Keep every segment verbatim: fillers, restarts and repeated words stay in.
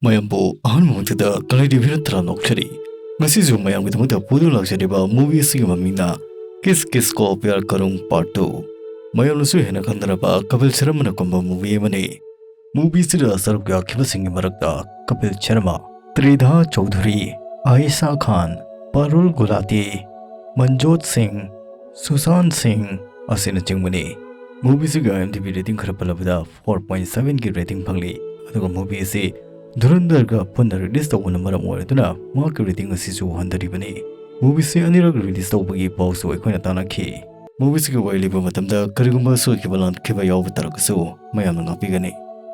ꯃꯌꯥꯝꯕꯨ ꯑꯍꯥꯟꯕ ꯃꯛꯇꯗ ꯀꯂꯩꯗꯦꯕꯤꯅ ꯇꯔꯥꯝꯅ ꯑꯣꯛꯆꯔꯤ꯫ ꯉꯁꯤꯁꯨ ꯃꯌꯥꯝꯒꯤꯗꯃꯛꯇ ꯄꯨꯗꯨꯅ ꯂꯥꯛꯆꯔꯤꯕ movie ꯑꯁꯤꯒꯤ ꯃꯃꯤꯡꯅ Kiss Kiss Ko Pyar Karoon Part two꯫ ꯃꯌꯥꯝꯅꯁꯨ ꯍꯦꯟꯅ ꯈꯪꯅꯔꯕ ꯀꯄꯤꯜ ꯁꯔꯃꯅ ꯀꯨꯝꯕ movie ꯑꯃꯅꯤ꯫ Movie ꯑꯁꯤꯗ ꯁꯔꯨꯛ ꯌꯥꯈꯤꯕꯁꯤꯡꯒꯤ ꯃꯔꯛꯇ ꯀꯄꯤꯜ ꯁꯔꯃ, ꯇ꯭ꯔꯤꯙꯥ ꯆꯧꯙꯨꯔꯤ, ꯑꯥꯌꯦꯁꯥ ꯈꯥꯟ, ꯄꯥꯔꯨꯜ ꯒꯨꯂꯥꯇꯤ, ꯃꯟꯖꯣꯠ ꯁꯤꯡ, ꯁꯨꯁꯥꯟ ꯁꯤꯡ ꯑꯁꯤꯅꯆꯤꯡꯕꯅꯤ꯫ Movie ꯑꯁꯤꯒꯤ IMDb rating ꯈꯔ ꯄꯜꯂꯕꯗ four point seven ꯒꯤ rating ꯐꯪꯂꯤ꯫ ꯑꯗꯨꯒ movie ꯑꯁꯤ ꯙꯨꯔꯟꯙꯔꯒ ꯄꯨꯟꯅ release ꯇꯧꯕꯅ ꯃꯔꯝ ꯑꯣꯏꯔꯗꯨꯅ ꯃꯍꯥꯛꯀꯤ rating ꯑꯁꯤꯁꯨ ꯍꯟꯊꯔꯤꯕꯅꯤ꯫ Movie ꯑꯁꯤ ꯑꯅꯤꯔꯛ release ꯇꯧꯕꯒꯤ ꯄꯥꯎꯁꯨ ꯑꯩꯈꯣꯏꯅ ꯇꯥꯟꯅꯈꯤ꯫ Movie ꯑꯁꯤꯒꯤ ꯋꯥꯔꯤ ꯂꯤꯕ ꯃꯇꯝꯗ ꯀꯔꯤꯒꯨꯝꯕ ꯁꯣꯏꯈꯤꯕ ꯂꯥꯟꯈꯤꯕ ꯌꯥꯎꯕ ꯇꯥꯔꯒꯁꯨ ꯃꯌꯥꯝꯅ ꯉꯥꯛꯄꯤꯒꯅꯤ꯫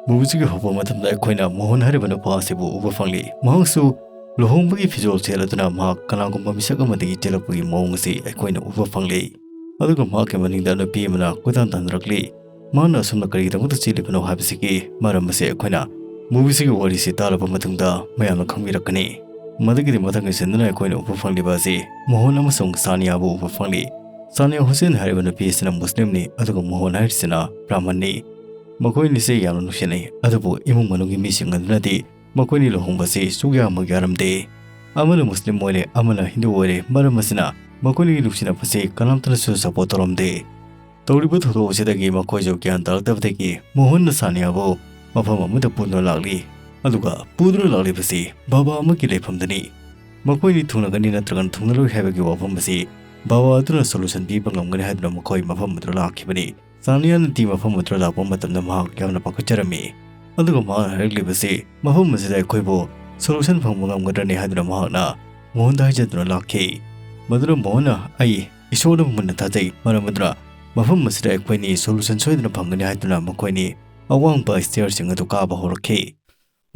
Movie ꯑꯁꯤꯒꯤ ꯍꯧꯕ ꯃꯇꯝꯗ ꯑꯩꯈꯣꯏꯅ ꯃꯣꯍꯟ ꯍꯥꯏꯔꯤꯕ ꯅꯨꯄꯥ ꯑꯁꯤꯕꯨ ꯎꯕ ꯐꯪꯂꯤ꯫ ꯃꯍꯥꯛꯁꯨ ꯂꯨꯍꯣꯡꯕꯒꯤ ꯐꯤꯖꯣꯜ ꯁꯦꯠꯂꯗꯨꯅ ꯃꯍꯥꯛ ꯀꯅꯥꯒꯨꯝꯕ ꯃꯤꯁꯛ ꯑꯃꯗꯒꯤ ꯆꯦꯜꯂꯛꯄꯒꯤ ꯃꯑꯣꯡ ꯑꯁꯤ ꯑꯩꯈꯣꯏꯅ ꯎꯕ ꯐꯪꯂꯤ꯫ ꯑꯗꯨꯒ ꯃꯍꯥꯛꯀꯤ ꯃꯅꯤꯡꯗ ꯅꯨꯄꯤ ꯑꯃꯅ ꯀꯣꯏꯇꯥꯟ ꯇꯥꯟꯅꯔꯛꯂꯤ꯫ ꯃꯍꯥꯛꯅ ꯑꯁꯨꯝꯅ ꯀꯔꯤꯒꯤꯗꯃꯛꯇ ꯆꯦꯜꯂꯤꯕꯅꯣ ꯍꯥꯏꯕꯁꯤꯒꯤ ꯃꯔꯝ ꯑꯁꯤ ꯑꯩꯈꯣꯏꯅ movie ꯑꯁꯤꯒꯤ ꯋꯥꯔꯤꯁꯤ ꯇꯥꯔꯕ ꯃꯇꯨꯡꯗ ꯃꯌꯥꯝꯅ ꯈꯪꯕꯤꯔꯛꯀꯅꯤ꯫ ꯃꯗꯨꯒꯤꯗꯤ ꯃꯊꯪꯒꯤ scene ꯗꯅ ꯑꯩꯈꯣꯏꯅ ꯎꯕ ꯐꯪꯂꯤꯕ ꯑꯁꯤ ꯃꯣꯍꯟ ꯑꯃꯁꯨꯡ ꯁꯥꯅꯤꯌꯥꯕꯨ ꯎꯕ ꯐꯪꯂꯤ꯫ ꯁꯥꯅꯤꯌꯥ ꯍꯨꯁꯦꯟ ꯍꯥꯏꯔꯤꯕ ꯅꯨꯄꯤ ꯑꯁꯤꯅ ꯃꯨꯁꯂꯤꯝꯅꯤ, ꯑꯗꯨꯒ ꯃꯣꯍꯟ ꯍꯥꯏꯔꯤꯁꯤꯅ ꯕ꯭ꯔꯥꯍꯃꯟꯅꯤ꯫ ꯃꯈꯣꯏ ꯑꯅꯤꯁꯦ ꯌꯥꯝꯅ ꯅꯨꯡꯁꯤꯅꯩ, ꯑꯗꯨꯕꯨ ꯏꯃꯨꯡ ꯃꯅꯨꯡꯒꯤ ꯃꯤꯁꯤꯡ ꯑꯗꯨꯅꯗꯤ ꯃꯈꯣꯏꯅꯤ ꯂꯨꯍꯣꯡꯕꯁꯤ ꯁꯨꯛꯌꯥꯃꯛ ꯌꯥꯔꯝꯗꯦ꯫ ꯑꯃꯅ ꯃꯨꯁꯂꯤꯝ ꯑꯣꯏꯔꯦ, ꯑꯃꯅ ꯍꯤꯟꯗꯨ ꯑꯣꯏꯔꯦ꯫ ꯃꯔꯝ ꯑꯁꯤꯅ ꯃꯈꯣꯏꯅꯤꯒꯤ ꯅꯨꯡꯁꯤꯅꯕꯁꯤ ꯀꯅꯥꯝꯇꯅꯁꯨ support ꯇꯧꯔꯝꯗꯦ꯫ ꯇꯧꯔꯤꯕ ꯊꯧꯗꯣꯛ ꯑꯁꯤꯗꯒꯤ ꯃꯈꯣꯏꯁꯨ ꯒ꯭ꯌꯥꯟ ꯇꯥꯔꯛꯇꯕꯗꯒꯤ ꯃꯣꯍꯟꯅ ꯁꯥꯅꯤꯌꯥꯕꯨ ꯃꯐꯝ ꯑꯃꯗ ꯄꯨꯗꯨꯅ ꯂꯥꯛꯂꯤ꯫ ꯑꯗꯨꯒ ꯄꯨꯗꯨꯅ ꯂꯥꯛꯂꯤꯕꯁꯤ ꯕꯥꯕꯥ ꯑꯃꯒꯤ ꯂꯩꯐꯝꯗꯅꯤ꯫ ꯃꯈꯣꯏꯅꯤ ꯊꯨꯡꯅꯒꯅꯤ ꯅꯠꯇ꯭ꯔꯒ ꯊꯨꯡꯅꯔꯣꯏ ꯍꯥꯏꯕꯒꯤ ꯋꯥꯐꯝ ꯑꯁꯤ ꯕꯥꯕꯥ ꯑꯗꯨꯅ solution ꯄꯤꯕ ꯉꯝꯒꯅꯤ ꯍꯥꯏꯗꯨꯅ ꯃꯈꯣꯏ ꯃꯐꯝ ꯑꯗꯨꯗ ꯂꯥꯛꯈꯤꯕꯅꯤ꯫ ꯁꯥꯅꯤꯌꯥꯅꯗꯤ ꯃꯐꯝ ꯑꯗꯨꯗ ꯂꯥꯛꯄ ꯃꯇꯝꯗ ꯃꯍꯥꯛ ꯌꯥꯝꯅ ꯄꯥꯈꯠꯆꯔꯝꯃꯤ꯫ ꯑꯗꯨꯒ ꯃꯍꯥꯛꯅ ꯍꯥꯏꯔꯛꯂꯤꯕꯁꯤ ꯃꯐꯝ ꯑꯁꯤꯗ ꯑꯩꯈꯣꯏꯕꯨ solution ꯐꯪꯕ ꯉꯝꯒꯗ꯭ꯔꯅꯤ ꯍꯥꯏꯗꯨꯅ ꯃꯍꯥꯛꯅ ꯃꯣꯍꯟꯗ ꯍꯥꯏꯖꯗꯨꯅ ꯂꯥꯛꯈꯤ꯫ ꯃꯗꯨꯅ ꯃꯣꯍꯟꯅ, "ꯑꯩ ꯏꯁꯣꯔꯗ ꯃꯨꯟꯅ ꯊꯥꯖꯩ, ꯃꯔꯝ ꯑꯗꯨꯅ ꯃꯐꯝ ꯑꯁꯤꯗ ꯑꯩꯈꯣꯏꯅꯤ solution ꯁꯣꯏꯗꯅ ꯐꯪꯒꯅꯤ" ꯍꯥꯏꯗꯨꯅ ꯃꯈꯣꯏꯅꯤ ꯑꯋꯥꯡꯕ stair ꯁꯤꯡ ꯑꯗꯨ ꯀꯥꯕ ꯍꯧꯔꯛꯈꯤ꯫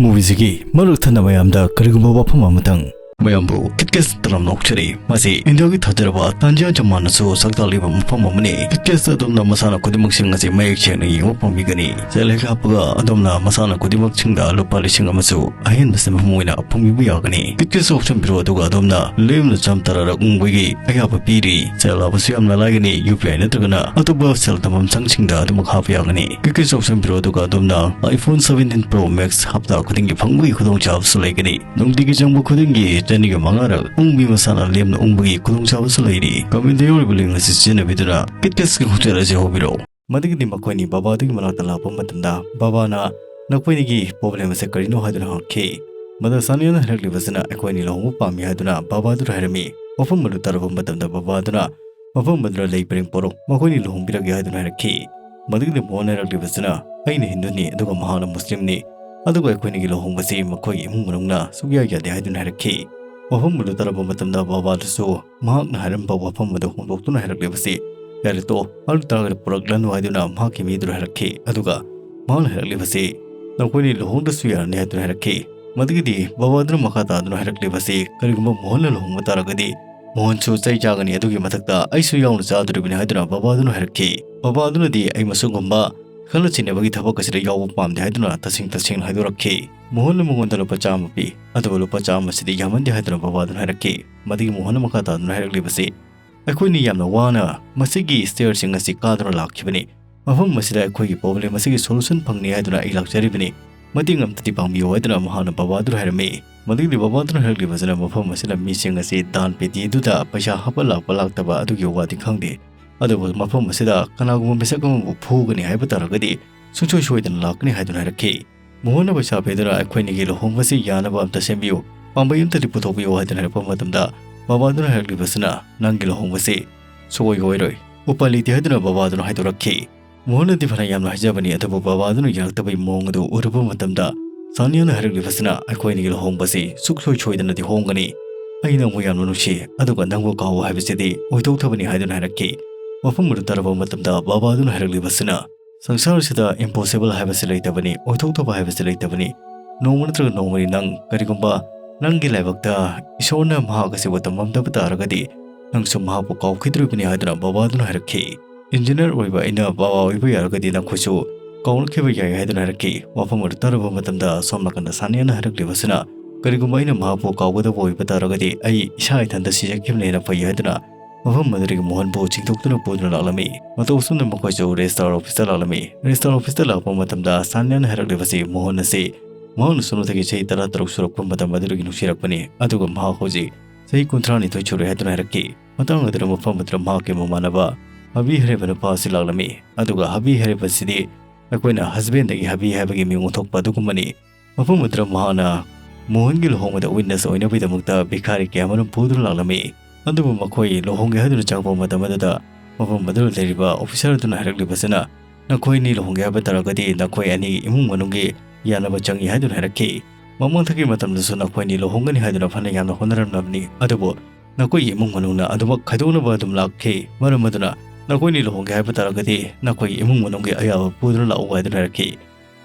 Movie ꯁꯤꯒꯤ ꯃꯔꯛ ꯊꯠꯅ ꯃꯌꯥꯝꯗ ꯀꯔꯤꯒꯨꯝꯕ ꯋꯥꯐꯝ ꯑꯃꯇꯪ ꯃꯌꯥꯝꯕꯨ ꯀꯤꯠꯀꯦꯁ ꯇꯔꯥꯝꯅ ꯑꯣꯛꯆꯔꯤ꯫ ꯃꯁꯤ ꯏꯟꯗꯤꯌꯥꯒꯤ ꯊꯥꯖꯔꯕ ꯇꯥꯟꯖꯥ ꯖꯃꯥꯟꯅꯁꯨ ꯁꯛ ꯇꯥꯛꯂꯤꯕ ꯃꯐꯝ ꯑꯃꯅꯤ꯫ ꯀꯤꯠꯀꯦꯁꯇ ꯑꯗꯣꯝꯅ ꯃꯁꯥꯟꯅ ꯈꯨꯗꯤꯡꯃꯛꯁꯤꯡ ꯑꯁꯤ ꯃꯌꯦꯛ ꯁꯦꯡꯅ ꯌꯦꯡꯕ ꯐꯪꯕꯤꯒꯅꯤ꯫ ꯆꯦꯜ ꯍꯦꯛ ꯍꯥꯞꯄꯒ ꯑꯗꯣꯝꯅ ꯃꯁꯥꯟꯅ ꯈꯨꯗꯤꯡꯃꯛꯁꯤꯡꯗ ꯂꯨꯄꯥ ꯂꯤꯁꯤꯡ ꯑꯃꯁꯨ ꯑꯍꯦꯟꯕ ꯁꯦꯟꯐꯝ ꯑꯣꯏꯅ ꯐꯪꯕꯤꯕ ꯌꯥꯒꯅꯤ꯫ ꯀꯤꯠꯀꯦꯁ ꯆꯥꯎꯁꯤꯟꯕꯤꯔꯣ, ꯑꯗꯨꯒ ꯑꯗꯣꯝꯅ ꯂꯦꯝꯅ ꯆꯥꯝ ꯇꯔꯥꯔꯛ ꯎꯪꯕꯒꯤ ꯑꯌꯥꯕ ꯄꯤꯔꯤ꯫ ꯆꯦꯜ ꯂꯥꯛꯄꯁꯨ ꯌꯥꯝꯅ ꯂꯥꯏꯒꯅꯤ꯫ ꯌꯨ ꯄꯤ ꯑꯥꯏ ꯅꯠꯇ꯭ꯔꯒꯅ ꯑꯇꯣꯞꯄ ꯁꯦꯜ ꯊꯝꯐꯝ ꯁꯪꯁꯤꯡꯗ ꯑꯗꯨꯃꯛ ꯍꯥꯞꯄ ꯌꯥꯒꯅꯤ꯫ ꯀꯤꯠꯀꯦꯁ ꯆꯥꯎꯁꯤꯟꯕꯤꯔꯣ, ꯑꯗꯨꯒ ꯑꯗꯣꯝꯅ iPhone seventeen Pro Max ꯍꯞꯇꯥ ꯈꯨꯗꯤꯡꯒꯤ ꯐꯪꯕꯒꯤ ꯈꯨꯗꯣꯡꯆꯥꯕꯁꯨ ꯂꯩꯒꯅꯤ꯫ ꯅꯨꯡꯇꯤꯒꯤ ꯆꯪꯕ ꯈꯨꯗꯤꯡꯒꯤ ꯆꯅꯤꯒ ꯃꯉꯥꯔꯛ ꯎꯪꯕꯤ ꯃꯁꯥꯟꯅ ꯂꯦꯝꯅ ꯎꯪꯕꯒꯤ ꯈꯨꯗꯣꯡꯆꯥꯕꯁꯨ ꯂꯩꯔꯤ꯫ ꯀꯃꯦꯟꯗ ꯌꯥꯎꯔꯤꯕ ꯂꯤꯡ ꯑꯁꯤ ꯁꯤꯖꯤꯟꯅꯕꯤꯗꯨꯅ ꯀꯤꯠꯀꯦꯁꯀꯤ ꯈꯣꯡꯆꯠ ꯑꯁꯤ ꯍꯧꯕꯤꯔꯛꯎ꯫ ꯃꯗꯨꯒꯤꯗꯤ ꯃꯈꯣꯏꯅꯤ ꯕꯕꯥꯗꯨꯒꯤ ꯃꯅꯥꯛꯇ ꯂꯥꯛꯄ ꯃꯇꯝꯗ, ꯕꯕꯥꯅ, "ꯅꯈꯣꯏꯅꯤꯒꯤ ꯄ꯭ꯔꯣꯕ꯭ꯂꯦꯝ ꯑꯁꯦ ꯀꯔꯤꯅꯣ?" ꯍꯥꯏꯗꯨꯅ ꯍꯪꯉꯛꯈꯤ꯫ ꯃꯗꯨ ꯁꯥꯅꯤꯌꯥꯅ ꯍꯥꯏꯔꯛꯂꯤꯕꯁꯤꯅ, "ꯑꯩꯈꯣꯏꯅꯤ ꯂꯨꯍꯣꯡꯕ ꯄꯥꯝꯃꯤ" ꯍꯥꯏꯗꯨꯅ ꯕꯕꯥꯗꯨꯗ ꯍꯥꯏꯔꯝꯃꯤ꯫ ꯋꯥꯐꯝ ꯑꯗꯨ ꯇꯥꯔꯕ ꯃꯇꯝꯗ ꯕꯕꯥꯗꯨꯅ ꯃꯐꯝ ꯑꯗꯨꯗ ꯂꯩ ꯄꯔꯦꯡ ꯄꯣꯔꯣ, ꯃꯈꯣꯏꯅꯤ ꯂꯨꯍꯣꯡꯕꯤꯔꯒꯦ ꯍꯥꯏꯗꯨꯅ ꯍꯥꯏꯔꯛꯈꯤ꯫ ꯃꯗꯨꯒꯤꯗꯤ ꯃꯣꯍꯟ ꯍꯥꯏꯔꯛꯂꯤꯕꯁꯤꯅ, "ꯑꯩꯅ ꯍꯤꯟꯗꯨꯅꯤ, ꯑꯗꯨꯒ ꯃꯍꯥꯛꯅ ꯃꯨꯁꯂꯤꯝꯅꯤ, ꯑꯗꯨꯒ ꯑꯩꯈꯣꯏꯅꯤꯒꯤ ꯂꯨꯍꯣꯡꯕꯁꯤ ꯃꯈꯣꯏꯒꯤ ꯏꯃꯨꯡ ꯃꯅꯨꯡꯅ ꯁꯨꯛꯌꯥ ꯌꯥꯗꯦ" ꯍꯥꯏꯗꯨꯅ ꯍꯥꯏꯔꯛꯈꯤ꯫ ꯋꯥꯐꯝ ꯑꯗꯨ ꯇꯥꯔꯕ ꯃꯇꯝꯗ ꯕꯕꯥꯗꯨꯁꯨ ꯃꯍꯥꯛꯅ ꯍꯥꯏꯔꯝꯕ ꯋꯥꯐꯝ ꯑꯗꯨ ꯍꯣꯡꯗꯣꯛꯇꯨꯅ ꯍꯥꯏꯔꯛꯂꯤꯕꯁꯤ, "ꯌꯥꯔꯦ ꯇꯣꯛꯑꯣ, ꯑꯗꯨ ꯇꯥꯔꯒꯗꯤ ꯄꯨꯔꯛꯂꯅꯨ" ꯍꯥꯏꯗꯨꯅ ꯃꯍꯥꯛꯀꯤ ꯃꯤꯗꯨꯗ ꯍꯥꯏꯔꯛꯈꯤ꯫ ꯑꯗꯨꯒ ꯃꯍꯥꯛꯅ ꯍꯥꯏꯔꯛꯂꯤꯕꯁꯤ, "ꯅꯈꯣꯏꯅꯤ ꯂꯨꯍꯣꯡꯗ꯭ꯔꯁꯨ ꯌꯥꯔꯅꯤ" ꯍꯥꯏꯗꯨꯅ ꯍꯥꯏꯔꯛꯈꯤ꯫ ꯃꯗꯨꯒꯤꯗꯤ ꯕꯕꯥꯗꯨꯅ ꯃꯈꯥ ꯇꯥꯗꯨꯅ ꯍꯥꯏꯔꯛꯂꯤꯕꯁꯤ, "ꯀꯔꯤꯒꯨꯝꯕ ꯃꯣꯍꯟꯅ ꯂꯨꯍꯣꯡꯕ ꯇꯥꯔꯒꯗꯤ ꯃꯣꯍꯟꯁꯨ ꯆꯩ ꯆꯥꯒꯅꯤ, ꯑꯗꯨꯒꯤ ꯃꯊꯛꯇ ꯑꯩꯁꯨ ꯌꯥꯎꯅ ꯆꯥꯗꯣꯔꯤꯕꯅꯤ" ꯍꯥꯏꯗꯨꯅ ꯕꯕꯥꯗꯨꯅ ꯍꯥꯏꯔꯛꯈꯤ꯫ ꯕꯕꯥꯗꯨꯅꯗꯤ, "ꯑꯩ ꯃꯁꯤꯒꯨꯝꯕ ꯈꯠꯅ ꯆꯩꯅꯕꯒꯤ ꯊꯕꯛ ꯑꯁꯤꯗ ꯌꯥꯎꯕ ꯄꯥꯝꯗꯦ" ꯍꯥꯏꯗꯨꯅ ꯇꯁꯦꯡ ꯇꯁꯦꯡꯅ ꯍꯥꯏꯗꯣꯔꯛꯈꯤ꯫ ꯃꯣꯍꯟꯅ ꯃꯉꯣꯟꯗ ꯂꯨꯄꯥ ꯆꯥꯝꯃ ꯄꯤ, ꯑꯗꯨꯕꯨ ꯂꯨꯄꯥ ꯆꯥꯝꯃ ꯑꯁꯤꯗꯤ ꯌꯥꯝꯃꯟꯗꯦ ꯍꯥꯏꯗꯨꯅ ꯕꯕꯥꯗꯨꯅ ꯍꯥꯏꯔꯛꯈꯤ꯫ ꯃꯗꯨꯒꯤ ꯃꯣꯍꯟꯅ ꯃꯈꯥ ꯇꯥꯗꯨꯅ ꯍꯥꯏꯔꯛꯂꯤꯕꯁꯤ, "ꯑꯩꯈꯣꯏꯅꯤ ꯌꯥꯝꯅ ꯋꯥꯅ ꯃꯁꯤꯒꯤ ꯁ꯭ꯇꯦꯌꯔꯁꯤꯡ ꯑꯁꯤ ꯀꯥꯗꯨꯅ ꯂꯥꯛꯈꯤꯕꯅꯤ꯫ ꯃꯐꯝ ꯑꯁꯤꯗ ꯑꯩꯈꯣꯏꯒꯤ ꯄ꯭ꯔꯣꯕ꯭ꯂꯦꯝ ꯑꯁꯤꯒꯤ ꯁꯣꯂꯨꯁꯟ ꯐꯪꯅꯤ ꯍꯥꯏꯗꯨꯅ ꯑꯩ ꯂꯥꯛꯆꯔꯤꯕꯅꯤ꯫ ꯃꯇꯦꯡ ꯑꯝꯇꯗꯤ ꯄꯥꯡꯕꯤꯌꯨ" ꯍꯥꯏꯗꯨꯅ ꯃꯍꯥꯛꯅ ꯕꯕꯥꯗꯨꯗ ꯍꯥꯏꯔꯝꯃꯤ꯫ ꯃꯗꯨꯒꯤꯗꯤ ꯕꯕꯥꯗꯨꯅ ꯍꯥꯏꯔꯛꯂꯤꯕꯁꯤꯅ, "ꯃꯐꯝ ꯑꯁꯤꯗ ꯃꯤꯁꯤꯡ ꯑꯁꯤ ꯗꯥꯟ ꯄꯦꯇꯤꯗꯨꯗ ꯄꯩꯁꯥ ꯍꯥꯞꯄ ꯂꯥꯛꯄ ꯂꯥꯛꯇꯕ ꯑꯗꯨꯒꯤ ꯋꯥꯗꯤ ꯈꯪꯗꯦ, ꯑꯗꯨꯕꯨ ꯃꯐꯝ ꯑꯁꯤꯗ ꯀꯅꯥꯒꯨꯝꯕ ꯃꯤꯁꯛ ꯑꯃꯕꯨ ꯐꯨꯒꯅꯤ ꯍꯥꯏꯕ ꯇꯥꯔꯒꯗꯤ ꯁꯨꯡꯁꯣꯏ ꯁꯣꯏꯗꯅ ꯂꯥꯛꯀꯅꯤ" ꯍꯥꯏꯗꯨꯅ ꯍꯥꯏꯔꯛꯈꯤ꯫ ꯃꯣꯍꯟꯅ ꯄꯩꯁꯥ ꯄꯤꯗꯨꯅ, "ꯑꯩꯈꯣꯏꯅꯤꯒꯤ ꯂꯨꯍꯣꯡꯕꯁꯤ ꯌꯥꯅꯕ ꯑꯝꯇ ꯁꯦꯝꯕꯤꯌꯨ, ꯄꯥꯝꯕꯩ ꯑꯝꯇꯗꯤ ꯄꯨꯊꯣꯛꯄꯤꯌꯨ" ꯍꯥꯏꯗꯨꯅ ꯍꯥꯏꯔꯛꯄ ꯃꯇꯝꯗ, ꯕꯕꯥꯗꯨꯅ ꯍꯥꯏꯔꯛꯂꯤꯕꯁꯤꯅ, "ꯅꯪꯒꯤ ꯂꯨꯍꯣꯡꯕꯁꯤ ꯁꯨꯛꯑꯣꯏ ꯑꯣꯏꯔꯣꯏ, ꯎꯄꯥꯏ ꯂꯩꯇꯦ" ꯍꯥꯏꯗꯨꯅ ꯕꯕꯥꯗꯨꯅ ꯍꯥꯏꯗꯣꯔꯛꯈꯤ꯫ ꯃꯣꯍꯟꯅꯗꯤ ꯐꯅ ꯌꯥꯝꯅ ꯍꯥꯏꯖꯕꯅꯤ, ꯑꯗꯨꯕꯨ ꯕꯕꯥꯗꯨꯅ ꯌꯥꯔꯛꯇꯕꯒꯤ ꯃꯑꯣꯡ ꯑꯗꯨ ꯎꯔꯨꯕ ꯃꯇꯝꯗ, ꯁꯥꯅꯤꯌꯥꯅ ꯍꯥꯏꯔꯛꯂꯤꯕꯁꯤꯅ, "ꯑꯩꯈꯣꯏꯅꯤꯒꯤ ꯂꯨꯍꯣꯡꯕꯁꯤ ꯁꯨꯛꯁꯣꯏ ꯁꯣꯏꯗꯅꯗꯤ ꯍꯣꯡꯒꯅꯤ꯫ ꯑꯩ ꯅꯪꯕꯨ ꯌꯥꯝꯅ ꯅꯨꯡꯁꯤ, ꯑꯗꯨꯒ ꯅꯪꯕꯨ ꯀꯥꯎꯕ ꯍꯥꯏꯕꯁꯤꯗꯤ ꯑꯣꯏꯊꯣꯛꯊꯕꯅꯤ" ꯍꯥꯏꯗꯨꯅ ꯍꯥꯏꯔꯛꯈꯤ꯫ ꯋꯥꯐꯝ ꯑꯗꯨ ꯇꯥꯔꯕ ꯃꯇꯝꯗ ꯕꯕꯥꯗꯨꯅ ꯍꯥꯏꯔꯛꯂꯤꯕꯁꯤꯅ, "ꯁꯪꯁꯥꯔꯁꯤꯗ ꯏꯝꯄꯣꯁꯤꯕꯜ ꯍꯥꯏꯕꯁꯤ ꯂꯩꯇꯕꯅꯤ, ꯑꯣꯏꯊꯣꯛꯇꯕ ꯍꯥꯏꯕꯁꯤ ꯂꯩꯇꯕꯅꯤ꯫ ꯅꯣꯡꯃ ꯅꯠꯇ꯭ꯔꯒ ꯅꯣꯡꯃꯗꯤ ꯅꯪ ꯀꯔꯤꯒꯨꯝꯕ ꯅꯪꯒꯤ ꯂꯥꯏꯕꯛꯇ ꯏꯁꯣꯔꯅ ꯃꯍꯥꯛ ꯑꯁꯤꯕꯨ ꯇꯝꯂꯝꯗꯕ ꯇꯥꯔꯒꯗꯤ ꯅꯪꯁꯨ ꯃꯍꯥꯛꯄꯨ ꯀꯥꯎꯈꯤꯗ꯭ꯔꯤꯕꯅꯤ" ꯍꯥꯏꯗꯨꯅ ꯕꯕꯥꯗꯨꯅ ꯍꯥꯏꯔꯛꯈꯤ꯫ "ꯏꯟꯖꯤꯅꯤꯌꯔ ꯑꯣꯏꯕ ꯑꯩꯅ ꯕꯕꯥ ꯑꯣꯏꯕ ꯌꯥꯔꯒꯗꯤ ꯅꯈꯣꯏꯁꯨ ꯀꯥꯎꯔꯛꯈꯤꯕ ꯌꯥꯏ" ꯍꯥꯏꯗꯨꯅ ꯍꯥꯏꯔꯛꯈꯤ꯫ ꯋꯥꯐꯝ ꯑꯗꯨ ꯇꯥꯔꯕ ꯃꯇꯝꯗ ꯁꯣꯝ ꯅꯥꯀꯟꯗ ꯁꯥꯅꯤꯌꯥꯅ ꯍꯥꯏꯔꯛꯂꯤꯕꯁꯤꯅ, "ꯀꯔꯤꯒꯨꯝꯕ ꯑꯩꯅ ꯃꯍꯥꯛꯄꯨ ꯀꯥꯎꯒꯗꯕ ꯑꯣꯏꯕ ꯇꯥꯔꯒꯗꯤ ꯑꯩ ꯏꯁꯥ ꯏꯊꯟꯇ ꯁꯤꯖꯈꯤꯕꯅ ꯍꯦꯟꯅ ꯐꯩ" ꯍꯥꯏꯗꯨꯅ ꯃꯐꯝ ꯑꯗꯨꯗꯒꯤ ꯃꯣꯍꯟꯕꯨ ꯆꯤꯡꯊꯣꯛꯇꯨꯅ ꯄꯨꯗꯨꯅ ꯂꯥꯛꯂꯝꯃꯤ꯫ ꯃꯇꯧ ꯑꯁꯨꯝꯅ ꯃꯈꯣꯏꯁꯨ ꯔꯦꯖꯤꯁꯇ꯭ꯔꯥꯔ ꯑꯣꯐꯤꯁꯇ ꯂꯥꯛꯂꯝꯃꯤ꯫ ꯔꯦꯖꯤꯁꯇ꯭ꯔꯥꯔ ꯑꯣꯐꯤꯁꯇ ꯂꯥꯛꯄ ꯃꯇꯝꯗ ꯁꯥꯅꯤꯌꯥꯅ ꯍꯥꯏꯔꯛꯂꯤꯕꯁꯤ ꯃꯣꯍꯟ ꯑꯁꯤ ꯃꯍꯥꯛꯅ ꯁꯣꯝꯗꯒꯤ ꯆꯍꯤ ꯇꯔꯥ ꯇꯔꯨꯛ ꯁꯨꯔꯛꯄ ꯃꯇꯝ ꯑꯗꯨꯗꯒꯤ ꯅꯨꯡꯁꯤꯔꯛꯄꯅꯤ, ꯑꯗꯨꯒ ꯃꯍꯥꯛ ꯍꯧꯖꯤꯛ ꯆꯍꯤ ꯀꯨꯟꯊ꯭ꯔꯥ ꯅꯤꯊꯣꯏ ꯁꯨꯔꯦ ꯍꯥꯏꯗꯨꯅ ꯍꯥꯏꯔꯛꯈꯤ꯫ ꯃꯇꯥꯡ ꯑꯗꯨꯗ ꯃꯐꯝ ꯑꯗꯨꯗ ꯃꯍꯥꯛꯀꯤ ꯃꯃꯥꯟꯅꯕ ꯍꯕꯤ ꯍꯥꯏꯔꯤꯕ ꯅꯨꯄꯥ ꯑꯁꯤ ꯂꯥꯛꯂꯝꯃꯤ꯫ ꯑꯗꯨꯒ ꯍꯕꯤ ꯍꯥꯏꯔꯤꯕꯁꯤꯗꯤ ꯑꯩꯈꯣꯏꯅ ꯍꯁꯕꯦꯟꯗꯒꯤ ꯍꯕꯤ ꯍꯥꯏꯕꯒꯤ ꯃꯤꯡ ꯑꯣꯟꯊꯣꯛꯄ ꯑꯗꯨꯒꯨꯝꯕꯅꯤ꯫ ꯃꯐꯝ ꯑꯗꯨꯗ ꯃꯍꯥꯛꯅ ꯃꯣꯍꯟꯒꯤ ꯂꯨꯍꯣꯡꯕꯗ ꯋꯤꯠꯅꯦꯁ ꯑꯣꯏꯅꯕꯒꯤꯗꯃꯛꯇ ꯚꯤꯈꯥꯔꯤ ꯀꯌꯥ ꯑꯃꯔꯣꯝ ꯄꯨꯗꯨꯅ ꯂꯥꯛꯂꯝꯃꯤ꯫ ꯑꯗꯨꯕꯨ ꯃꯈꯣꯏ ꯂꯨꯍꯣꯡꯒꯦ ꯍꯥꯏꯗꯨꯅ ꯆꯪꯉꯛꯄ ꯃꯇꯝ ꯑꯗꯨꯗ ꯃꯐꯝ ꯑꯗꯨꯗ ꯂꯩꯔꯤꯕ ꯑꯣꯐꯤꯁꯥꯔ ꯑꯗꯨꯅ ꯍꯥꯏꯔꯛꯂꯤꯕꯁꯤꯅ, "ꯅꯈꯣꯏ ꯑꯅꯤ ꯂꯨꯍꯣꯡꯒꯦ ꯍꯥꯏꯕ ꯇꯥꯔꯒꯗꯤ ꯅꯈꯣꯏ ꯑꯅꯤꯒꯤ ꯏꯃꯨꯡ ꯃꯅꯨꯡꯒꯤ ꯌꯥꯅꯕ ꯆꯪꯏ" ꯍꯥꯏꯗꯨꯅ ꯍꯥꯏꯔꯛꯈꯤ꯫ ꯃꯃꯥꯡꯊꯛꯀꯤ ꯃꯇꯝꯗꯁꯨ ꯅꯈꯣꯏ ꯑꯅꯤ ꯂꯨꯍꯣꯡꯒꯅꯤ ꯍꯥꯏꯗꯨꯅ ꯐꯅ ꯌꯥꯝꯅ ꯍꯣꯠꯅꯔꯝꯂꯕꯅꯤ, ꯑꯗꯨꯕꯨ ꯅꯈꯣꯏꯒꯤ ꯏꯃꯨꯡ ꯃꯅꯨꯡꯅ ꯑꯗꯨꯃꯛ ꯈꯥꯏꯗꯣꯛꯅꯕ ꯑꯗꯨꯝ ꯂꯥꯛꯈꯤ꯫ ꯃꯔꯝ ꯑꯗꯨꯅ ꯅꯈꯣꯏ ꯑꯅꯤ ꯂꯨꯍꯣꯡꯒꯦ ꯍꯥꯏꯕ ꯇꯥꯔꯒꯗꯤ ꯅꯈꯣꯏꯒꯤ ꯏꯃꯨꯡ ꯃꯅꯨꯡꯒꯤ ꯑꯌꯥꯕ ꯄꯨꯗꯨꯅ ꯂꯥꯛꯎ ꯍꯥꯏꯗꯨꯅ ꯍꯥꯏꯔꯛꯈꯤ꯫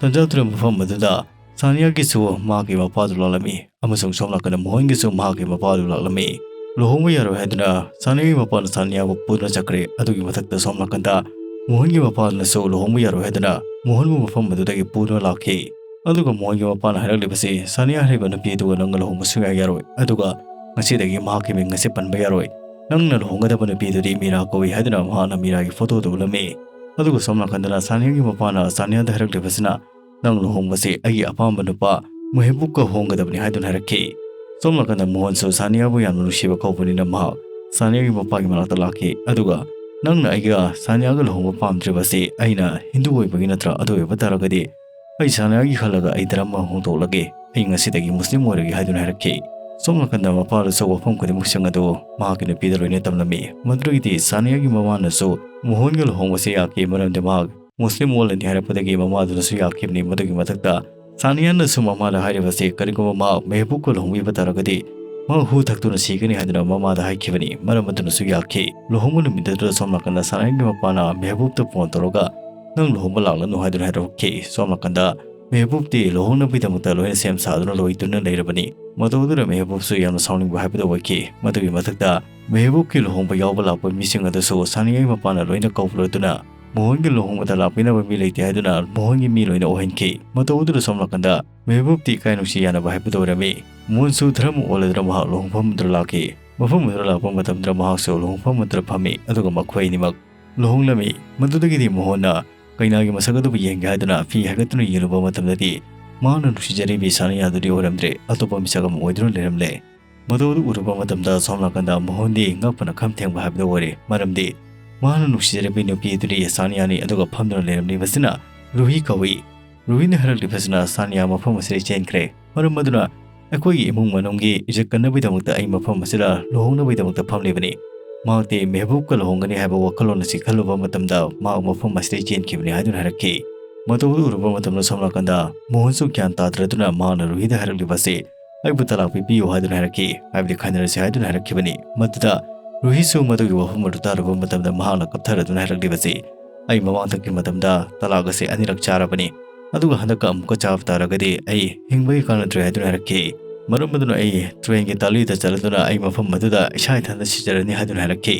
ꯇꯟꯖꯥ ꯑꯗꯨꯗ ꯃꯐꯝ ꯑꯗꯨꯗ ꯁꯥꯅꯤꯌꯥꯒꯤꯁꯨ ꯃꯍꯥꯛꯀꯤ ꯃꯄꯥꯗꯨ ꯂꯥꯛꯂꯝꯃꯤ, ꯑꯃꯁꯨꯡ ꯁꯣꯝ ꯅꯥꯀꯟꯗ ꯃꯣꯍꯟꯒꯤꯁꯨ ꯃꯍꯥꯛꯀꯤ ꯃꯄꯥꯗꯨ ꯂꯥꯛꯂꯝꯃꯤ꯫ ꯂꯨꯍꯣꯡꯕ ꯌꯥꯔꯣꯏ ꯍꯥꯏꯗꯨꯅ ꯁꯥꯅꯤꯌꯥꯒꯤ ꯃꯄꯥꯅ ꯁꯥꯅꯤꯌꯥꯕꯨ ꯄꯨꯗꯨꯅ ꯆꯠꯈ꯭ꯔꯦ꯫ ꯑꯗꯨꯒꯤ ꯃꯊꯛꯇ ꯁꯣꯝ ꯅꯥꯀꯟꯗ ꯃꯣꯍꯟꯒꯤ ꯃꯄꯥꯅꯁꯨ ꯂꯨꯍꯣꯡꯕ ꯌꯥꯔꯣꯏ ꯍꯥꯏꯗꯨꯅ ꯃꯣꯍꯟꯕꯨ ꯃꯐꯝ ꯑꯗꯨꯗꯒꯤ ꯄꯨꯗꯨꯅ ꯂꯥꯛꯈꯤ꯫ ꯑꯗꯨꯒ ꯃꯣꯍꯟꯒꯤ ꯃꯄꯥꯅ ꯍꯥꯏꯔꯛꯂꯤꯕꯁꯤ, "ꯁꯥꯅꯤꯌꯥ ꯍꯥꯏꯔꯤꯕ ꯅꯨꯄꯤ ꯑꯗꯨꯒ ꯅꯪꯒ ꯂꯨꯍꯣꯡꯕ ꯁꯨꯡꯌꯥ ꯌꯥꯔꯣꯏ꯫ ꯑꯗꯨꯒ ꯉꯁꯤꯗꯒꯤ ꯃꯍꯥꯛꯀꯤ ꯃꯤꯡ ꯑꯁꯤ ꯄꯟꯕ ꯌꯥꯔꯣꯏ꯫ ꯅꯪꯅ ꯂꯨꯍꯣꯡꯒꯗꯕ ꯅꯨꯄꯤ ꯑꯗꯨꯗꯤ ꯃꯤꯔꯥ ꯀꯧꯏ" ꯍꯥꯏꯗꯨꯅ ꯃꯍꯥꯛꯅ ꯃꯤꯔꯥꯒꯤ ꯐꯣꯇꯣꯗꯨ ꯎꯠꯂꯝꯃꯤ꯫ ꯑꯗꯨꯒ ꯁꯣꯝ ꯅꯥꯀꯟꯗꯅ ꯁꯥꯅꯤꯌꯥꯒꯤ ꯃꯄꯥꯅ ꯁꯥꯅꯤꯌꯥꯗ ꯍꯥꯏꯔꯛꯂꯤꯕꯁꯤꯅ, "ꯅꯪ ꯂꯨꯍꯣꯡꯕꯁꯤ ꯑꯩꯒꯤ ꯑꯄꯥꯝꯕ ꯅꯨꯄꯥ ꯃꯦꯍꯕꯨꯕꯀ ꯍꯣꯡꯒꯗꯕꯅꯤ" ꯍꯥꯏꯗꯨꯅ ꯍꯥꯏꯔꯛꯈꯤ꯫ ꯁꯣꯝ ꯅꯥꯀꯟꯗ ꯃꯣꯍꯟꯁꯨ ꯁꯥꯅꯤꯌꯥꯕꯨ ꯌꯥꯝꯅ ꯅꯨꯡꯁꯤꯕ ꯀꯧꯕꯅꯤꯅ ꯃꯍꯥꯛ ꯁꯥꯅꯤꯌꯥꯒꯤ ꯃꯄꯥꯒꯤ ꯃꯅꯥꯛꯇ ꯂꯥꯛꯈꯤ꯫ ꯑꯗꯨꯒ, "ꯅꯪꯅ ꯑꯩꯒ ꯁꯥꯅꯤꯌꯥꯒ ꯂꯨꯍꯣꯡꯕ ꯄꯥꯝꯗ꯭ꯔꯤꯕꯁꯤ ꯑꯩꯅ ꯍꯤꯟꯗꯨ ꯑꯣꯏꯕꯒꯤ ꯅꯠꯇ꯭ꯔꯥ? ꯑꯗꯨ ꯑꯣꯏꯕ ꯇꯥꯔꯒꯗꯤ ꯑꯩ ꯁꯥꯅꯤꯌꯥꯒꯤ ꯈꯜꯂꯒ ꯑꯩ ꯙꯔꯃ ꯍꯣꯡꯗꯣꯛꯂꯒꯦ꯫ ꯑꯩ ꯉꯁꯤꯗꯒꯤ ꯃꯨꯁꯂꯤꯝ ꯑꯣꯏꯔꯒꯦ" ꯍꯥꯏꯗꯨꯅ ꯍꯥꯏꯔꯛꯈꯤ꯫ ꯁꯣꯝ ꯅꯥꯀꯟꯗ ꯃꯄꯥꯗꯨꯁꯨ ꯋꯥꯐꯝ ꯈꯨꯗꯤꯡꯃꯛꯁꯤꯡ ꯑꯗꯨ ꯃꯍꯥꯛꯀꯤ ꯅꯨꯄꯤꯗ ꯂꯣꯏꯅ ꯇꯝꯂꯝꯃꯤ꯫ ꯃꯗꯨꯗꯒꯤꯗꯤ ꯁꯥꯅꯤꯌꯥꯒꯤ ꯃꯃꯥꯅꯁꯨ ꯃꯣꯍꯟꯒ ꯂꯨꯍꯣꯡꯕꯁꯤ ꯌꯥꯈꯤ, ꯃꯔꯝꯗꯤ ꯃꯍꯥꯛ ꯃꯨꯁꯂꯤꯝ ꯑꯣꯜꯂꯅꯤ ꯍꯥꯏꯔꯛꯄꯗꯒꯤ ꯃꯃꯥꯗꯨꯅꯁꯨ ꯌꯥꯈꯤꯕꯅꯤ꯫ ꯃꯗꯨꯒꯤ ꯃꯊꯛꯇ ꯁꯥꯅꯤꯌꯥꯅꯁꯨ ꯃꯃꯥꯗ ꯍꯥꯏꯔꯤꯕꯁꯤ, ꯀꯔꯤꯒꯨꯝꯕ ꯃꯍꯥꯛ ꯃꯦꯍꯕꯨꯕꯀ ꯂꯨꯍꯣꯡꯕꯤꯕ ꯇꯥꯔꯒꯗꯤ ꯃꯍꯥꯛ ꯍꯨ ꯊꯛꯇꯨꯅ ꯁꯤꯒꯅꯤ ꯍꯥꯏꯗꯨꯅ ꯃꯃꯥꯗ ꯍꯥꯏꯈꯤꯕꯅꯤ꯫ ꯃꯔꯝ ꯑꯗꯨꯅꯁꯨ ꯌꯥꯈꯤ꯫ ꯂꯨꯍꯣꯡꯕ ꯅꯨꯃꯤꯠ ꯑꯗꯨꯗ ꯁꯣꯝ ꯅꯥꯀꯟꯗ ꯁꯥꯅꯤꯌꯥꯒꯤ ꯃꯄꯥꯅ ꯃꯦꯍꯕꯨꯕꯇ ꯐꯣꯟ ꯇꯧꯔꯒ, "ꯅꯪ ꯂꯨꯍꯣꯡꯕ ꯂꯥꯛꯂꯅꯨ" ꯍꯥꯏꯗꯨꯅ ꯍꯥꯏꯔꯛꯈꯤ꯫ ꯁꯣꯝ ꯅꯥꯀꯟꯗ ꯃꯦꯍꯕꯨꯕꯇꯤ ꯂꯨꯍꯣꯡꯅꯕꯒꯤꯗꯃꯛꯇ ꯂꯣꯏꯅ ꯁꯦꯝ ꯁꯥꯗꯨꯅ ꯂꯣꯏꯗꯨꯅ ꯂꯩꯔꯕꯅꯤ꯫ ꯃꯇꯧ ꯑꯗꯨꯗ ꯃꯦꯍꯕꯨꯕꯁꯨ ꯌꯥꯝꯅ ꯁꯥꯎꯅꯤꯡꯕ ꯍꯥꯏꯕꯗꯨ ꯑꯣꯏꯈꯤ꯫ ꯃꯗꯨꯒꯤ ꯃꯊꯛꯇ ꯃꯦꯍꯕꯨꯕꯀꯤ ꯂꯨꯍꯣꯡꯕ ꯌꯥꯎꯕ ꯂꯥꯛꯄ ꯃꯤꯁꯤꯡ ꯑꯗꯨꯁꯨ ꯁꯥꯅꯤꯌꯥꯒꯤ ꯃꯄꯥꯅ ꯂꯣꯏꯅ ꯀꯧꯔꯗꯨꯅ ꯃꯣꯍꯟꯒꯤ ꯂꯨꯍꯣꯡꯕꯗ ꯂꯥꯛꯄꯤꯅꯕ ꯃꯤ ꯂꯩꯇꯦ ꯍꯥꯏꯗꯨꯅ ꯃꯣꯍꯟꯒꯤ ꯃꯤ ꯂꯣꯏꯅ ꯑꯣꯏꯍꯟꯈꯤ꯫ ꯃꯇꯧ ꯑꯗꯨꯗ ꯁꯣꯝ ꯅꯥꯀꯟꯗ ꯃꯦꯍꯕꯨꯕꯇꯤ ꯏꯀꯥꯏ ꯅꯨꯡꯁꯤ ꯌꯥꯅꯕ ꯍꯥꯏꯕꯗꯨ ꯑꯣꯏꯔꯝꯃꯤ꯫ ꯃꯣꯍꯟꯁꯨ ꯙꯔꯃ ꯑꯣꯜꯂꯗꯨꯅ ꯃꯍꯥꯛ ꯂꯨꯍꯣꯡꯐꯝ ꯑꯗꯨꯗ ꯂꯥꯛꯈꯤ꯫ ꯃꯐꯝ ꯑꯗꯨꯗ ꯂꯥꯛꯄ ꯃꯇꯝꯗ ꯃꯍꯥꯛꯁꯨ ꯂꯨꯍꯣꯡꯐꯝ ꯑꯗꯨꯗ ꯐꯝꯃꯤ, ꯑꯗꯨꯒ ꯃꯈꯣꯏ ꯑꯅꯤꯃꯛ ꯂꯨꯍꯣꯡꯂꯝꯃꯤ꯫ ꯃꯗꯨꯗꯒꯤꯗꯤ ꯃꯣꯍꯟꯅ ꯀꯩꯅꯥꯒꯤ ꯃꯁꯛ ꯑꯗꯨꯕꯨ ꯌꯦꯡꯒꯦ ꯍꯥꯏꯗꯨꯅ ꯐꯤ ꯍꯥꯏꯒꯠꯇꯨꯅ ꯌꯦꯡꯂꯨꯕ ꯃꯇꯝꯗꯗꯤ ꯃꯍꯥꯛꯅ ꯅꯨꯡꯁꯤꯖꯔꯤꯕꯤ ꯁꯥꯅꯤꯌꯥꯗꯨꯗꯤ ꯑꯣꯏꯔꯝꯗ꯭ꯔꯦ, ꯑꯇꯣꯞꯄ ꯃꯤꯁꯛ ꯑꯃ ꯑꯣꯏꯗꯨꯅ ꯂꯩꯔꯝꯂꯦ꯫ ꯃꯗꯨ ꯑꯗꯨ ꯎꯔꯨꯕ ꯃꯇꯝꯗ ꯁꯣꯝ ꯅꯥꯀꯟꯗ ꯃꯣꯍꯟꯗꯤ ꯉꯛꯄꯅ ꯈꯝ ꯊꯦꯡꯕ ꯍꯥꯏꯕꯗꯨ ꯑꯣꯏꯔꯦ꯫ ꯃꯔꯝꯗꯤ ꯃꯍꯥꯛꯅ ꯅꯨꯡꯁꯤꯖꯔꯤꯕꯤ ꯅꯨꯄꯤ ꯑꯗꯨꯗꯤ ꯁꯥꯅꯤꯌꯥꯅꯤ, ꯑꯗꯨꯒ ꯐꯝꯗꯨꯅ ꯂꯩꯔꯝꯂꯤꯕꯁꯤꯅ ꯔꯨꯍꯤ ꯀꯧꯏ꯫ ꯔꯨꯍꯤꯅ ꯍꯥꯏꯔꯛꯂꯤꯕꯁꯤꯅ ꯁꯥꯅꯤꯌꯥ ꯃꯐꯝ ꯑꯁꯤꯗ ꯆꯦꯟꯈ꯭ꯔꯦ꯫ ꯃꯔꯝ ꯑꯗꯨꯅ ꯑꯩꯈꯣꯏꯒꯤ ꯏꯃꯨꯡ ꯃꯅꯨꯡꯒꯤ ꯏꯖꯠ ꯀꯟꯅꯕꯒꯤꯗꯃꯛꯇ ꯑꯩ ꯃꯐꯝ ꯑꯁꯤꯗ ꯂꯨꯍꯣꯡꯅꯕꯒꯤꯗꯃꯛꯇ ꯐꯝꯂꯤꯕꯅꯤ꯫ ꯃꯍꯥꯛꯇꯤ ꯃꯦꯍꯕꯨꯕꯀ ꯂꯨꯍꯣꯡꯒꯅꯤ ꯍꯥꯏꯕ ꯋꯥꯈꯜꯂꯣꯟ ꯑꯁꯤ ꯈꯜꯂꯨꯕ ꯃꯇꯝꯗ ꯃꯍꯥꯛ ꯃꯐꯝ ꯑꯁꯤꯗ ꯆꯦꯟꯈꯤꯕꯅꯤ ꯍꯥꯏꯗꯨꯅ ꯍꯥꯏꯔꯛꯈꯤ꯫ ꯃꯇꯧ ꯑꯗꯨ ꯎꯔꯨꯕ ꯃꯇꯝꯗ ꯁꯣꯝ ꯅꯥꯀꯟꯗ ꯃꯣꯍꯟꯁꯨ ꯒ꯭ꯌꯥꯟ ꯇꯥꯗ꯭ꯔꯗꯨꯅ ꯃꯍꯥꯛꯅ ꯔꯨꯍꯤꯗ ꯍꯥꯏꯔꯛꯂꯤꯕ ꯑꯁꯤ ꯑꯩꯕꯨ ꯇꯂꯥꯛ ꯄꯤꯕꯤꯌꯨ ꯍꯥꯏꯗꯨꯅ ꯍꯥꯏꯔꯛꯈꯤ, ꯍꯥꯏꯕꯗꯤ ꯈꯟꯅꯔꯁꯤ ꯍꯥꯏꯗꯨꯅ ꯍꯥꯏꯔꯛꯈꯤꯕꯅꯤ꯫ ꯃꯗꯨꯗ ꯔꯨꯍꯤꯁꯨ ꯃꯗꯨꯒꯤ ꯋꯥꯐꯝ ꯑꯗꯨ ꯇꯥꯔꯨꯕ ꯃꯇꯝꯗ ꯃꯍꯥꯛꯅ ꯀꯞꯊꯔꯗꯨꯅ ꯍꯥꯏꯔꯛꯂꯤꯕꯁꯤ, ꯑꯩ ꯃꯃꯥꯡꯗꯒꯤ ꯃꯇꯝꯗ ꯇꯂꯥꯛ ꯑꯁꯤ ꯑꯅꯤꯔꯛ ꯆꯥꯔꯕꯅꯤ, ꯑꯗꯨꯒ ꯍꯟꯗꯛꯀ ꯑꯃꯨꯛꯀ ꯆꯥꯕ ꯇꯥꯔꯒꯗꯤ ꯑꯩ ꯍꯤꯡꯕꯒꯤ ꯀꯥꯟꯅꯗ꯭ꯔꯦ ꯍꯥꯏꯗꯨꯅ ꯍꯥꯏꯔꯛꯈꯤ꯫ ꯃꯔꯝ ꯑꯗꯨꯅ ꯑꯩ ꯇ꯭ꯔꯦꯟꯒꯤ ꯇꯥꯂꯤꯗ ꯆꯠꯂꯗꯨꯅ ꯑꯩ ꯃꯐꯝ ꯑꯗꯨꯗ ꯏꯁꯥ ꯏꯊꯟꯇ ꯁꯤꯖꯔꯅꯤ ꯍꯥꯏꯗꯨꯅ ꯍꯥꯏꯔꯛꯈꯤ꯫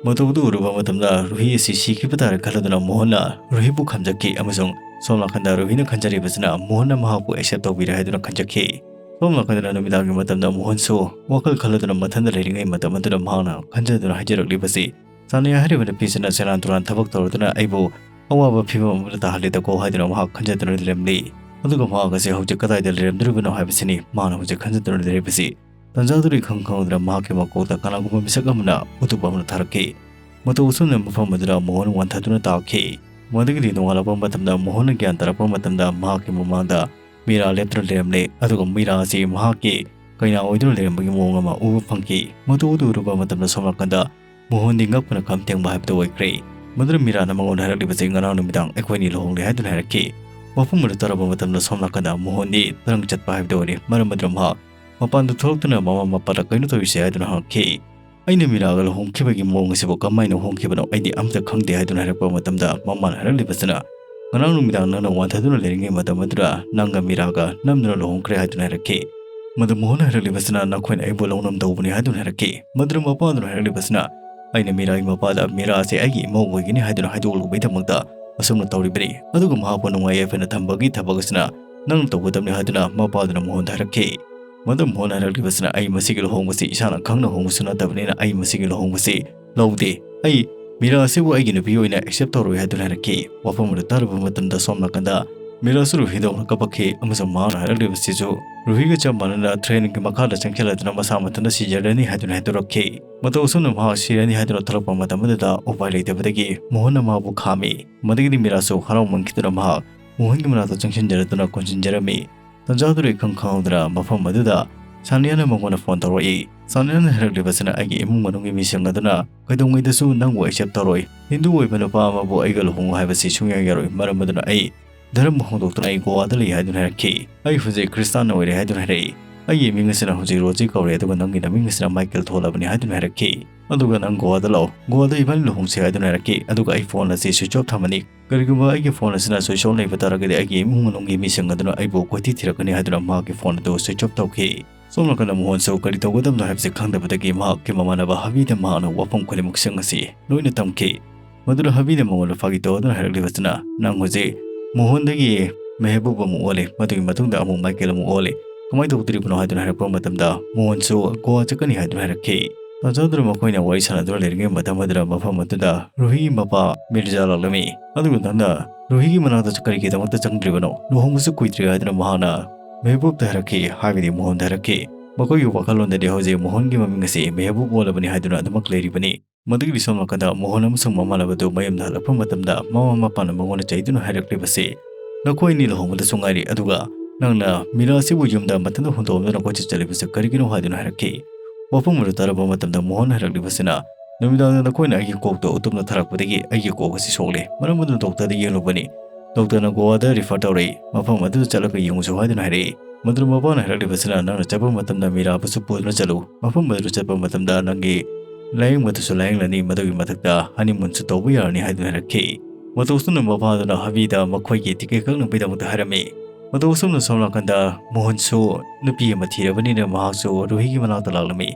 ꯃꯇꯧꯗꯨ ꯎꯔꯨꯕ ꯃꯇꯝꯗ ꯔꯨꯍꯤ ꯑꯁꯤ ꯁꯤꯈꯤꯕ ꯇꯥꯔꯦ ꯈꯜꯂꯗꯨꯅ ꯃꯣꯍꯟꯅ ꯔꯨꯍꯤꯕꯨ ꯈꯝꯖꯈꯤ, ꯑꯃꯁꯨꯡ ꯁꯣꯝ ꯅꯥꯀꯟꯗ ꯔꯨꯍꯤꯅ ꯈꯟꯖꯔꯤꯕꯁꯤꯅ ꯃꯣꯍꯟꯅ ꯃꯍꯥꯛꯄꯨ ꯑꯦꯛꯁꯦꯞ ꯇꯧꯕꯤꯔꯦ ꯍꯥꯏꯗꯨꯅ ꯈꯟꯖꯈꯤ꯫ ꯁꯣꯝ ꯅꯥꯀꯟꯗꯅ ꯅꯨꯃꯤꯗꯥꯡꯒꯤ ꯃꯇꯝꯗ ꯃꯣꯍꯟꯁꯨ ꯋꯥꯈꯜ ꯈꯜꯂꯗꯨꯅ ꯃꯊꯟꯇ ꯂꯩꯔꯤꯉꯩ ꯃꯇꯝ ꯑꯗꯨꯗ ꯃꯍꯥꯛꯅ ꯈꯟꯖꯗꯨꯅ ꯍꯥꯏꯖꯔꯛꯂꯤꯕꯁꯤ, ꯁꯥꯅꯤꯌꯥ ꯍꯥꯏꯔꯤꯕ ꯅꯨꯄꯤꯁꯤꯅ ꯁꯦꯔꯥꯟ ꯇꯨꯔꯥꯟ ꯊꯕꯛ ꯇꯧꯔꯗꯨꯅ ꯑꯩꯕꯨ ꯑꯋꯥꯕ ꯐꯤꯕꯝ ꯑꯃꯗ ꯇꯥꯍꯜꯂꯦꯗꯀꯣ ꯍꯥꯏꯗꯨꯅ ꯃꯍꯥꯛ ꯈꯟꯖꯗꯨꯅ ꯂꯩꯔꯝꯂꯤ꯫ ꯑꯗꯨꯒ ꯃꯍꯥꯛ ꯑꯁꯤ ꯍꯧꯖꯤꯛ ꯀꯗꯥꯏꯗ ꯂꯩꯔꯝꯗꯣꯔꯤꯕꯅꯣ ꯍꯥꯏꯕꯁꯤꯅꯤ ꯃꯥꯅ ꯍꯧꯖꯤꯛ ꯈꯟꯖꯗꯨꯅ ꯂꯩꯔꯤꯕꯁꯤ꯫ ꯇꯟꯖꯥꯗꯨꯗ ꯏꯈꯪ ꯈꯪꯍꯧꯗꯅ ꯃꯍꯥꯛꯀꯤ ꯃꯀꯣꯛꯇ ꯀꯅꯥꯒꯨꯝꯕ ꯃꯤꯁꯛ ꯑꯃꯅ ꯎꯇꯨꯞ ꯑꯃꯅ ꯊꯥꯔꯛꯈꯤ꯫ ꯃꯇꯧ ꯑꯁꯨꯝꯅ ꯃꯐꯝ ꯑꯗꯨꯗ ꯃꯣꯍꯟ ꯋꯥꯟꯊꯗꯨꯅ ꯇꯥꯈꯤ꯫ ꯃꯗꯨꯒꯤꯗꯤ ꯅꯣꯡꯉꯥꯜꯂꯛꯄ ꯃꯇꯝꯗ ꯃꯣꯍꯟꯅ ꯒ꯭ꯌꯥꯟ ꯇꯥꯔꯛꯄ ꯃꯇꯝꯗ ꯃꯍꯥꯛꯀꯤ ꯃꯃꯥꯡꯗ ꯃꯤꯔꯥ ꯂꯦꯞꯇꯨꯅ ꯂꯩꯔꯝꯂꯦ, ꯑꯗꯨꯒ ꯃꯤꯔꯥ ꯑꯁꯤ ꯃꯍꯥꯛꯀꯤ ꯀꯩꯅꯥ ꯑꯣꯏꯗꯨꯅ ꯂꯩꯔꯝꯕꯒꯤ ꯃꯑꯣꯡ ꯑꯃ ꯎꯕ ꯐꯪꯈꯤ꯫ ꯃꯗꯨ ꯑꯗꯨ ꯎꯔꯨꯕ ꯃꯇꯝꯗ ꯁꯣꯝ ꯅꯥꯀꯟꯗ ꯃꯣꯍꯟꯗꯤ ꯉꯛꯄꯅ ꯈꯝ ꯊꯦꯡꯕ ꯍꯥꯏꯕꯗꯨ ꯑꯣꯏꯈ꯭ꯔꯦ꯫ ꯃꯗꯨꯅ ꯃꯤꯔꯥꯅ ꯃꯉꯣꯟꯗ ꯍꯥꯏꯔꯛꯂꯤꯕꯁꯤ, "ꯉꯔꯥꯡ ꯅꯨꯃꯤꯗꯥꯡ ꯑꯩꯈꯣꯏꯅꯤ ꯂꯨꯍꯣꯡꯂꯦ" ꯍꯥꯏꯗꯨꯅ ꯍꯥꯏꯔꯛꯈꯤ꯫ ꯋꯥꯐꯝ ꯑꯗꯨ ꯇꯥꯔꯕ ꯃꯇꯝꯗ ꯁꯣꯝ ꯅꯥꯀꯟꯗ ꯃꯣꯍꯟꯗꯤ ꯇꯔꯪ ꯆꯠꯄ ꯍꯥꯏꯕꯗꯨ ꯑꯣꯏꯔꯦ꯫ ꯃꯔꯝ ꯑꯗꯨꯅ ꯃꯍꯥꯛ ꯃꯄꯥꯟꯗ ꯊꯣꯛꯂꯛꯇꯨꯅ ꯃꯃꯥ ꯃꯄꯥꯗ "ꯀꯩꯅꯣ ꯇꯧꯔꯤꯁꯦ?" ꯍꯥꯏꯗꯨꯅ ꯍꯪꯉꯛꯈꯤ꯫ "ꯑꯩꯅ ꯃꯤꯔꯥꯒ ꯂꯨꯍꯣꯡꯈꯤꯕꯒꯤ ꯃꯑꯣꯡ ꯑꯁꯤꯕꯨ ꯀꯃꯥꯏꯅ ꯍꯣꯡꯈꯤꯕꯅꯣ ꯑꯩꯗꯤ ꯑꯝꯇ ꯈꯪꯗꯦ" ꯍꯥꯏꯗꯨꯅ ꯍꯥꯏꯔꯛꯄ ꯃꯇꯝꯗ ꯃꯃꯥꯅ ꯍꯥꯏꯔꯛꯂꯤꯕꯁꯤꯅ, "ꯉꯔꯥꯡ ꯅꯨꯃꯤꯗꯥꯡ ꯅꯪꯅ ꯋꯥꯟꯊꯗꯨꯅ ꯂꯩꯔꯤꯉꯩ ꯃꯇꯝ ꯑꯗꯨꯗ ꯅꯪꯒ ꯃꯤꯔꯥꯒ ꯅꯝꯗꯨꯅ ꯂꯨꯍꯣꯡꯈ꯭ꯔꯦ" ꯍꯥꯏꯗꯨꯅ ꯍꯥꯏꯔꯛꯈꯤ꯫ ꯃꯗꯨ ꯃꯣꯍꯟꯅ ꯍꯥꯏꯔꯛꯂꯤꯕꯁꯤꯅ "ꯅꯈꯣꯏꯅ ꯑꯩꯕꯨ ꯂꯧꯅꯝ ꯇꯧꯕꯅꯤ" ꯍꯥꯏꯗꯨꯅ ꯍꯥꯏꯔꯛꯈꯤ꯫ ꯃꯗꯨꯗ ꯃꯄꯥꯗꯨꯅ ꯍꯥꯏꯔꯛꯂꯤꯕꯁꯤꯅ, "ꯑꯩꯅ ꯃꯤꯔꯥꯒꯤ ꯃꯄꯥꯗ ꯃꯤꯔꯥ ꯑꯁꯤ ꯑꯩꯒꯤ ꯏꯃꯧ ꯑꯣꯏꯒꯅꯤ ꯍꯥꯏꯗꯨꯅ ꯍꯥꯏꯗꯣꯛꯂꯨꯕꯒꯤꯗꯃꯛꯇ ꯑꯁꯨꯝꯅ ꯇꯧꯔꯤꯕꯅꯤ, ꯑꯗꯨꯒ ꯃꯍꯥꯛꯄꯨ ꯅꯨꯡꯉꯥꯏ ꯌꯥꯏꯐꯅ ꯊꯝꯕꯒꯤ ꯊꯕꯛ ꯑꯁꯤꯅ ꯅꯪꯅ ꯇꯧꯒꯗꯕꯅꯤ" ꯍꯥꯏꯗꯨꯅ ꯃꯄꯥꯗꯨꯅ ꯃꯣꯍꯟꯗ ꯍꯥꯏꯔꯛꯈꯤ꯫ ꯃꯗꯨ ꯃꯣꯍꯟꯅ ꯍꯥꯏꯔꯛꯂꯤꯕꯁꯤꯅ, "ꯑꯩ ꯃꯁꯤꯒꯤ ꯂꯨꯍꯣꯡꯕꯁꯤ ꯏꯁꯥꯅ ꯈꯪꯅ ꯍꯣꯡꯕꯁꯨ ꯅꯠꯇꯕꯅꯤꯅ ꯑꯩ ꯃꯁꯤꯒꯤ ꯂꯨꯍꯣꯡꯕꯁꯤ ꯂꯧꯗꯦ꯫ ꯑꯩ ꯃꯤꯔꯥ ꯑꯁꯤꯕꯨ ꯑꯩꯒꯤ ꯅꯨꯄꯤ ꯑꯣꯏꯅ ꯑꯦꯛꯁꯦꯞ ꯇꯧꯔꯣꯏ" ꯍꯥꯏꯗꯨꯅ ꯍꯥꯏꯔꯛꯈꯤ꯫ ꯋꯥꯐꯝ ꯑꯗꯨ ꯇꯥꯔꯨꯕ ꯃꯇꯝꯗ ꯁꯣꯝ ꯅꯥꯀꯟꯗ ꯃꯤꯔꯥꯁꯨ ꯔꯨꯍꯤꯗꯧꯅ ꯀꯞꯄꯛꯈꯤ ꯑꯃꯁꯨꯡ ꯃꯍꯥꯛꯅ ꯍꯥꯏꯔꯛꯂꯤꯕꯁꯤꯁꯨ ꯔꯨꯍꯤꯒ ꯆꯞ ꯃꯥꯟꯅꯅ ꯇ꯭ꯔꯦꯟꯒꯤ ꯃꯈꯥꯗ ꯆꯪꯁꯤꯜꯂꯗꯨꯅ ꯃꯁꯥ ꯃꯊꯟꯇ ꯁꯤꯖꯔꯅꯤ ꯍꯥꯏꯗꯨꯅ ꯍꯥꯏꯗꯣꯔꯛꯈꯤ꯫ ꯃꯇꯧ ꯑꯁꯨꯝꯅ ꯃꯍꯥꯛ ꯁꯤꯔꯅꯤ ꯍꯥꯏꯗꯨꯅ ꯊꯣꯛꯂꯛꯄ ꯃꯇꯝ ꯑꯗꯨꯗ ꯎꯄꯥꯏ ꯂꯩꯇꯕꯗꯒꯤ ꯃꯣꯍꯟꯅ ꯃꯍꯥꯛꯄꯨ ꯈꯥꯝꯃꯤ꯫ ꯃꯗꯨꯒꯤꯗꯤ ꯃꯤꯔꯥꯁꯨ ꯍꯔꯥꯎꯃꯟꯈꯤꯗꯨꯅ ꯃꯍꯥꯛ ꯃꯣꯍꯟꯒꯤ ꯃꯅꯥꯛꯇ ꯆꯪꯁꯤꯟꯖꯔꯗꯨꯅ ꯀꯣꯟꯁꯤꯟꯖꯔꯝꯃꯤ꯫ ꯇꯟꯖꯥꯗꯨꯗ ꯏꯈꯪ ꯈꯪꯍꯧꯗꯅ ꯃꯐꯝ ꯑꯗꯨꯗ ꯁꯥꯅꯤꯌꯥꯅ ꯃꯉꯣꯟꯗ ꯐꯣꯟ ꯇꯧꯔꯛꯏ꯫ ꯁꯥꯅꯤꯌꯥꯅ ꯍꯥꯏꯔꯛꯂꯤꯕꯁꯤꯅ, "ꯑꯩꯒꯤ ꯏꯃꯨꯡ ꯃꯅꯨꯡꯒꯤ ꯃꯤꯁꯤꯡ ꯑꯗꯨꯅ ꯀꯩꯗꯧꯉꯩꯗꯁꯨ ꯅꯪꯕꯨ ꯑꯦꯛꯁꯦꯞ ꯇꯧꯔꯣꯏ꯫ ꯍꯤꯟꯗꯨ ꯑꯣꯏꯕ ꯅꯨꯄꯥ ꯑꯃꯕꯨ ꯑꯩꯒ ꯂꯨꯍꯣꯡꯉꯨ ꯍꯥꯏꯕꯁꯤ ꯁꯨꯡꯌꯥ ꯌꯥꯔꯣꯏ꯫ ꯃꯔꯝ ꯑꯗꯨꯅ ꯑꯩ ꯙꯔꯃ ꯍꯣꯡꯗꯣꯛꯇꯨꯅ ꯑꯩ ꯒꯣꯋꯥꯗ ꯂꯩ" ꯍꯥꯏꯗꯨꯅ ꯍꯥꯏꯔꯛꯈꯤ꯫ "ꯑꯩ ꯍꯧꯖꯤꯛ ꯈ꯭ꯔꯤꯁꯇꯥꯟ ꯑꯣꯏꯔꯦ" ꯍꯥꯏꯗꯨꯅ ꯍꯥꯏꯔꯛꯏ꯫ "ꯑꯩꯒꯤ ꯃꯤꯡ ꯑꯁꯤꯅ ꯍꯧꯖꯤꯛ ꯔꯣꯖꯤ ꯀꯧꯔꯦ, ꯑꯗꯨꯒ ꯅꯪꯒꯤ ꯅꯃꯤꯡ ꯑꯁꯤꯅ ꯃꯥꯏꯀꯦꯜ ꯊꯣꯜꯂꯕꯅꯤ" ꯍꯥꯏꯗꯨꯅ ꯍꯥꯏꯔꯛꯈꯤ꯫ "ꯑꯗꯨꯒ ꯅꯪ ꯒꯣꯋꯥꯗ ꯂꯥꯛꯑꯣ, ꯒꯣꯋꯥꯗ ꯏꯕꯥꯅꯤ ꯂꯨꯍꯣꯡꯁꯤ" ꯍꯥꯏꯗꯨꯅ ꯍꯥꯏꯔꯛꯈꯤ꯫ ꯑꯗꯨꯒ ꯑꯩ ꯐꯣꯟ ꯑꯁꯤ ꯁ꯭ꯋꯤꯆ ꯑꯣꯐ ꯊꯝꯃꯅꯤ꯫ "ꯀꯔꯤꯒꯨꯝꯕ ꯑꯩꯒꯤ ꯐꯣꯟ ꯑꯁꯤꯅ ꯁ꯭ꯋꯤꯆ ꯑꯣꯐ ꯂꯩꯕ ꯇꯥꯔꯒꯗꯤ ꯑꯩꯒꯤ ꯏꯃꯨꯡ ꯃꯅꯨꯡꯒꯤ ꯃꯤꯁꯤꯡ ꯑꯗꯨꯅ ꯑꯩꯕꯨ ꯀꯣꯏꯊꯤ ꯊꯤꯔꯛꯀꯅꯤ" ꯍꯥꯏꯗꯨꯅ ꯃꯍꯥꯛꯀꯤ ꯐꯣꯟ ꯑꯗꯨ ꯁ꯭ꯋꯤꯆ ꯑꯣꯐ ꯇꯧꯈꯤ꯫ ꯁꯣꯝ ꯅꯥꯀꯟꯗ ꯃꯣꯍꯟꯁꯨ ꯀꯔꯤ ꯇꯧꯒꯗꯕꯅꯣ ꯍꯥꯏꯕꯁꯤ ꯈꯪꯗꯕꯗꯒꯤ ꯃꯍꯥꯛꯀꯤ ꯃꯃꯥꯟꯅꯕ ꯍꯕꯤꯗ ꯃꯍꯥꯛꯅ ꯋꯥꯐꯝ ꯈꯨꯗꯤꯡꯃꯛꯁꯤꯡ ꯑꯁꯤ ꯂꯣꯏꯅ ꯇꯝꯈꯤ꯫ ꯃꯗꯨꯗ ꯍꯕꯤꯅ ꯃꯉꯣꯟꯗ ꯐꯥꯒꯤ ꯇꯧꯗꯨꯅ ꯍꯥꯏꯔꯛꯂꯤꯕꯁꯤꯅ, "ꯅꯪ ꯍꯧꯖꯤꯛ ꯃꯣꯍꯟꯗꯒꯤ ꯃꯦꯍꯕꯨꯕ ꯑꯃꯨꯛ ꯑꯣꯜꯂꯤ, ꯃꯗꯨꯒꯤ ꯃꯇꯨꯡꯗ ꯑꯃꯨꯛ ꯃꯥꯏꯀꯦꯜ ꯑꯃꯨꯛ ꯑꯣꯜꯂꯤ, ꯀꯃꯥꯏꯅ ꯇꯧꯗꯣꯔꯤꯕꯅꯣ?" ꯍꯥꯏꯗꯨꯅ ꯍꯥꯏꯔꯛꯄ ꯃꯇꯝꯗ ꯃꯣꯍꯟꯁꯨ ꯒꯣꯋꯥ ꯆꯠꯀꯅꯤ ꯍꯥꯏꯗꯨꯅ ꯍꯥꯏꯔꯛꯈꯤ꯫ ꯇꯥꯟꯖꯥꯗꯨꯗ ꯃꯈꯣꯏꯅ ꯋꯥꯔꯤ ꯁꯥꯟꯅꯗꯨꯅ ꯂꯩꯔꯤꯉꯩ ꯃꯇꯝ ꯑꯗꯨꯗ ꯃꯐꯝ ꯑꯗꯨꯗ ꯔꯨꯍꯤꯒꯤ ꯃꯄꯥ ꯃꯤꯔꯖꯥ ꯂꯥꯛꯂꯝꯃꯤ꯫ ꯑꯗꯨꯒ ꯅꯪꯅ ꯔꯨꯍꯤꯒꯤ ꯃꯅꯥꯛꯇ ꯀꯔꯤꯒꯤꯗꯃꯛꯇ ꯆꯪꯗ꯭ꯔꯤꯕꯅꯣ? ꯂꯨꯍꯣꯡꯕꯁꯨ ꯀꯨꯏꯗ꯭ꯔꯤ ꯍꯥꯏꯗꯨꯅ ꯃꯍꯥꯛꯅ ꯃꯦꯍꯕꯨꯕꯇ ꯍꯥꯏꯔꯛꯈꯤ, ꯍꯥꯏꯕꯗꯤ ꯃꯣꯍꯟꯗ ꯍꯥꯏꯔꯛꯈꯤ꯫ ꯃꯈꯣꯏꯒꯤ ꯋꯥꯈꯜꯂꯣꯟꯗꯗꯤ ꯍꯧꯖꯤꯛ ꯃꯣꯍꯟꯒꯤ ꯃꯃꯤꯡ ꯑꯁꯤ ꯃꯦꯍꯕꯨꯕ ꯑꯣꯜꯂꯕꯅꯤ ꯍꯥꯏꯗꯨꯅ ꯑꯗꯨꯃꯛ ꯂꯩꯔꯤꯕꯅꯤ꯫ ꯃꯗꯨꯒꯤꯗꯤ ꯁꯣꯝ ꯅꯥꯀꯟꯗ ꯃꯣꯍꯟ ꯑꯃꯁꯨꯡ ꯃꯃꯥꯟꯅꯕꯗꯨ ꯃꯌꯨꯝꯗ ꯍꯜꯂꯛꯄ ꯃꯇꯝꯗ ꯃꯃꯥ ꯃꯄꯥꯅ ꯃꯉꯣꯟꯗ ꯆꯩꯗꯨꯅ ꯍꯥꯏꯔꯛꯂꯤꯕꯁꯤ, "ꯅꯈꯣꯏ ꯑꯅꯤ ꯂꯨꯍꯣꯡꯕꯗꯁꯨ ꯉꯥꯏꯔꯤ, ꯑꯗꯨꯒ ꯅꯪꯅ ꯃꯤꯔꯥ ꯑꯁꯤꯕꯨ ꯌꯨꯝꯗ ꯃꯊꯟꯇ ꯍꯨꯟꯗꯣꯛꯂꯝꯗꯨꯅ ꯀꯣꯏꯆꯠ ꯆꯠꯂꯤꯕꯁꯤ ꯀꯔꯤꯒꯤꯅꯣ?" ꯍꯥꯏꯗꯨꯅ ꯍꯥꯏꯔꯛꯈꯤ꯫ ꯋꯥꯐꯝ ꯑꯗꯨ ꯇꯥꯔꯕ ꯃꯇꯝꯗ ꯃꯣꯍꯟ ꯍꯥꯏꯔꯛꯂꯤꯕꯁꯤꯅ, "ꯅꯨꯃꯤꯗꯥꯡꯗ ꯅꯈꯣꯏꯅ ꯑꯩꯒꯤ ꯀꯣꯛꯇ ꯎꯇꯨꯝꯅ ꯊꯥꯔꯛꯄꯗꯒꯤ ꯑꯩꯒꯤ ꯀꯣꯛ ꯑꯁꯤ ꯁꯣꯛꯂꯦ, ꯃꯔꯝ ꯑꯗꯨꯅ ꯗꯣꯛꯇꯔꯗ ꯌꯦꯡꯂꯨꯕꯅꯤ꯫ ꯗꯣꯛꯇꯔꯅ ꯒꯣꯋꯥꯗ ꯔꯤꯐꯔ ꯇꯧꯔꯛꯏ, ꯃꯐꯝ ꯑꯗꯨꯗ ꯆꯠꯂꯒ ꯌꯦꯡꯉꯨꯁꯨ" ꯍꯥꯏꯗꯨꯅ ꯍꯥꯏꯔꯛꯏ꯫ ꯃꯗꯨꯗ ꯃꯄꯥꯅ ꯍꯥꯏꯔꯛꯂꯤꯕꯁꯤꯅ, "ꯅꯪꯅ ꯆꯠꯄ ꯃꯇꯝꯗ ꯃꯤꯔꯥꯕꯨꯁꯨ ꯄꯨꯗꯨꯅ ꯆꯠꯂꯨ꯫ ꯃꯐꯝ ꯑꯗꯨꯗ ꯆꯠꯄ ꯃꯇꯝꯗ ꯅꯪꯒꯤ ꯂꯥꯌꯦꯡꯕꯗꯨꯁꯨ ꯂꯥꯌꯦꯡꯂꯅꯤ, ꯃꯗꯨꯒꯤ ꯃꯊꯛꯇ ꯍꯅꯤꯃꯨꯟꯁꯨ ꯇꯧꯕ ꯌꯥꯔꯅꯤ" ꯍꯥꯏꯗꯨꯅ ꯍꯥꯏꯔꯛꯈꯤ꯫ ꯃꯇꯧ ꯑꯁꯨꯝꯅ ꯃꯄꯥꯗꯨꯅ ꯍꯕꯤꯗ ꯃꯈꯣꯏꯒꯤ ꯇꯤꯀꯦꯠ ꯀꯛꯅꯕꯒꯤꯗꯃꯛꯇ ꯍꯥꯏꯔꯝꯃꯤ꯫ ꯃꯇꯧ ꯑꯁꯨꯝꯅ ꯁꯣꯝ ꯅꯥꯀꯟꯗ ꯃꯣꯍꯟꯁꯨ ꯅꯨꯄꯤ ꯑꯃ ꯊꯤꯔꯕꯅꯤꯅ ꯃꯍꯥꯛꯁꯨ ꯔꯨꯍꯤꯒꯤ ꯃꯅꯥꯛꯇ ꯂꯥꯛꯂꯝꯃꯤ꯫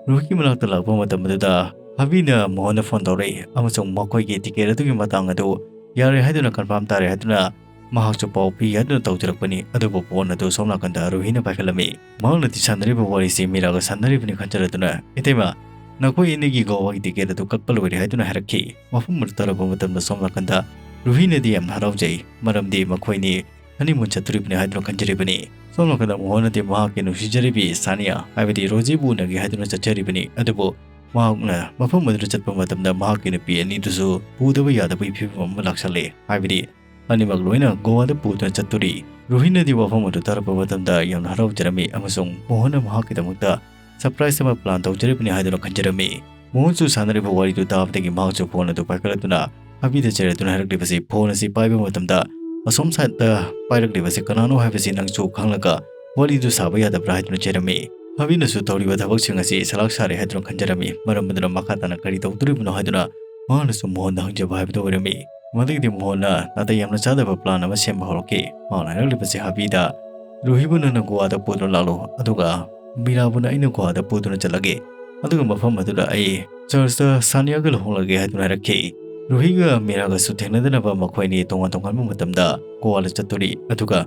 ꯔꯨꯍꯤꯒꯤ ꯃꯅꯥꯛꯇ ꯂꯥꯛꯄ ꯃꯇꯝ ꯑꯗꯨꯗ ꯍꯕꯤꯅ ꯃꯣꯍꯟꯗ ꯐꯣꯟ ꯇꯧꯔꯛꯏ ꯑꯃꯁꯨꯡ ꯃꯈꯣꯏꯒꯤ ꯇꯤꯀꯦꯠ ꯑꯗꯨꯒꯤ ꯃꯇꯥꯡ ꯑꯗꯨ ꯌꯥꯔꯦ ꯍꯥꯏꯗꯨꯅ, ꯀꯟꯐꯥꯔꯝ ꯇꯥꯔꯦ ꯍꯥꯏꯗꯨꯅ ꯃꯍꯥꯛꯁꯨ ꯄꯥꯎ ꯄꯤ ꯍꯥꯏꯗꯨꯅ ꯇꯧꯖꯔꯛꯄꯅꯤ꯫ ꯑꯗꯨꯕꯨ ꯐꯣꯟ ꯑꯗꯨ ꯁꯣꯝ ꯅꯥꯀꯟꯗ ꯔꯨꯍꯤꯅ ꯄꯥꯏꯈꯠꯂꯝꯃꯤ꯫ ꯃꯍꯥꯛꯅꯗꯤ ꯁꯥꯟꯅꯔꯤꯕ ꯋꯥꯔꯤꯁꯤ ꯃꯤꯔꯥꯒ ꯁꯥꯟꯅꯔꯤꯕꯅꯤ ꯈꯟꯖꯔꯗꯨꯅ, "ꯏꯇꯩꯃ, ꯅꯈꯣꯏ ꯑꯅꯤꯒꯤ ꯒꯣꯋꯥꯒꯤ ꯇꯤꯀꯦꯠ ꯑꯗꯨ ꯀꯛꯄ ꯂꯣꯏꯔꯦ" ꯍꯥꯏꯗꯨꯅ ꯍꯥꯏꯔꯛꯈꯤ꯫ ꯃꯐꯝ ꯑꯗꯨ ꯇꯥꯔꯛꯄ ꯃꯇꯝꯗ ꯁꯣꯝ ꯅꯥꯀꯟꯗ ꯔꯨꯍꯤꯅꯗꯤ ꯌꯥꯝꯅ ꯍꯔꯥꯎꯖꯩ, ꯃꯔꯝꯗꯤ ꯃꯈꯣꯏꯅꯤ ꯍꯅꯤꯃꯨꯟ ꯆꯠꯇꯣꯔꯤꯕꯅꯤ ꯍꯥꯏꯗꯨꯅ ꯈꯟꯖꯔꯤꯕꯅꯤ꯫ ꯁꯣꯝ ꯅꯥꯀꯟꯗ ꯃꯣꯍꯟꯅꯗꯤ ꯃꯍꯥꯛꯀꯤ ꯅꯨꯡꯁꯤꯖꯔꯤꯕꯤ ꯁꯥꯅꯤꯌꯥ, ꯍꯥꯏꯕꯗꯤ ꯔꯣꯖꯤꯕꯨ ꯎꯅꯒꯦ ꯍꯥꯏꯗꯨꯅ ꯆꯠꯆꯔꯤꯕꯅꯤ꯫ ꯑꯗꯨꯕꯨ ꯃꯍꯥꯛꯅ ꯃꯐꯝ ꯑꯗꯨꯗ ꯆꯠꯄ ꯃꯇꯝꯗ ꯃꯍꯥꯛꯀꯤ ꯅꯨꯄꯤ ꯑꯅꯤꯗꯨꯁꯨ ꯄꯨꯗꯕ ꯌꯥꯗꯕꯒꯤ ꯐꯤꯕꯝ ꯑꯃ ꯂꯥꯛꯁꯜꯂꯦ, ꯍꯥꯏꯕꯗꯤ ꯑꯅꯤꯃꯛ ꯂꯣꯏꯅ ꯒꯣꯋꯥꯗ ꯄꯨꯗꯨꯅ ꯆꯠꯇꯣꯔꯤ꯫ ꯔꯨꯍꯤꯅꯗꯤ ꯋꯥꯐꯝ ꯑꯗꯨ ꯇꯥꯔꯛꯄ ꯃꯇꯝꯗ ꯌꯥꯝꯅ ꯍꯔꯥꯎꯖꯔꯝꯃꯤ ꯑꯃꯁꯨꯡ ꯃꯣꯍꯟꯅ ꯃꯍꯥꯛꯀꯤꯗꯃꯛꯇ ꯁꯔꯄ꯭ꯔꯥꯏꯖ ꯑꯃ ꯄ꯭ꯂꯥꯟ ꯇꯧꯖꯔꯤꯕꯅꯤ ꯍꯥꯏꯗꯨꯅ ꯈꯟꯖꯔꯝꯃꯤ꯫ ꯃꯣꯍꯟꯁꯨ ꯁꯥꯟꯅꯔꯤꯕ ꯋꯥꯔꯤꯗꯨ ꯇꯥꯕꯗꯒꯤ ꯃꯍꯥꯛꯁꯨ ꯐꯣꯟ ꯑꯗꯨ ꯄꯥꯏꯈꯠꯂꯗꯨꯅ ꯍꯕꯤꯗ ꯆꯩꯔꯗꯨꯅ ꯍꯥꯏꯔꯛꯂꯤꯕꯁꯤ, "ꯐꯣꯟ ꯑꯁꯤ ꯄꯥꯏꯕ ꯃꯇꯝꯗ ꯑꯁꯣꯝ ꯁꯥꯏꯗꯇ ꯄꯥꯏꯔꯛꯂꯤꯕꯁꯤ ꯀꯅꯥꯅꯣ ꯍꯥꯏꯕꯁꯤ ꯅꯪꯁꯨ ꯈꯪꯂꯒ ꯋꯥꯔꯤꯗꯨ ꯁꯥꯕ ꯌꯥꯗꯕ꯭ꯔꯥ?" ꯍꯥꯏꯗꯨꯅ ꯆꯩꯔꯝꯃꯤ꯫ ꯍꯕꯤꯅꯁꯨ ꯇꯧꯔꯤꯕ ꯊꯕꯛꯁꯤꯡ ꯑꯁꯤ ꯁꯂꯥꯛ ꯁꯥꯔꯦ ꯍꯥꯏꯗꯨꯅ ꯈꯟꯖꯔꯝꯃꯤ꯫ ꯃꯔꯝ ꯑꯗꯨꯅ ꯃꯈꯥ ꯇꯥꯅ ꯀꯔꯤ ꯇꯧꯗꯣꯔꯤꯕꯅꯣ ꯍꯥꯏꯗꯨꯅ ꯃꯍꯥꯛꯅꯁꯨ ꯃꯣꯍꯟꯗ ꯍꯪꯖꯕ ꯍꯥꯏꯕꯗꯨ ꯑꯣꯏꯔꯝꯃꯤ꯫ ꯃꯗꯨꯒꯤꯗꯤ ꯃꯣꯍꯟꯅ ꯅꯥꯇꯩ ꯌꯥꯝꯅ ꯆꯥꯗꯕ ꯄ꯭ꯂꯥꯟ ꯑꯃ ꯁꯦꯝꯕ ꯍꯧꯔꯛꯈꯤ꯫ ꯃꯍꯥꯛꯅ ꯍꯥꯏꯔꯛꯂꯤꯕꯁꯤ ꯍꯕꯤꯗ, "ꯔꯨꯍꯤꯕꯨ ꯅꯪꯅ ꯒꯣꯋꯥꯗ ꯄꯨꯗꯨꯅ ꯂꯥꯛꯂꯣ, ꯑꯗꯨꯒ ꯃꯤꯔꯥꯕꯨꯅ ꯑꯩꯅ ꯒꯣꯋꯥꯗ ꯄꯨꯗꯨꯅ ꯆꯠꯂꯒꯦ, ꯑꯗꯨꯒ ꯃꯐꯝ ꯑꯗꯨꯗ ꯑꯩ ꯆꯔꯆꯇ ꯁꯥꯅꯤꯌꯥꯒ ꯂꯨꯍꯣꯡꯂꯒꯦ" ꯍꯥꯏꯗꯨꯅ ꯍꯥꯏꯔꯛꯈꯤ꯫ ꯔꯨꯍꯤꯒ ꯃꯤꯔꯥꯒꯁꯨ ꯊꯦꯡꯅꯗꯅꯕ ꯃꯈꯣꯏ ꯑꯅꯤ ꯇꯣꯉꯥꯟ ꯇꯣꯉꯥꯟꯕ ꯃꯇꯝꯗ ꯒꯣꯋꯥꯗ ꯆꯠꯇꯣꯔꯤ꯫ ꯑꯗꯨꯒ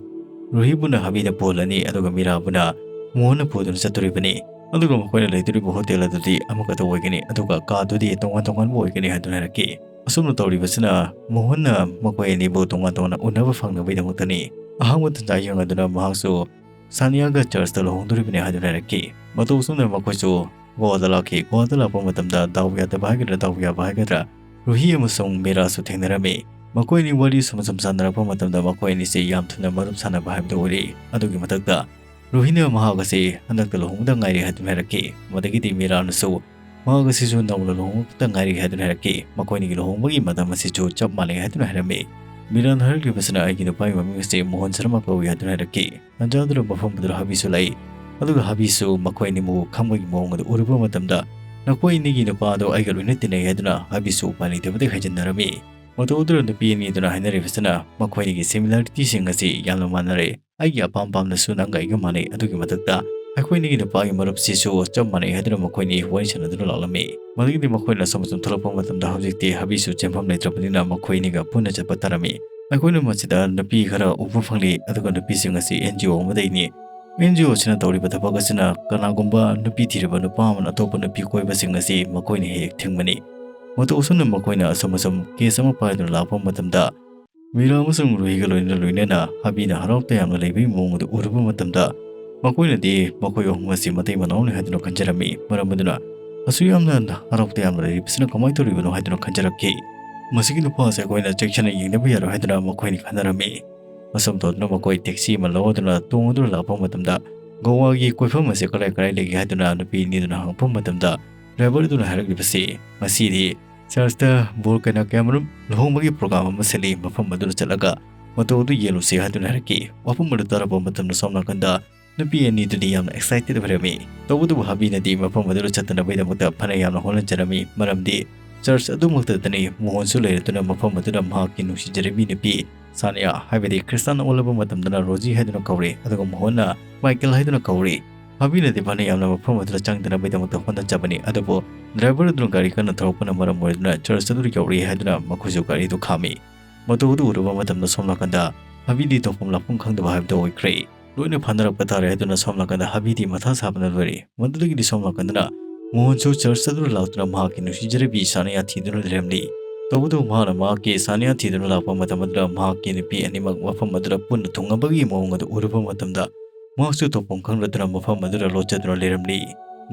ꯔꯨꯍꯤꯕꯨꯅ ꯍꯕꯤꯗ ꯄꯨꯍꯜꯂꯅꯤ, ꯑꯗꯨꯒ ꯃꯤꯔꯥꯕꯨꯅ ꯃꯣꯍꯟꯅ ꯄꯨꯗꯨꯅ ꯆꯠꯇꯣꯔꯤꯕꯅꯤ꯫ ꯑꯗꯨꯒ ꯃꯈꯣꯏꯅ ꯂꯩꯗꯣꯔꯤꯕ ꯍꯣꯇꯦꯜ ꯑꯗꯨꯗꯤ ꯑꯃꯈꯛꯇ ꯑꯣꯏꯒꯅꯤ, ꯑꯗꯨꯒ ꯀꯥꯗꯨꯗꯤ ꯇꯣꯉꯥꯟ ꯇꯣꯉꯥꯟꯕ ꯑꯣꯏꯒꯅꯤ ꯍꯥꯏꯗꯨꯅ ꯍꯥꯏꯔꯛꯈꯤ꯫ ꯑꯁꯨꯝꯅ ꯇꯧꯔꯤꯕꯁꯤꯅ ꯃꯣꯍꯟꯅ ꯃꯈꯣꯏ ꯑꯅꯤꯕꯨ ꯇꯣꯉꯥꯟ ꯇꯣꯉꯥꯟꯅ ꯎꯅꯕ ꯐꯪꯅꯕꯒꯤꯗꯃꯛꯇꯅꯤ꯫ ꯑꯍꯥꯡꯕ ꯇꯟꯖꯥ ꯌꯦꯡꯂꯗꯨꯅ ꯃꯍꯥꯛꯁꯨ ꯁꯥꯅꯤꯌꯥꯒ ꯆꯔꯆꯇ ꯂꯨꯍꯣꯡꯗꯣꯔꯤꯕꯅꯤ ꯍꯥꯏꯗꯨꯅ ꯍꯥꯏꯔꯛꯈꯤ꯫ ꯃꯇꯧ ꯑꯁꯨꯝꯅ ꯃꯈꯣꯏꯁꯨ ꯒꯣꯋꯥꯗ ꯂꯥꯛꯈꯤ꯫ ꯒꯣꯋꯥꯗ ꯂꯥꯛꯄ ꯃꯇꯝꯗ ꯗꯥꯎ ꯌꯥꯗꯕ ꯍꯥꯏꯒꯗ꯭ꯔꯥ, ꯗꯥꯎ ꯌꯥꯕ ꯍꯥꯏꯒꯗ꯭ꯔꯥ, ꯔꯨꯍꯤ ꯑꯃꯁꯨꯡ ꯃꯤꯔꯥꯁꯨ ꯊꯦꯡꯅꯔꯝꯃꯤ꯫ ꯃꯈꯣꯏ ꯑꯅꯤ ꯋꯥꯔꯤ ꯁꯨꯝ ꯁꯨꯝ ꯁꯥꯟꯅꯔꯛꯄ ꯃꯇꯝꯗ ꯃꯈꯣꯏ ꯑꯅꯤꯁꯤ ꯌꯥꯝ ꯊꯨꯅ ꯃꯔꯨꯞ ꯁꯥꯟꯅꯕ ꯍꯥꯏꯕꯗꯨ ꯑꯣꯏꯔꯛꯏ꯫ ꯑꯗꯨꯒꯤ ꯃꯊꯛꯇ ꯔꯨꯍꯤꯅ ꯃꯍꯥꯛ ꯑꯁꯤ ꯍꯟꯗꯛꯇ ꯂꯨꯍꯣꯡꯕꯗ ꯉꯥꯏꯔꯤ ꯍꯥꯏꯗꯨꯅ ꯍꯥꯏꯔꯛꯈꯤ꯫ ꯃꯗꯒꯤꯗꯤ ꯃꯤꯔꯥꯅꯁꯨ ꯃꯍꯥꯛ ꯑꯁꯤꯁꯨ ꯅꯧꯅ ꯂꯨꯍꯣꯡꯕꯗ ꯉꯥꯏꯔꯤ ꯍꯥꯏꯗꯨꯅ ꯍꯥꯏꯔꯛꯈꯤ꯫ ꯃꯈꯣꯏꯅꯤꯒꯤ ꯂꯨꯍꯣꯡꯕꯒꯤ ꯃꯇꯝ ꯑꯁꯤꯁꯨ ꯆꯞ ꯃꯥꯟꯅꯩ ꯍꯥꯏꯗꯨꯅ ꯍꯥꯏꯔꯝꯃꯤ꯫ ꯃꯤꯔꯥꯅ ꯍꯥꯏꯔꯛꯂꯤꯕꯁꯤꯅ, "ꯑꯩꯒꯤ ꯅꯨꯄꯥꯒꯤ ꯃꯃꯤꯡ ꯑꯁꯤ ꯃꯣꯍꯟ ꯁꯔꯃ ꯀꯧꯏ" ꯍꯥꯏꯗꯨꯅ ꯍꯥꯏꯔꯛꯈꯤ꯫ ꯇꯥꯟꯖꯥꯗꯨꯗ ꯃꯐꯝ ꯑꯗꯨꯗ ꯍꯕꯤꯁꯨ ꯂꯥꯛꯏ꯫ ꯑꯗꯨꯒ ꯍꯕꯤꯁꯨ ꯃꯈꯣꯏ ꯑꯅꯤꯕꯨ ꯈꯪꯕꯒꯤ ꯃꯑꯣꯡ ꯑꯗꯨ ꯎꯔꯨꯕ ꯃꯇꯝꯗ, "ꯅꯈꯣꯏ ꯑꯅꯤꯒꯤ ꯅꯨꯄꯥ ꯑꯗꯨ ꯑꯩꯒ ꯂꯣꯏꯅ ꯇꯤꯟꯅꯩ" ꯍꯥꯏꯗꯨꯅ ꯍꯕꯤꯁꯨ ꯎꯄꯥꯏ ꯂꯩꯇꯕꯗꯒꯤ ꯍꯥꯏꯖꯤꯟꯅꯔꯝꯃꯤ꯫ ꯃꯇꯧ ꯑꯗꯨꯗ ꯅꯨꯄꯤ ꯑꯅꯤꯗꯨꯅ ꯍꯥꯏꯅꯔꯤꯕꯁꯤꯅ ꯃꯈꯣꯏꯅꯤꯒꯤ similarityꯁꯤꯡ ꯑꯁꯤ ꯌꯥꯝꯅ ꯃꯥꯟꯅꯔꯦ꯫ ꯑꯩꯒꯤ ꯑꯄꯥꯝ ꯄꯥꯝꯗꯁꯨ ꯅꯪꯒ ꯑꯩꯒ ꯃꯥꯟꯅꯩ꯫ ꯑꯗꯨꯒꯤ ꯃꯊꯛꯇ ꯑꯩꯈꯣꯏꯅꯤꯒꯤ ꯅꯨꯄꯥꯒꯤ ꯃꯔꯨꯞꯁꯤꯁꯨ ꯆꯞ ꯃꯥꯟꯅꯩ ꯍꯥꯏꯗꯨꯅ ꯃꯈꯣꯏꯅꯤ ꯋꯥꯔꯤ ꯁꯥꯟꯅꯗꯨꯅ ꯂꯥꯛꯂꯝꯃꯤ꯫ ꯃꯗꯨꯒꯤꯗꯤ ꯃꯈꯣꯏꯅ ꯑꯁꯣꯝ ꯑꯁꯣꯝ ꯊꯣꯛꯂꯛꯄ ꯃꯇꯝꯗ ꯍꯧꯖꯤꯛꯇꯤ ꯍꯕꯤꯁꯨ ꯆꯦꯟꯐꯝ ꯂꯩꯇ꯭ꯔꯕꯅꯤꯅ ꯃꯈꯣꯏꯅꯤꯒ ꯄꯨꯟꯅ ꯆꯠꯄ ꯇꯥꯔꯝꯃꯤ꯫ ꯑꯩꯈꯣꯏꯅ ꯃꯁꯤꯗ ꯅꯨꯄꯤ ꯈꯔ ꯎꯕ ꯐꯪꯂꯤ, ꯑꯗꯨꯒ ꯅꯨꯄꯤꯁꯤꯡ ꯑꯁꯤ NGO ꯑꯃꯗꯒꯤꯅꯤ꯫ NGO ꯑꯁꯤꯅ ꯇꯧꯔꯤꯕ ꯊꯕꯛ ꯑꯁꯤꯅ ꯀꯅꯥꯒꯨꯝꯕ ꯅꯨꯄꯤ ꯊꯤꯔꯕ ꯅꯨꯄꯥ ꯑꯃꯅ ꯑꯇꯣꯞꯄ ꯅꯨꯄꯤ ꯀꯣꯏꯕꯁꯤꯡ ꯑꯁꯤ ꯃꯈꯣꯏꯅ ꯍꯦꯛ ꯍꯦꯛ ꯊꯤꯡꯕꯅꯤ꯫ ꯃꯇꯧ ꯑꯁꯨꯝꯅ ꯃꯈꯣꯏꯅ ꯑꯁꯨꯝ ꯑꯁꯨꯝ case ꯑꯃ ꯄꯥꯏꯗꯨꯅ ꯂꯥꯛꯄ ꯃꯇꯝꯗ, ꯃꯤꯔꯥ ꯑꯃꯁꯨꯡ ꯔꯨꯍꯤꯒ ꯂꯣꯏꯅ ꯂꯣꯏꯅꯅ ꯍꯥꯕꯤꯅ ꯍꯔꯥꯎ ꯇꯌꯥꯝꯅ ꯂꯩꯕꯒꯤ ꯃꯑꯣꯡ ꯑꯗꯨ ꯎꯔꯨꯕ ꯃꯇꯝꯗ, ꯃꯈꯣꯏꯅꯗꯤ ꯃꯈꯣꯏ ꯑꯍꯨꯝ ꯑꯁꯤ ꯃꯇꯩ ꯃꯅꯥꯎꯅꯤ ꯍꯥꯏꯗꯨꯅ ꯈꯟꯖꯔꯝꯃꯤ꯫ ꯃꯔꯝ ꯑꯗꯨꯅ ꯑꯁꯨꯛ ꯌꯥꯝꯅ ꯍꯔꯥꯎ ꯇꯌꯥꯝꯅ ꯂꯩꯔꯤꯕꯁꯤꯅ ꯀꯃꯥꯏꯅ ꯇꯧꯔꯤꯕꯅꯣ ꯍꯥꯏꯗꯨꯅ ꯈꯟꯖꯔꯛꯈꯤ꯫ ꯃꯁꯤꯒꯤ ꯅꯨꯄꯥ ꯑꯁꯤ ꯑꯩꯈꯣꯏꯅ ꯆꯦꯛꯁꯤꯟꯅ ꯌꯦꯡꯗꯕ ꯌꯥꯔꯣꯏ ꯍꯥꯏꯗꯨꯅ ꯃꯈꯣꯏꯅ ꯈꯟꯅꯔꯝꯃꯤ꯫ ꯑꯁꯨꯝ ꯇꯧꯗꯨꯅ ꯃꯈꯣꯏ taxi ꯑꯃ ꯂꯧꯗꯨꯅ ꯇꯣꯡꯗꯨꯅ ꯂꯥꯛꯄ ꯃꯇꯝꯗ, ꯒꯣꯋꯥꯒꯤ ꯀꯣꯏꯐꯝ ꯑꯁꯤ ꯀꯗꯥꯏ ꯀꯗꯥꯏ ꯂꯩꯒꯦ ꯍꯥꯏꯗꯨꯅ ꯅꯨꯄꯤ ꯑꯅꯤꯗꯨꯅ ꯍꯪꯉꯛꯄ ꯃꯇꯝꯗ, driver ꯑꯗꯨꯅ ꯍꯥꯏꯔꯛꯂꯤꯕꯁꯤ, ꯉꯁꯤꯗꯤ ꯆꯔꯆꯇ ꯕꯣꯔ ꯀꯩꯅꯥ ꯀꯌꯥꯃꯔꯨꯝ ꯂꯨꯍꯣꯡꯕꯒꯤ program ꯑꯃ ꯁꯤꯜꯂꯤ, ꯃꯐꯝ ꯑꯗꯨꯗ ꯆꯠꯂꯒ ꯃꯇꯧ ꯑꯗꯨ ꯌꯦꯡꯂꯨꯁꯤ ꯍꯥꯏꯗꯨꯅ ꯍꯥꯏꯔꯛꯈꯤ꯫ ꯋꯥꯐꯝ ꯑꯗꯨ ꯇꯥꯔꯕ ꯃꯇꯝꯗ ꯁꯣꯝ ꯅꯥꯀꯟꯗ ꯅꯨꯄꯤ ꯑꯅꯤꯗꯨꯗꯤ ꯌꯥꯝꯅ excited ꯑꯣꯏꯔꯝꯃꯤ꯫ ꯇꯧꯕꯇꯕꯨ ꯍꯥꯕꯤꯅꯗꯤ ꯃꯐꯝ ꯑꯗꯨꯗ ꯆꯠꯇꯅꯕꯒꯤꯗꯃꯛꯇ ꯐꯅ ꯌꯥꯝꯅ ꯍꯣꯠꯅꯖꯔꯝꯃꯤ, ꯃꯔꯝꯗꯤ ꯆꯔꯆ ꯑꯗꯨꯃꯛꯇꯗꯅꯤ ꯃꯣꯍꯟꯁꯨ ꯂꯩꯔꯗꯨꯅ ꯃꯐꯝ ꯑꯗꯨꯗ ꯃꯍꯥꯛꯀꯤ ꯅꯨꯡꯁꯤꯖꯔꯕꯤ ꯅꯨꯄꯤ ꯁꯥꯅꯤꯌꯥ, ꯍꯥꯏꯕꯗꯤ ꯈ꯭ꯔꯤꯁꯇꯥꯟ ꯑꯣꯜꯂꯕ ꯃꯇꯝꯗꯅ ꯔꯣꯖꯤ ꯍꯥꯏꯗꯨꯅ ꯀꯧꯔꯤ, ꯑꯗꯨꯒ ꯃꯣꯍꯟꯅ ꯃꯥꯏꯀꯦꯜ ꯍꯥꯏꯗꯨꯅ ꯀꯧꯔꯤ꯫ ꯍꯥꯕꯤꯅꯗꯤ ꯐꯅ ꯌꯥꯝꯅ ꯃꯐꯝ ꯑꯗꯨꯗ ꯆꯪꯗꯅꯕꯒꯤꯗꯃꯛꯇ ꯍꯣꯠꯅꯖꯕꯅꯤ, ꯑꯗꯨꯕꯨ driver ꯑꯗꯨꯅ ꯒꯥꯔꯤ ꯀꯟꯅ ꯊꯧꯔꯛꯄꯅ ꯃꯔꯝ ꯑꯣꯏꯗꯨꯅ ꯆꯔꯆ ꯑꯗꯨ ꯌꯧꯔꯛꯏ ꯍꯥꯏꯗꯨꯅ ꯃꯈꯣꯏꯁꯨ ꯒꯥꯔꯤꯗꯨ ꯈꯥꯝꯃꯤ꯫ ꯃꯇꯧ ꯑꯗꯨ ꯎꯔꯨꯕ ꯃꯇꯝꯗ ꯁꯣꯝ ꯅꯥꯀꯟꯗ ꯍꯥꯕꯤꯗꯤ ꯇꯧꯐꯝ ꯂꯥꯛꯐꯝ ꯈꯪꯗꯕ ꯍꯥꯏꯕꯗꯨ ꯑꯣꯏꯈ꯭ꯔꯦ꯫ ꯂꯣꯏꯅ ꯐꯥꯅꯔꯛꯄ ꯇꯥꯔꯦ ꯍꯥꯏꯗꯨꯅ ꯁꯣꯝ ꯅꯥꯀꯟꯗ ꯍꯥꯕꯤꯗꯤ ꯃꯊꯥ ꯁꯥꯕꯅ ꯂꯣꯏꯔꯦ꯫ ꯃꯗꯨꯗꯒꯤꯗꯤ ꯁꯣꯝ ꯅꯥꯀꯟꯗꯅ ꯃꯣꯍꯟꯁꯨ ꯆꯔꯆ ꯑꯗꯨꯗ ꯂꯥꯛꯇꯨꯅ ꯃꯍꯥꯛꯀꯤ ꯅꯨꯡꯁꯤꯖꯔꯕꯤ ꯁꯥꯅꯤꯌꯥ ꯊꯤꯗꯨꯅ ꯂꯩꯔꯝꯂꯤ꯫ ꯇꯧꯕꯇꯕꯨ ꯃꯍꯥꯛꯅ ꯃꯍꯥꯛꯀꯤ ꯁꯥꯅꯤꯌꯥ ꯊꯤꯗꯨꯅ ꯂꯥꯛꯄ ꯃꯇꯝ ꯑꯗꯨꯗ ꯃꯍꯥꯛꯀꯤ ꯅꯨꯄꯤ ꯑꯅꯤꯃꯛ ꯃꯐꯝ ꯑꯗꯨꯗ ꯄꯨꯟꯅ ꯊꯨꯡꯉꯕꯒꯤ ꯃꯑꯣꯡ ꯑꯗꯨ ꯎꯔꯨꯕ ꯃꯇꯝꯗ ꯃꯍꯥꯛꯁꯨ ꯇꯧꯐꯝ ꯈꯪꯗꯗꯨꯅ ꯃꯐꯝ ꯑꯗꯨꯗ ꯂꯣꯠꯆꯗꯨꯅ ꯂꯩꯔꯝꯂꯤ꯫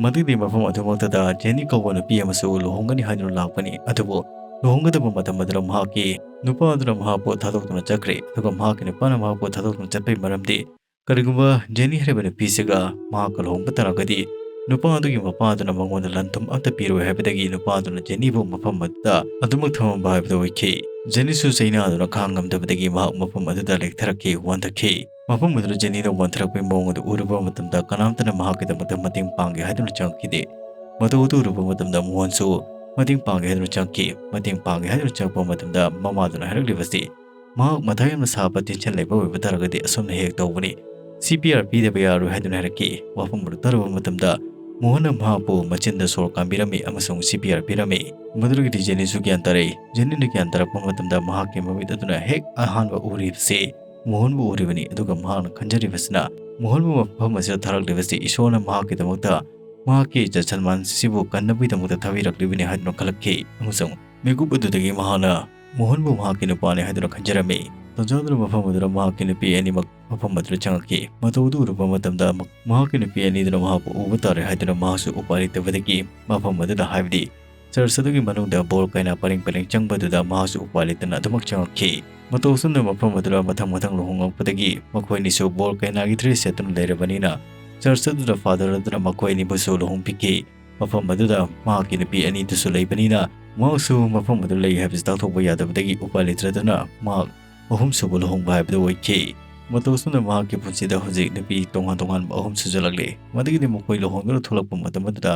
ꯃꯗꯨꯒꯤ ꯃꯐꯝ ꯑꯗꯨꯃꯛꯇꯗ ꯖꯦꯅꯤ ꯀꯧꯕ ꯅꯨꯄꯤ ꯑꯃꯁꯨ ꯂꯨꯍꯣꯡꯒꯅꯤ ꯍꯥꯏꯗꯨꯅ ꯂꯥꯛꯄꯅꯤ, ꯑꯗꯨꯕꯨ ꯂꯨꯍꯣꯡꯒꯗꯕ ꯃꯇꯝ ꯑꯗꯨꯗ ꯃꯍꯥꯛꯀꯤ ꯅꯨꯄꯥ ꯑꯗꯨꯅ ꯃꯍꯥꯛꯄꯨ ꯊꯥꯗꯣꯛꯇꯨꯅ ꯆꯠꯈ꯭ꯔꯦ, ꯑꯗꯨꯒ ꯃꯍꯥꯛꯀꯤ ꯅꯨꯄꯥꯅ ꯃꯍꯥꯛꯄꯨ ꯊꯥꯗꯣꯛꯇꯨꯅ ꯆꯠꯄꯒꯤ ꯃꯔꯝꯗꯤ ꯀꯔꯤꯒꯨꯝꯕ ꯖꯦꯅꯤ ꯍꯥꯏꯔꯤꯕ ꯅꯨꯄꯤꯁꯤꯒ ꯃꯍꯥꯛꯀ ꯂꯨꯍꯣꯡꯕ ꯇꯥꯔꯒꯗꯤ ꯅꯨꯄꯥ ꯑꯗꯨꯒꯤ ꯃꯄꯥ ꯑꯗꯨꯅ ꯃꯉꯣꯟꯗ ꯂꯟ ꯊꯨꯝ ꯑꯃꯠꯇ ꯄꯤꯔꯣꯏ ꯍꯥꯏꯕꯗꯒꯤ ꯅꯨꯄꯥ ꯑꯗꯨꯅ ꯖꯦꯅꯤꯕꯨ ꯃꯐꯝ ꯑꯗꯨꯗ ꯑꯗꯨꯃꯛ ꯊꯝꯃꯝꯕ ꯍꯥꯏꯕꯗꯨ ꯑꯣꯏꯈꯤ꯫ ꯖꯦꯅꯤꯁꯨ ꯆꯩꯅꯥꯗꯨꯅ ꯈꯥꯡ ꯉꯝꯗꯕꯗꯒꯤ ꯃꯍꯥꯛ ꯃꯐꯝ ꯑꯗꯨꯗ ꯂꯦꯛꯊꯔꯛꯈꯤ, ꯋꯥꯟꯊꯈꯤ꯫ ꯃꯐꯝ ꯑꯗꯨꯗ ꯖꯦꯅꯤꯅ ꯋꯥꯟꯊꯔꯛꯄꯒꯤ ꯃꯑꯣꯡ ꯑꯗꯨ ꯎꯔꯨꯕ ꯃꯇꯝꯗ ꯀꯅꯥꯝꯇꯅ ꯃꯍꯥꯛꯀꯤꯗꯃꯛꯇ ꯃꯇꯦꯡ ꯄꯥꯡꯒꯦ ꯍꯥꯏꯗꯨꯅ ꯆꯪꯉꯛꯈꯤꯗꯦ꯫ ꯃꯇꯧ ꯑꯗꯨ ꯎꯔꯨꯕ ꯃꯇꯝꯗ ꯃꯣꯍꯟꯁꯨ ꯃꯇꯦꯡ ꯄꯥꯡꯒꯦ ꯍꯥꯏꯗꯨꯅ ꯆꯪꯉꯛꯈꯤ꯫ ꯃꯇꯦꯡ ꯄꯥꯡꯒꯦ ꯍꯥꯏꯗꯨꯅ ꯆꯪꯉꯛꯄ ꯃꯇꯝꯗ ꯃꯃꯥꯗꯨꯅ ꯍꯥꯏꯔꯛꯂꯤꯕꯁꯤ, ꯃꯍꯥꯛ ꯃꯊꯥ ꯌꯥꯝꯅ ꯁꯥꯕ tension ꯂꯩꯕ ꯑꯣꯏꯕ ꯇꯥꯔꯒꯗꯤ ꯑꯁꯨꯝꯅ ꯍꯦꯛ ꯇꯧꯕꯅꯤ, C P R ꯄꯤꯗꯕ ꯌꯥꯔꯣꯏ ꯍꯥꯏꯗꯨꯅ ꯍꯥꯏꯔꯛꯈꯤ꯫ ꯋꯥꯐꯝ ꯑꯗꯨ ꯇꯥꯔꯨꯕ ꯃꯇꯝꯗ ꯃꯣꯍꯟꯅ ꯃꯍꯥꯛꯄꯨ ꯃꯆꯤꯟꯗ ꯁꯣꯔ ꯀꯥꯟꯕꯤꯔꯝꯃꯤ ꯑꯃꯁꯨꯡ C P R ꯄꯤꯔꯝꯃꯤ꯫ ꯃꯗꯨꯗꯒꯤꯗꯤ ꯖꯦꯅꯤꯁꯨ ꯒ꯭ꯌꯥꯟ ꯇꯥꯔꯛꯏ꯫ ꯖꯦꯅꯤꯅ ꯒ꯭ꯌꯥꯟ ꯇꯥꯔꯛꯄ ꯃꯇꯝꯗ ꯃꯍꯥꯛꯀꯤ ꯃꯃꯤꯠ ꯑꯗꯨꯅ ꯍꯦꯛ ꯑꯍꯥꯟꯕ ꯎꯔꯤꯕꯁꯤ ꯃꯣꯍꯟꯕꯨ ꯎꯔꯤꯕꯅꯤ, ꯑꯗꯨꯒ ꯃꯍꯥꯛꯅ ꯈꯟꯖꯔꯤꯕꯁꯤꯅ ꯃꯣꯍꯟꯕꯨ ꯃꯐꯝ ꯑꯁꯤꯗ ꯊꯥꯔꯛꯂꯤꯕꯁꯤ ꯏꯁꯣꯔꯅ ꯃꯍꯥꯛꯀꯤꯗꯃꯛꯇ ꯃꯍꯥꯛꯀꯤ ꯖꯠꯁꯜꯃꯥꯟꯁꯤꯕꯨ ꯀꯟꯅꯕꯒꯤꯗꯃꯛꯇ ꯊꯥꯕꯤꯔꯛꯂꯤꯕꯅꯤ ꯍꯥꯏꯗꯨꯅ ꯈꯜꯂꯛꯈꯤ, ꯑꯃꯁꯨꯡ ꯃꯤꯀꯨꯞ ꯑꯗꯨꯗꯒꯤ ꯃꯍꯥꯛꯅ ꯃꯣꯍꯟꯕꯨ ꯃꯍꯥꯛꯀꯤ ꯅꯨꯄꯥꯅꯤ ꯍꯥꯏꯗꯨꯅ ꯈꯟꯖꯔꯝꯃꯤ꯫ ꯇꯥꯟꯖꯥꯗꯨꯅ ꯃꯐꯝ ꯑꯗꯨꯗ ꯃꯍꯥꯛꯀꯤ ꯅꯨꯄꯤ ꯑꯅꯤꯃꯛ ꯃꯐꯝ ꯑꯗꯨꯗ ꯆꯪꯉꯛꯈꯤ꯫ ꯃꯇꯧ ꯑꯗꯨ ꯎꯔꯨꯕ ꯃꯇꯝꯗ ꯃ-, ꯃꯍꯥꯛꯀꯤ ꯅꯨꯄꯤ ꯑꯅꯤꯗꯨꯅ ꯃꯍꯥꯛꯄꯨ ꯎꯕ ꯇꯥꯔꯦ ꯍꯥꯏꯗꯨꯅ ꯃꯍꯥꯛꯁꯨ ꯎꯄꯥꯏ ꯂꯩꯇꯕꯗꯒꯤ ꯃꯐꯝ ꯑꯗꯨꯗ, ꯍꯥꯏꯕꯗꯤ ꯆꯔꯆ ꯑꯗꯨꯒꯤ ꯃꯅꯨꯡꯗ ꯕꯣꯔ ꯀꯩꯅꯥ ꯄꯔꯦꯡ ꯄꯔꯦꯡ ꯆꯪꯕ ꯑꯗꯨꯗ ꯃꯍꯥꯛꯁꯨ ꯎꯄꯥꯏ ꯂꯩꯇꯅ ꯑꯗꯨꯃꯛ ꯆꯪꯉꯛꯈꯤ꯫ ꯃꯇꯧ ꯑꯁꯨꯝꯅ ꯃꯐꯝ ꯑꯗꯨꯗ ꯃꯊꯪ ꯃꯊꯪ ꯂꯨꯍꯣꯡꯂꯛꯄꯗꯒꯤ ꯃꯈꯣꯏ ꯑꯅꯤꯁꯨ ꯕꯣꯔ ꯀꯩꯅꯥꯒꯤ dress ꯁꯦꯠꯇꯨꯅ ꯂꯩꯔꯕꯅꯤꯅ, ꯆꯔꯆ ꯑꯗꯨꯗ ꯐꯥꯗꯔ ꯑꯗꯨꯅ ꯃꯈꯣꯏ ꯑꯅꯤꯕꯨꯁꯨ ꯂꯨꯍꯣꯡꯕꯤꯈꯤ꯫ ꯃꯐꯝ ꯑꯗꯨꯗ ꯃꯍꯥꯛꯀꯤ ꯅꯨꯄꯤ ꯑꯅꯤꯗꯨꯁꯨ ꯂꯩꯕꯅꯤꯅ, ꯃꯍꯥꯛꯁꯨ ꯃꯐꯝ ꯑꯗꯨ ꯂꯩ ꯍꯥꯏꯕꯁꯤ ꯇꯥꯛꯊꯣꯛꯄ ꯌꯥꯗꯕꯗꯒꯤ ꯎꯄꯥꯏ ꯂꯩꯇ꯭ꯔꯗꯨꯅ ꯃꯍꯥꯛ ꯑꯍꯨꯝꯁꯨꯕ ꯂꯨꯍꯣꯡꯕ ꯍꯥꯏꯕꯗꯨ ꯑꯣꯏꯈꯤ꯫ ꯃꯇꯧ ꯑꯁꯨꯝꯅ ꯃꯍꯥꯛꯀꯤ ꯄꯨꯟꯁꯤꯗ ꯍꯧꯖꯤꯛ ꯅꯨꯄꯤ ꯇꯣꯉꯥꯟ ꯇꯣꯉꯥꯟꯕ ꯑꯍꯨꯝ ꯁꯨꯖꯜꯂꯛꯂꯦ꯫ ꯃꯗꯨꯒꯤꯗꯤ ꯃꯈꯣꯏ ꯂꯨꯍꯣꯡꯗꯨꯅ ꯊꯣꯛꯂꯛꯄ ꯃꯇꯝ ꯑꯗꯨꯗ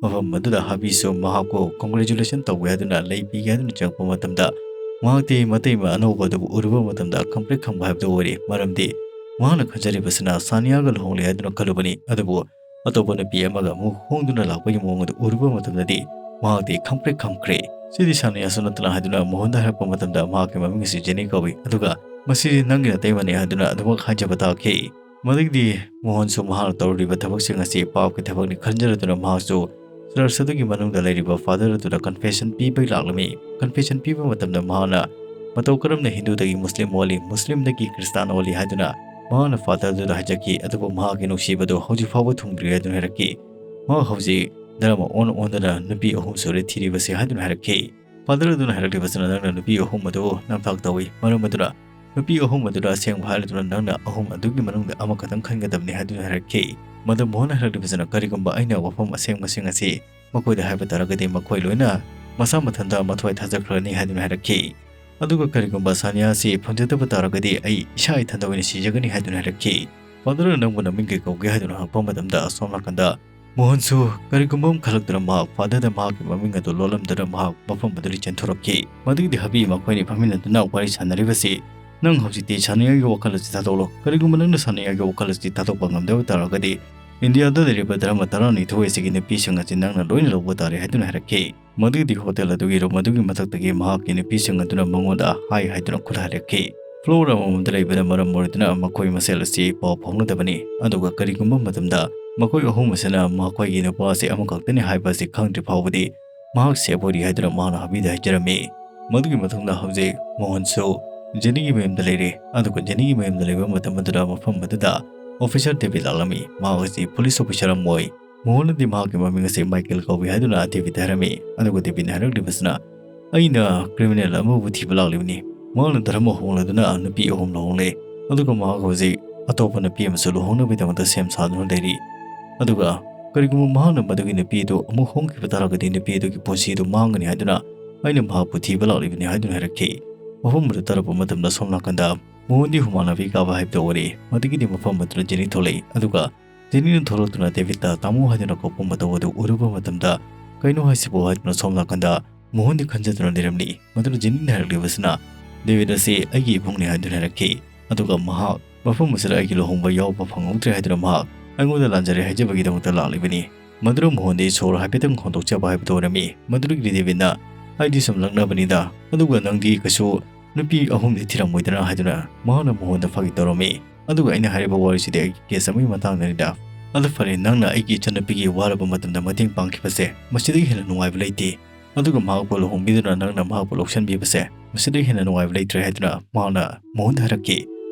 ꯃꯐꯝ ꯑꯗꯨꯗ ꯍꯕꯤꯁꯨ ꯃꯍꯥꯛꯄꯨ congratulation ꯇꯧꯒꯦ ꯍꯥꯏꯗꯨꯅ ꯂꯩ ꯄꯤꯒꯦ ꯍꯥꯏꯗꯨꯅ ꯆꯪꯉꯛꯄ ꯃꯇꯝꯗ, ꯃꯍꯥꯛꯇꯤ ꯃꯇꯩꯃ ꯑꯅꯧꯕ ꯑꯗꯨꯕꯨ ꯎꯔꯨꯕ ꯃꯇꯝꯗ ꯈꯪꯄ꯭ꯔꯦꯛ ꯈꯪꯕ ꯍꯥꯏꯕꯗꯨ ꯑꯣꯏꯔꯦ꯫ ꯃꯔꯝꯗꯤ ꯃꯍꯥꯛꯅ ꯈꯟꯖꯔꯤꯕꯁꯤꯅ ꯁꯥꯅꯤꯌꯥꯒ ꯂꯨꯍꯣꯡꯂꯦ ꯍꯥꯏꯗꯨꯅ ꯈꯜꯂꯨꯕꯅꯤ, ꯑꯗꯨꯕꯨ ꯑꯇꯣꯞꯄ ꯅꯨꯄꯤ ꯑꯃꯒ ꯑꯃꯨꯛ ꯍꯣꯡꯗꯨꯅ ꯂꯥꯛꯄꯒꯤ ꯃꯑꯣꯡ ꯑꯗꯨ ꯎꯔꯨꯕ ꯃꯇꯝꯗꯗꯤ ꯃꯍꯥꯛꯇꯤ ꯈꯪꯄ꯭ꯔꯦꯛ ꯈꯪꯈ꯭ꯔꯦ꯫ "ꯁꯤꯗꯤ ꯁꯥꯅꯤꯌꯥꯁꯨ ꯅꯠꯇꯅ" ꯍꯥꯏꯗꯨꯅ ꯃꯣꯍꯟꯗ ꯍꯥꯏꯔꯛꯄ ꯃꯇꯝꯗ, ꯃꯍꯥꯛꯀꯤ ꯃꯃꯤꯡ ꯑꯁꯤ ꯖꯦꯅꯤ ꯀꯧꯏ, ꯑꯗꯨꯒ "ꯃꯁꯤ ꯅꯪꯒꯤ ꯅꯇꯩꯃꯅꯤ" ꯍꯥꯏꯗꯨꯅ ꯑꯗꯨꯃꯛ ꯍꯥꯏꯖꯕ ꯇꯥꯈꯤ꯫ ꯃꯗꯨꯒꯤꯗꯤ ꯃꯣꯍꯟꯁꯨ ꯃꯍꯥꯛꯅ ꯇꯧꯔꯤꯕ ꯊꯕꯛꯁꯤꯡ ꯑꯁꯤ ꯄꯥꯞꯀꯤ ꯊꯕꯛꯅꯤ ꯈꯟꯖꯔꯗꯨꯅ ꯃꯍꯥꯛꯁꯨ ꯆꯔꯆ ꯑꯗꯨꯒꯤ ꯃꯅꯨꯡꯗ ꯂꯩꯔꯤꯕ ꯐꯥꯗꯔ ꯑꯗꯨꯗ confession ꯄꯤꯕ ꯂꯥꯛꯂꯝꯃꯤ꯫ Confession ꯄꯤꯕ ꯃꯇꯝꯗ ꯃꯍꯥꯛꯅ ꯃꯇꯧ ꯀꯔꯝꯅ ꯍꯤꯟꯗꯨꯗꯒꯤ ꯃꯨꯁꯂꯤꯝ ꯑꯣꯜꯂꯤ, ꯃꯨꯁꯂꯤꯝꯗꯒꯤ ꯈ꯭ꯔꯤꯁꯇꯥꯟ ꯑꯣꯜꯂꯤ ꯍꯥꯏꯗꯨꯅ ꯃꯍꯥꯛꯅ ꯐꯥꯗꯔ ꯑꯗꯨꯗ ꯍꯥꯏꯖꯈꯤ, ꯑꯗꯨꯕꯨ ꯃꯍꯥꯛꯀꯤ ꯅꯨꯡꯁꯤꯕꯗꯨ ꯍꯧꯖꯤꯛ ꯐꯥꯎꯕ ꯊꯨꯡꯗ꯭ꯔꯤ ꯍꯥꯏꯗꯨꯅ ꯍꯥꯏꯔꯛꯈꯤ꯫ ꯃꯍꯥꯛ ꯍꯧꯖꯤꯛ ꯙꯔꯃ ꯑꯣꯟ ꯑꯣꯟꯗꯅ ꯅꯨꯄꯤ ꯑꯍꯨꯝ ꯁꯨꯔꯦ ꯊꯤꯔꯤꯕꯁꯦ ꯍꯥꯏꯗꯨꯅ ꯍꯥꯏꯔꯛꯈꯤ꯫ ꯐꯥꯗꯔ ꯑꯗꯨꯅ ꯍꯥꯏꯔꯛꯂꯤꯕꯁꯤꯅ, "ꯅꯪꯅ ꯅꯨꯄꯤ ꯑꯍꯨꯝ ꯑꯗꯨ ꯅꯝꯊꯥꯛ ꯇꯧꯏ, ꯃꯔꯝ ꯑꯗꯨꯅ ꯅꯨꯄꯤ ꯑꯍꯨꯝ ꯑꯗꯨꯗ ꯑꯁꯦꯡꯕ ꯍꯥꯏꯔꯗꯨꯅ ꯅꯪꯅ ꯑꯍꯨꯝ ꯑꯗꯨꯒꯤ ꯃꯅꯨꯡꯗ ꯑꯃꯈꯛꯇꯪ ꯈꯟꯒꯗꯕꯅꯤ" ꯍꯥꯏꯗꯨꯅ ꯍꯥꯏꯔꯛꯈꯤ꯫ ꯃꯗꯨ ꯃꯣꯍꯟꯅ ꯍꯥꯏꯔꯛꯂꯤꯕꯁꯤꯅ, "ꯀꯔꯤꯒꯨꯝꯕ ꯑꯩꯅ ꯋꯥꯐꯝ ꯑꯁꯦꯡꯕꯁꯤꯡ ꯑꯁꯤ ꯃꯈꯣꯏꯗ ꯍꯥꯏꯕ ꯇꯥꯔꯒꯗꯤ ꯃꯈꯣꯏ ꯂꯣꯏꯅ ꯃꯁꯥ ꯃꯊꯟꯇ ꯃꯊ꯭ꯋꯥꯏ ꯊꯥꯖꯈ꯭ꯔꯅꯤ" ꯍꯥꯏꯗꯨꯅ ꯍꯥꯏꯔꯛꯈꯤ꯫ ꯑꯗꯨꯒ ꯀꯔꯤꯒꯨꯝꯕ ꯁꯥꯅꯤꯌꯥ ꯑꯁꯤ ꯐꯪꯖꯗꯕ ꯇꯥꯔꯒꯗꯤ ꯑꯩ ꯏꯁꯥ ꯏꯊꯟꯇ ꯑꯣꯏꯅ ꯁꯤꯖꯒꯅꯤ ꯍꯥꯏꯗꯨꯅ ꯍꯥꯏꯔꯛꯈꯤ꯫ ꯐꯥꯗꯔꯅ ꯅꯪꯕꯨ ꯅꯃꯤꯡ ꯀꯩ ꯀꯧꯒꯦ ꯍꯥꯏꯗꯨꯅ ꯍꯪꯉꯛꯄ ꯃꯇꯝꯗ ꯑꯁꯣꯝ ꯅꯥꯀꯟꯗ ꯃꯣꯍꯟꯁꯨ ꯀꯔꯤꯒꯨꯝꯕ ꯑꯃ ꯈꯜꯂꯛꯇꯨꯅ ꯃꯍꯥꯛ ꯐꯥꯗꯔꯗ ꯃꯍꯥꯛꯀꯤ ꯃꯃꯤꯡ ꯑꯗꯨ ꯂꯣꯠꯂꯝꯗꯨꯅ ꯃꯍꯥꯛ ꯃꯐꯝ ꯑꯗꯨꯗꯒꯤ ꯆꯦꯟꯊꯣꯔꯛꯈꯤ꯫ ꯃꯗꯨꯒꯤꯗꯤ ꯍꯕꯤ ꯃꯈꯣꯏꯅꯤ ꯐꯝꯃꯤꯟꯅꯗꯨꯅ ꯋꯥꯔꯤ ꯁꯥꯟꯅꯔꯤꯕꯁꯤ, "ꯅꯪ ꯍꯧꯖꯤꯛꯇꯤ ꯁꯥꯟꯅꯅꯤꯡꯉꯥꯏꯒꯤ ꯋꯥꯈꯜ ꯑꯁꯤ ꯊꯥꯗꯣꯛꯂꯣ꯫ ꯀꯔꯤꯒꯨꯝꯕ ꯅꯪꯅ ꯁꯥꯟꯅꯅꯤꯡꯉꯥꯏꯒꯤ ꯋꯥꯈꯜ ꯑꯁꯤ ꯊꯥꯗꯣꯛꯄ ꯉꯝꯗꯕ ꯇꯥꯔꯒꯗꯤ ꯏꯟꯗꯤꯌꯥꯗ ꯂꯩꯔꯤꯕ ꯙꯔꯃ ꯇꯔꯥꯅꯤꯊꯣꯏ ꯑꯁꯤꯒꯤ ꯅꯨꯄꯤꯁꯤꯡ ꯑꯁꯤ ꯅꯪꯅ ꯂꯣꯏꯅ ꯂꯧꯕ ꯇꯥꯔꯦ" ꯍꯥꯏꯗꯨꯅ ꯍꯥꯏꯔꯛꯈꯤ꯫ ꯃꯗꯨꯒꯤꯗꯤ ꯍꯣꯇꯦꯜ ꯑꯗꯨꯒꯤꯔꯣ ꯃꯗꯨꯒꯤ ꯃꯊꯛꯇꯒꯤ ꯃꯍꯥꯛꯀꯤ ꯅꯨꯄꯤꯁꯤꯡ ꯑꯗꯨꯅ ꯃꯉꯣꯟꯗ ꯍꯥꯏ ꯍꯥꯏꯗꯨꯅ ꯈꯨꯠ ꯍꯥꯏꯔꯛꯈꯤ꯫ ꯐ꯭ꯂꯣꯔ ꯑꯃꯃꯝꯗ ꯂꯩꯕꯅ ꯃꯔꯝ ꯑꯣꯏꯗꯨꯅ ꯃꯈꯣꯏ ꯃꯁꯦꯜ ꯑꯁꯤ ꯄꯥꯎ ꯐꯥꯎꯅꯗꯕꯅꯤ, ꯑꯗꯨꯒ ꯀꯔꯤꯒꯨꯝꯕ ꯃꯇꯝꯗ ꯃꯈꯣꯏ ꯑꯍꯨꯝ ꯑꯁꯤꯅ ꯃꯈꯣꯏꯒꯤ ꯅꯨꯄꯥ ꯑꯁꯤ ꯑꯃꯈꯛꯇꯅꯤ ꯍꯥꯏꯕ ꯑꯁꯤ ꯈꯪꯗ꯭ꯔꯤ ꯐꯥꯎꯕꯗꯤ ꯃꯍꯥꯛ ꯁꯦꯞ ꯑꯣꯏꯔꯤ ꯍꯥꯏꯗꯨꯅ ꯃꯍꯥꯛꯅ ꯍꯕꯤꯗ ꯍꯥꯏꯖꯔꯝꯃꯤ꯫ ꯃꯗꯨꯒꯤ ꯃꯇꯨꯡꯗ ꯍꯧꯖꯤꯛ ꯃꯣꯍꯟꯁꯨ ꯖꯦꯅꯤꯒꯤ ꯃꯌꯨꯝꯗ ꯂꯩꯔꯦ, ꯑꯗꯨꯒ ꯖꯦꯅꯤꯒꯤ ꯃꯌꯨꯝꯗ ꯂꯩꯕ ꯃꯇꯝ ꯑꯗꯨꯗ ꯃꯐꯝ ꯑꯗꯨꯗ ꯑꯣꯐꯤꯁꯥꯔ ꯗꯦꯕꯤꯗ ꯂꯥꯛꯂꯝꯃꯤ꯫ ꯃꯍꯥꯛ ꯑꯁꯤ ꯄꯨꯂꯤꯁ ꯑꯣꯐꯤꯁꯥꯔ ꯑꯃ ꯑꯣꯏ꯫ ꯃꯣꯍꯟꯅꯗꯤ ꯃꯍꯥꯛꯀꯤ ꯃꯃꯤꯡ ꯑꯁꯤ ꯃꯥꯏꯀꯦꯜ ꯀꯧꯏ ꯍꯥꯏꯗꯨꯅ ꯗꯦꯕꯤꯗ ꯍꯥꯏꯔꯝꯃꯤ꯫ ꯑꯗꯨꯒ ꯗꯦꯕꯤꯗꯅ ꯍꯥꯏꯔꯛꯂꯤꯕꯁꯤꯅ, "ꯑꯩꯅ ꯀ꯭ꯔꯤꯃꯤꯅꯦꯜ ꯑꯃꯕꯨ ꯊꯤꯕ ꯂꯥꯛꯂꯤꯕꯅꯤ꯫ ꯃꯍꯥꯛꯅ ꯙꯔꯃ ꯍꯣꯡꯂꯗꯨꯅ ꯅꯨꯄꯤ ꯑꯍꯨꯝ ꯂꯨꯍꯣꯡꯂꯦ, ꯑꯗꯨꯒ ꯃꯍꯥꯛ ꯍꯧꯖꯤꯛ ꯑꯇꯣꯞꯄ ꯅꯨꯄꯤ ꯑꯃꯁꯨ ꯂꯨꯍꯣꯡꯅꯕꯒꯤꯗꯃꯛꯇ ꯁꯦꯝ ꯁꯥꯗꯨꯅ ꯂꯩꯔꯤ꯫ ꯑꯗꯨꯒ ꯀꯔꯤꯒꯨꯝꯕ ꯃꯍꯥꯛꯅ ꯃꯗꯨꯒꯤ ꯅꯨꯄꯤ ꯑꯗꯨ ꯑꯃꯨꯛ ꯍꯣꯡꯈꯤꯕ ꯇꯥꯔꯒꯗꯤ ꯅꯨꯄꯤ ꯑꯗꯨꯒꯤ ꯄꯨꯟꯁꯤ ꯑꯗꯨ ꯃꯥꯡꯒꯅꯤ ꯍꯥꯏꯗꯨꯅ ꯑꯩꯅ ꯃꯍꯥꯛꯄꯨ ꯊꯤꯕ ꯂꯥꯛꯂꯤꯕꯅꯤ" ꯍꯥꯏꯗꯨꯅ ꯍꯥꯏꯔꯛꯈꯤ꯫ ꯋꯥꯐꯝ ꯑꯗꯨ ꯇꯥꯔꯛꯄ ꯃꯇꯝꯗ ꯁꯣꯝ ꯅꯥꯀꯟꯗ ꯃꯣꯍꯟꯗꯤ ꯍꯨꯃꯥꯡ ꯅꯥꯄꯤ ꯀꯥꯕ ꯍꯥꯏꯕꯗꯨ ꯑꯣꯏꯔꯦ꯫ ꯃꯗꯨꯒꯤꯗꯤ ꯃꯐꯝ ꯑꯗꯨꯗ ꯖꯦꯅꯤ ꯊꯣꯛꯂꯛꯏ, ꯑꯗꯨꯒ ꯖꯦꯅꯤꯅ ꯊꯣꯛꯂꯛꯇꯨꯅ ꯗꯦꯕꯤꯗꯇ "ꯇꯥꯃꯣ" ꯍꯥꯏꯗꯨꯅ ꯀꯧꯕ ꯃꯇꯧ ꯑꯗꯨ ꯎꯔꯨꯕ ꯃꯇꯝꯗ, "ꯀꯩꯅꯣ ꯍꯥꯏꯁꯤꯕꯣ?" ꯍꯥꯏꯗꯨꯅ ꯁꯣꯝ ꯅꯥꯀꯟꯗ ꯃꯣꯍꯟꯗꯤ ꯈꯟꯖꯗꯨꯅ ꯂꯩꯔꯝꯂꯤ꯫ ꯃꯗꯨꯅ ꯖꯦꯅꯤꯅ ꯍꯥꯏꯔꯛꯂꯤꯕꯁꯤꯅ, "ꯗꯦꯕꯤꯗ ꯑꯁꯤ ꯑꯩꯒꯤ ꯏꯕꯨꯡꯅꯤ" ꯍꯥꯏꯗꯨꯅ ꯍꯥꯏꯔꯛꯈꯤ꯫ ꯑꯗꯨꯒ ꯃꯍꯥꯛ ꯃꯐꯝ ꯑꯁꯤꯗ ꯑꯩꯒꯤ ꯂꯨꯍꯣꯡꯕ ꯌꯥꯎꯕ ꯐꯪꯍꯧꯗ꯭ꯔꯦ ꯍꯥꯏꯗꯨꯅ ꯃꯍꯥꯛ ꯑꯩꯉꯣꯟꯗ ꯂꯥꯟꯖꯔꯦ ꯍꯥꯏꯖꯕꯒꯤꯗꯃꯛꯇ ꯂꯥꯛꯂꯤꯕꯅꯤ꯫ ꯃꯗꯨꯅ ꯃꯣꯍꯟꯗꯤ ꯁꯣꯔ ꯍꯥꯏꯐꯦꯠꯇꯪ ꯍꯣꯟꯗꯣꯛꯆꯕ ꯍꯥꯏꯕꯗꯨ ꯑꯣꯏꯔꯝꯃꯤ꯫ ꯃꯗꯨꯗꯒꯤꯗꯤ ꯗꯦꯕꯤꯗꯅ, "ꯑꯩꯗꯤ ꯁꯨꯝ ꯂꯛꯅꯕꯅꯤꯗ, ꯑꯗꯨꯒ ꯅꯪꯗꯤ ꯀꯩꯁꯨ ꯅꯨꯄꯤ ꯑꯍꯨꯝꯗꯤ ꯊꯤꯔꯝꯃꯣꯏꯗꯅ" ꯍꯥꯏꯗꯨꯅ ꯃꯍꯥꯛꯅ ꯃꯣꯍꯟꯗ ꯐꯥꯒꯤ ꯇꯧꯔꯝꯃꯤ꯫ "ꯑꯗꯨꯒ ꯑꯩꯅ ꯍꯥꯏꯔꯤꯕ ꯋꯥꯔꯤꯁꯤꯗꯤ ꯑꯩꯒꯤ ꯀꯦꯁ ꯑꯃꯒꯤ ꯃꯇꯥꯡꯗꯅꯤꯗ꯫ ꯑꯗꯨ ꯐꯔꯦ, ꯅꯪꯅ ꯑꯩꯒꯤ ꯏꯆꯟꯅꯨꯄꯤꯒꯤ ꯋꯥꯔꯕ ꯃꯇꯝꯗ ꯃꯇꯦꯡ ꯄꯥꯡꯈꯤꯕꯁꯦ, ꯃꯁꯤꯗꯒꯤ ꯍꯦꯟꯅ ꯅꯨꯡꯉꯥꯏꯕ ꯂꯩꯇꯦ꯫ ꯑꯗꯨꯒ ꯃꯍꯥꯛꯄꯨ ꯂꯨꯍꯣꯡꯕꯤꯗꯨꯅ ꯅꯪꯅ ꯃꯍꯥꯛꯄꯨ ꯂꯧꯁꯤꯟꯕꯤꯕꯁꯦ, ꯃꯁꯤꯗꯒꯤ ꯍꯦꯟꯅ ꯅꯨꯡꯉꯥꯏꯕ ꯂꯩꯇ꯭ꯔꯦ" ꯍꯥꯏꯗꯨꯅ ꯃꯍꯥꯛꯅ ꯃꯣꯍꯟꯗ ꯍꯥꯏꯔꯛꯈꯤ꯫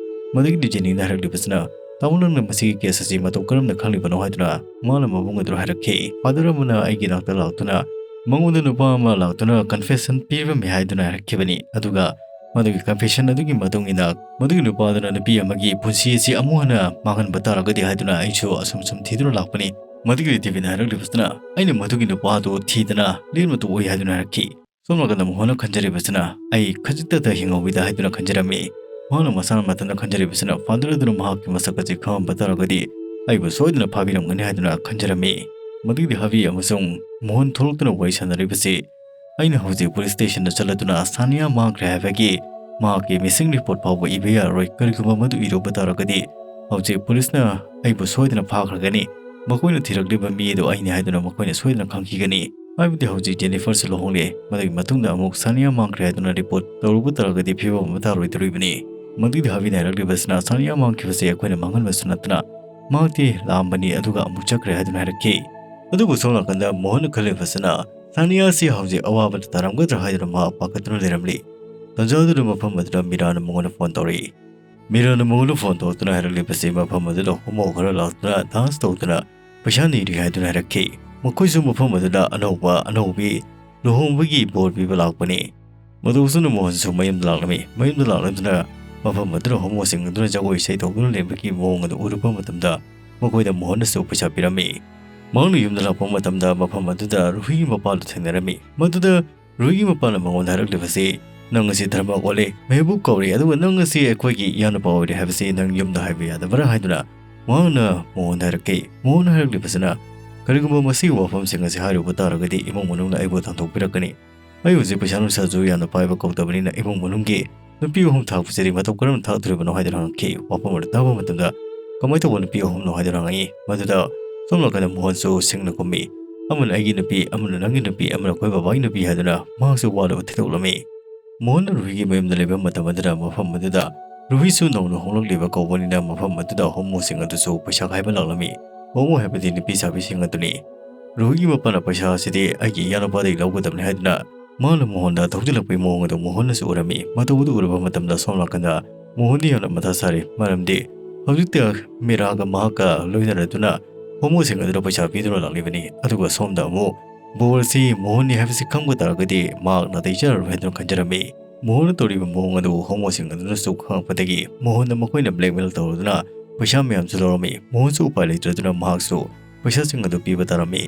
ꯃꯗꯨꯒꯤꯗꯤ ꯖꯦꯅꯤꯅ ꯍꯥꯏꯔꯛꯂꯤꯕꯁꯤꯅ, "ꯇꯥꯃꯣ, ꯅꯪꯅ ꯃꯁꯤꯒꯤ ꯀꯦꯁ ꯑꯁꯤ ꯃꯇꯧ ꯀꯔꯝꯅ ꯈꯪꯂꯤꯕꯅꯣ?" ꯍꯥꯏꯗꯨꯅ ꯃꯥꯅ ꯃꯕꯨꯡ ꯑꯗꯨꯗ ꯍꯥꯏꯔꯛꯈꯤ꯫ "ꯐꯥꯗꯔ ꯑꯃꯅ ꯑꯩꯒꯤ ꯅꯥꯛꯇ ꯂꯥꯛꯇꯨꯅ ꯃꯉꯣꯟꯗ ꯅꯨꯄꯥ ꯑꯃ ꯂꯥꯛꯇꯨꯅ ꯀꯟꯐꯦꯁꯟ ꯄꯤꯔꯝꯃꯤ" ꯍꯥꯏꯗꯨꯅ ꯍꯥꯏꯔꯛꯈꯤꯕꯅꯤ꯫ ꯑꯗꯨꯒ ꯃꯗꯨꯒꯤ ꯀꯟꯐꯦꯁꯟ ꯑꯗꯨꯒꯤ ꯃꯇꯨꯡ ꯏꯟꯅ ꯃꯗꯨꯒꯤ ꯅꯨꯄꯥ ꯑꯗꯨꯅ ꯅꯨꯄꯤ ꯑꯃꯒꯤ ꯄꯨꯟꯁꯤ ꯑꯁꯤ ꯑꯃꯨꯛ ꯍꯟꯅ ꯃꯥꯡꯍꯟꯕ ꯇꯥꯔꯒꯗꯤ ꯍꯥꯏꯗꯨꯅ ꯑꯩꯁꯨ ꯑꯁꯨꯝ ꯁꯨꯝ ꯊꯤꯗꯨꯅ ꯂꯥꯛꯄꯅꯤ꯫ ꯃꯗꯨꯒꯤꯗꯤ ꯗꯦꯕꯤꯗꯅ ꯍꯥꯏꯔꯛꯂꯤꯕꯁꯤꯅ, "ꯑꯩꯅ ꯃꯗꯨꯒꯤ ꯅꯨꯄꯥ ꯑꯗꯨ ꯊꯤꯗꯅ ꯂꯦꯟꯕ ꯇꯣꯛꯑꯣꯏ" ꯍꯥꯏꯗꯨꯅ ꯍꯥꯏꯔꯛꯈꯤ꯫ ꯁꯣꯝ ꯅꯥꯀꯟꯗ ꯃꯣꯍꯟꯅ ꯈꯟꯖꯔꯤꯕꯁꯤꯅ, "ꯑꯩ ꯈꯖꯤꯛꯇꯗ ꯍꯤꯡꯍꯧꯏꯗ" ꯍꯥꯏꯗꯨꯅ ꯈꯟꯖꯔꯝꯃꯤ꯫ ꯃꯍꯥꯛꯅ ꯃꯁꯥꯅ ꯃꯊꯟꯇ ꯈꯟꯖꯔꯤꯕꯁꯤꯅ, ꯐꯥꯗꯔ ꯑꯗꯨꯅ ꯃꯍꯥꯛꯀꯤ ꯃꯁꯛ ꯑꯁꯤ ꯈꯪꯉꯝꯕ ꯇꯥꯔꯒꯗꯤ ꯑꯩꯕꯨ ꯁꯣꯏꯗꯅ ꯐꯥꯕꯤꯔꯝꯒꯅꯤ ꯍꯥꯏꯗꯨꯅ ꯈꯟꯖꯔꯝꯃꯤ꯫ ꯃꯗꯨꯒꯤꯗꯤ ꯍꯥꯕꯤ ꯑꯃꯁꯨꯡ ꯃꯣꯍꯟ ꯊꯣꯛꯂꯛꯇꯨꯅ ꯋꯥꯔꯤ ꯁꯥꯟꯅꯔꯤꯕꯁꯤ ꯑꯩꯅ ꯍꯧꯖꯤꯛ ꯄꯨꯂꯤꯁ ꯁ꯭ꯇꯦꯁꯟꯗ ꯆꯠꯂꯗꯨꯅ ꯁꯥꯅꯤꯌꯥ ꯃꯥꯡꯈ꯭ꯔꯦ ꯍꯥꯏꯕꯒꯤ ꯃꯍꯥꯛꯀꯤ ꯃꯤꯁꯤꯡ ꯔꯤꯄꯣꯔꯠ ꯐꯥꯎꯕ ꯏꯕ ꯌꯥꯔꯔꯣꯏ꯫ ꯀꯔꯤꯒꯨꯝꯕ ꯃꯗꯨ ꯏꯔꯨꯕ ꯇꯥꯔꯒꯗꯤ ꯍꯧꯖꯤꯛ ꯄꯨꯂꯤꯁꯅ ꯑꯩꯕꯨ ꯁꯣꯏꯗꯅ ꯐꯥꯈ꯭ꯔꯒꯅꯤ꯫ ꯃꯈꯣꯏꯅ ꯊꯤꯔꯛꯂꯤꯕ ꯃꯤ ꯑꯗꯨ ꯑꯩꯅꯤ ꯍꯥꯏꯗꯨꯅ ꯃꯈꯣꯏꯅ ꯁꯣꯏꯗꯅ ꯈꯪꯈꯤꯒꯅꯤ꯫ ꯍꯥꯏꯕꯗꯤ ꯍꯧꯖꯤꯛ ꯖꯦꯅꯤꯐꯔꯁꯨ ꯂꯨꯍꯣꯡꯂꯦ꯫ ꯃꯗꯨꯒꯤ ꯃꯇꯨꯡꯗ ꯑꯃꯨꯛ ꯁꯥꯅꯤꯌꯥ ꯃꯥꯡꯈ꯭ꯔꯦ ꯍꯥꯏꯗꯨꯅ ꯔꯤꯄꯣꯔꯠ ꯇꯧꯔꯨꯕ ꯇꯥꯔꯒꯗꯤ ꯐꯤꯕꯝ ꯑꯃ ꯇꯥꯔꯣꯏꯗꯧꯔꯤꯕꯅꯤ꯫ ꯃꯗꯨꯒꯤꯗꯤ ꯍꯥꯕꯤꯅ ꯍꯥꯏꯔꯛꯂꯤꯕꯁꯤꯅ ꯁꯥꯅꯤꯌꯥ ꯃꯥꯡꯈꯤꯕꯁꯦ ꯑꯩꯈꯣꯏꯅ ꯃꯥꯡꯍꯟꯕꯁꯨ ꯅꯠꯇꯅ ꯃꯍꯥꯛꯇꯤ ꯂꯥꯛꯑꯝꯕꯅꯤ ꯑꯗꯨꯒ ꯑꯃꯨꯛ ꯆꯠꯈ꯭ꯔꯦ ꯍꯥꯏꯗꯨꯅ ꯍꯥꯏꯔꯛꯈꯤ꯫ ꯑꯗꯨꯕꯨ ꯁꯣꯝ ꯅꯥꯀꯟꯗ ꯃꯣꯍꯟꯅ ꯈꯜꯂꯤꯕꯁꯤꯅ ꯁꯥꯅꯤꯌꯥꯁꯤ ꯍꯧꯖꯤꯛ ꯑꯋꯥꯕꯗ ꯇꯥꯔꯝꯒꯗ꯭ꯔꯥ ꯍꯥꯏꯗꯨꯅ ꯃꯍꯥꯛ ꯄꯥꯈꯠꯇꯨꯅ ꯂꯩꯔꯝꯂꯤ꯫ ꯇꯟꯖꯥꯗꯨꯗ ꯃꯐꯝ ꯑꯗꯨꯗ ꯃꯤꯔꯥꯅ ꯃꯉꯣꯟꯗ ꯐꯣꯟ ꯇꯧꯔꯛꯏ꯫ ꯃꯤꯔꯥꯅ ꯃꯉꯣꯟꯗ ꯐꯣꯟ ꯇꯧꯔꯛꯇꯨꯅ ꯍꯥꯏꯔꯛꯂꯤꯕꯁꯤ ꯃꯐꯝ ꯑꯗꯨꯗ ꯍꯣꯃꯣ ꯈꯔ ꯂꯥꯛꯇꯨꯅ ꯗꯥꯟꯁ ꯇꯧꯗꯨꯅ ꯄꯩꯁꯥ ꯅꯤꯔꯤ ꯍꯥꯏꯗꯨꯅ ꯍꯥꯏꯔꯛꯈꯤ꯫ ꯃꯈꯣꯏꯁꯨ ꯃꯐꯝ ꯑꯗꯨꯗ ꯑꯅꯧꯕ ꯑꯅꯧꯕꯤ ꯂꯨꯍꯣꯡꯕꯒꯤ ꯕꯣꯔ ꯄꯤꯕ ꯂꯥꯛꯄꯅꯤ꯫ ꯃꯗꯨꯁꯨꯅ ꯃꯣꯍꯟꯁꯨ ꯃꯌꯨꯝꯗ ꯂꯥꯛꯂꯝꯃꯤ꯫ ꯃꯌꯨꯝꯗ ꯂꯥꯛꯂꯗꯨꯅ ꯃꯐꯝ ꯑꯗꯨꯗ ꯍꯣꯃꯣꯁꯤꯡ ꯑꯗꯨꯅ ꯖꯒꯣꯏ ꯏꯁꯩ ꯇꯧꯗꯨꯅ ꯂꯩꯕꯒꯤ ꯃꯑꯣꯡ ꯑꯗꯨ ꯎꯔꯨꯕ ꯃꯇꯝꯗ ꯃꯈꯣꯏꯗ ꯃꯣꯍꯟꯅꯁꯨ ꯄꯩꯁꯥ ꯄꯤꯔꯝꯃꯤ꯫ ꯃꯍꯥꯛꯅ ꯌꯨꯝꯗ ꯂꯥꯛꯄ ꯃꯇꯝꯗ ꯃꯐꯝ ꯑꯗꯨꯗ ꯔꯨꯍꯤꯒꯤ ꯃꯄꯥꯗꯨ ꯊꯦꯡꯅꯔꯝꯃꯤ꯫ ꯃꯗꯨꯗ ꯔꯨꯍꯤꯒꯤ ꯃꯄꯥꯅ ꯃꯉꯣꯟꯗ ꯍꯥꯏꯔꯛꯂꯤꯕꯁꯤ, "ꯅꯪ ꯑꯁꯤ ꯙꯔꯃ ꯑꯣꯜꯂꯦ, ꯃꯍꯦꯕꯨ ꯀꯧꯔꯦ, ꯑꯗꯨꯒ ꯅꯪ ꯑꯁꯤ ꯑꯩꯈꯣꯏꯒꯤ ꯏꯌꯥꯅꯨꯄꯥ ꯑꯣꯏꯔꯦ ꯍꯥꯏꯕꯁꯤ ꯅꯪ ꯌꯨꯝꯗ ꯍꯥꯏꯕ ꯌꯥꯗꯕ꯭ꯔꯥ?" ꯍꯥꯏꯗꯨꯅ ꯃꯍꯥꯛꯅ ꯃꯉꯣꯟꯗ ꯍꯥꯏꯔꯛꯈꯤ꯫ ꯃꯉꯣꯟꯗ ꯍꯥꯏꯔꯛꯂꯤꯕꯁꯤꯅ, "ꯀꯔꯤꯒꯨꯝꯕ ꯃꯁꯤꯒꯤ ꯋꯥꯐꯝꯁꯤꯡ ꯑꯁꯤ ꯍꯥꯏꯔꯨꯕ ꯇꯥꯔꯒꯗꯤ ꯏꯃꯨꯡ ꯃꯅꯨꯡꯅ ꯑꯩꯕꯨ ꯇꯥꯟꯊꯣꯛꯄꯤꯔꯛꯀꯅꯤ꯫ ꯑꯩ ꯍꯧꯖꯤꯛ ꯄꯩꯁꯥ ꯅꯨꯡꯁꯥꯁꯨ ꯌꯥꯝꯅ ꯄꯥꯏꯕ ꯀꯧꯗꯕꯅꯤꯅ ꯏꯃꯨꯡ ꯃꯅꯨꯡꯒꯤ ꯅꯨꯄꯤ ꯑꯍꯨꯝ ꯊꯥꯛꯄꯁꯤꯗꯤ ꯃꯇꯧ ꯀꯔꯝꯅ ꯊꯥꯛꯇꯣꯔꯤꯕꯅꯣ?" ꯍꯥꯏꯗꯨꯅ ꯍꯪꯉꯛꯈꯤ꯫ ꯋꯥꯐꯝ ꯑꯗꯨ ꯇꯥꯕ ꯃꯇꯝꯗ, "ꯀꯃꯥꯏꯅ ꯇꯧꯕ ꯅꯨꯄꯤ ꯑꯍꯨꯝꯅꯣ?" ꯍꯥꯏꯗꯨꯅ ꯍꯪꯉꯛꯏ꯫ ꯃꯗꯨꯗ ꯁꯣꯝ ꯅꯥꯀꯟꯗ ꯃꯣꯍꯟꯁꯨ ꯁꯤꯡꯅ ꯈꯨꯝꯃꯤ, "ꯑꯃꯅ ꯑꯩꯒꯤ ꯅꯨꯄꯤ, ꯑꯃꯅ ꯅꯪꯒꯤ ꯅꯨꯄꯤ, ꯑꯃꯅ ꯑꯩꯈꯣꯏ ꯕꯕꯥꯒꯤ ꯅꯨꯄꯤ" ꯍꯥꯏꯗꯨꯅ ꯃꯍꯥꯛꯁꯨ ꯋꯥꯗꯨ ꯊꯤꯗꯣꯛꯂꯝꯃꯤ꯫ ꯃꯣꯍꯟꯅ ꯔꯨꯍꯤꯒꯤ ꯃꯌꯨꯝꯗ ꯂꯩꯕ ꯃꯇꯝ ꯑꯗꯨꯗ ꯃꯐꯝ ꯑꯗꯨꯗ ꯔꯨꯍꯤꯁꯨ ꯅꯧꯅ ꯍꯣꯡꯂꯛꯂꯤꯕ ꯀꯧꯕꯅꯤꯅ ꯃꯐꯝ ꯑꯗꯨꯗ ꯍꯣꯃꯣꯁꯤꯡ ꯑꯗꯨꯁꯨ ꯄꯩꯁꯥ ꯈꯥꯏꯕ ꯂꯥꯛꯂꯝꯃꯤ꯫ ꯍꯣꯃꯣ ꯍꯥꯏꯕꯗꯤ ꯅꯨꯄꯤ ꯁꯥꯕꯤꯁꯤꯡ ꯑꯗꯨꯅꯤ꯫ ꯔꯨꯍꯤꯒꯤ ꯃꯄꯥꯅ ꯄꯩꯁꯥ ꯑꯁꯤꯗꯤ ꯑꯩꯒꯤ ꯏꯌꯥꯅꯨꯄꯥꯗꯒꯤ ꯂꯧꯒꯗꯕꯅꯤ ꯍꯥꯏꯗꯨꯅ ꯃꯥꯅ ꯃꯣꯍꯟꯗ ꯊꯧꯖꯤꯜꯂꯛꯄꯒꯤ ꯃꯑꯣꯡ ꯑꯗꯨ ꯃꯣꯍꯟꯅꯁꯨ ꯎꯔꯝꯃꯤ꯫ ꯃꯇꯧ ꯑꯗꯨ ꯎꯔꯕ ꯃꯇꯝꯗ ꯁꯣꯝ ꯅꯥꯀꯟꯗ ꯃꯣꯍꯟꯗꯤ ꯌꯥꯝꯅ ꯃꯊꯥ ꯁꯥꯔꯤ꯫ ꯃꯔꯝꯗꯤ ꯍꯧꯖꯤꯛꯇ ꯃꯤꯔꯥꯒ ꯃꯍꯥꯛꯀ ꯂꯣꯏꯅꯔꯗꯨꯅ ꯍꯣꯃꯣꯁꯤꯡ ꯑꯗꯨꯗ ꯄꯩꯁꯥ ꯄꯤꯗꯨꯅ ꯂꯥꯛꯂꯤꯕꯅꯤ꯫ ꯑꯗꯨꯒ ꯁꯣꯝꯗ ꯑꯃꯨꯛ ꯕꯣꯔ ꯑꯁꯤ ꯃꯣꯍꯟꯅꯤ ꯍꯥꯏꯕꯁꯤ ꯈꯪꯕ ꯇꯥꯔꯒꯗꯤ ꯃꯍꯥꯛ ꯅꯥꯇꯩ ꯆꯥꯔꯔꯣꯏ ꯍꯥꯏꯗꯨꯅ ꯈꯟꯖꯔꯝꯃꯤ꯫ ꯃꯣꯍꯟꯅ ꯇꯧꯔꯤꯕ ꯃꯑꯣꯡ ꯑꯗꯨ ꯍꯣꯃꯣꯁꯤꯡ ꯑꯗꯨꯅꯁꯨ ꯈꯪꯂꯛꯄꯗꯒꯤ ꯃꯣꯍꯟꯗ ꯃꯈꯣꯏꯅ ꯕ꯭ꯂꯦꯛꯃꯦꯜ ꯇꯧꯔꯗꯨꯅ ꯄꯩꯁꯥ ꯃꯌꯥꯝꯁꯨ ꯂꯧꯔꯝꯃꯤ꯫ ꯃꯣꯍꯟꯁꯨ ꯎꯄꯥꯏ ꯂꯩꯇ꯭ꯔꯗꯨꯅ ꯃꯍꯥꯛꯁꯨ ꯄꯩꯁꯥꯁꯤꯡ ꯑꯗꯨ ꯄꯤꯕ ꯇꯥꯔꯝꯃꯤ꯫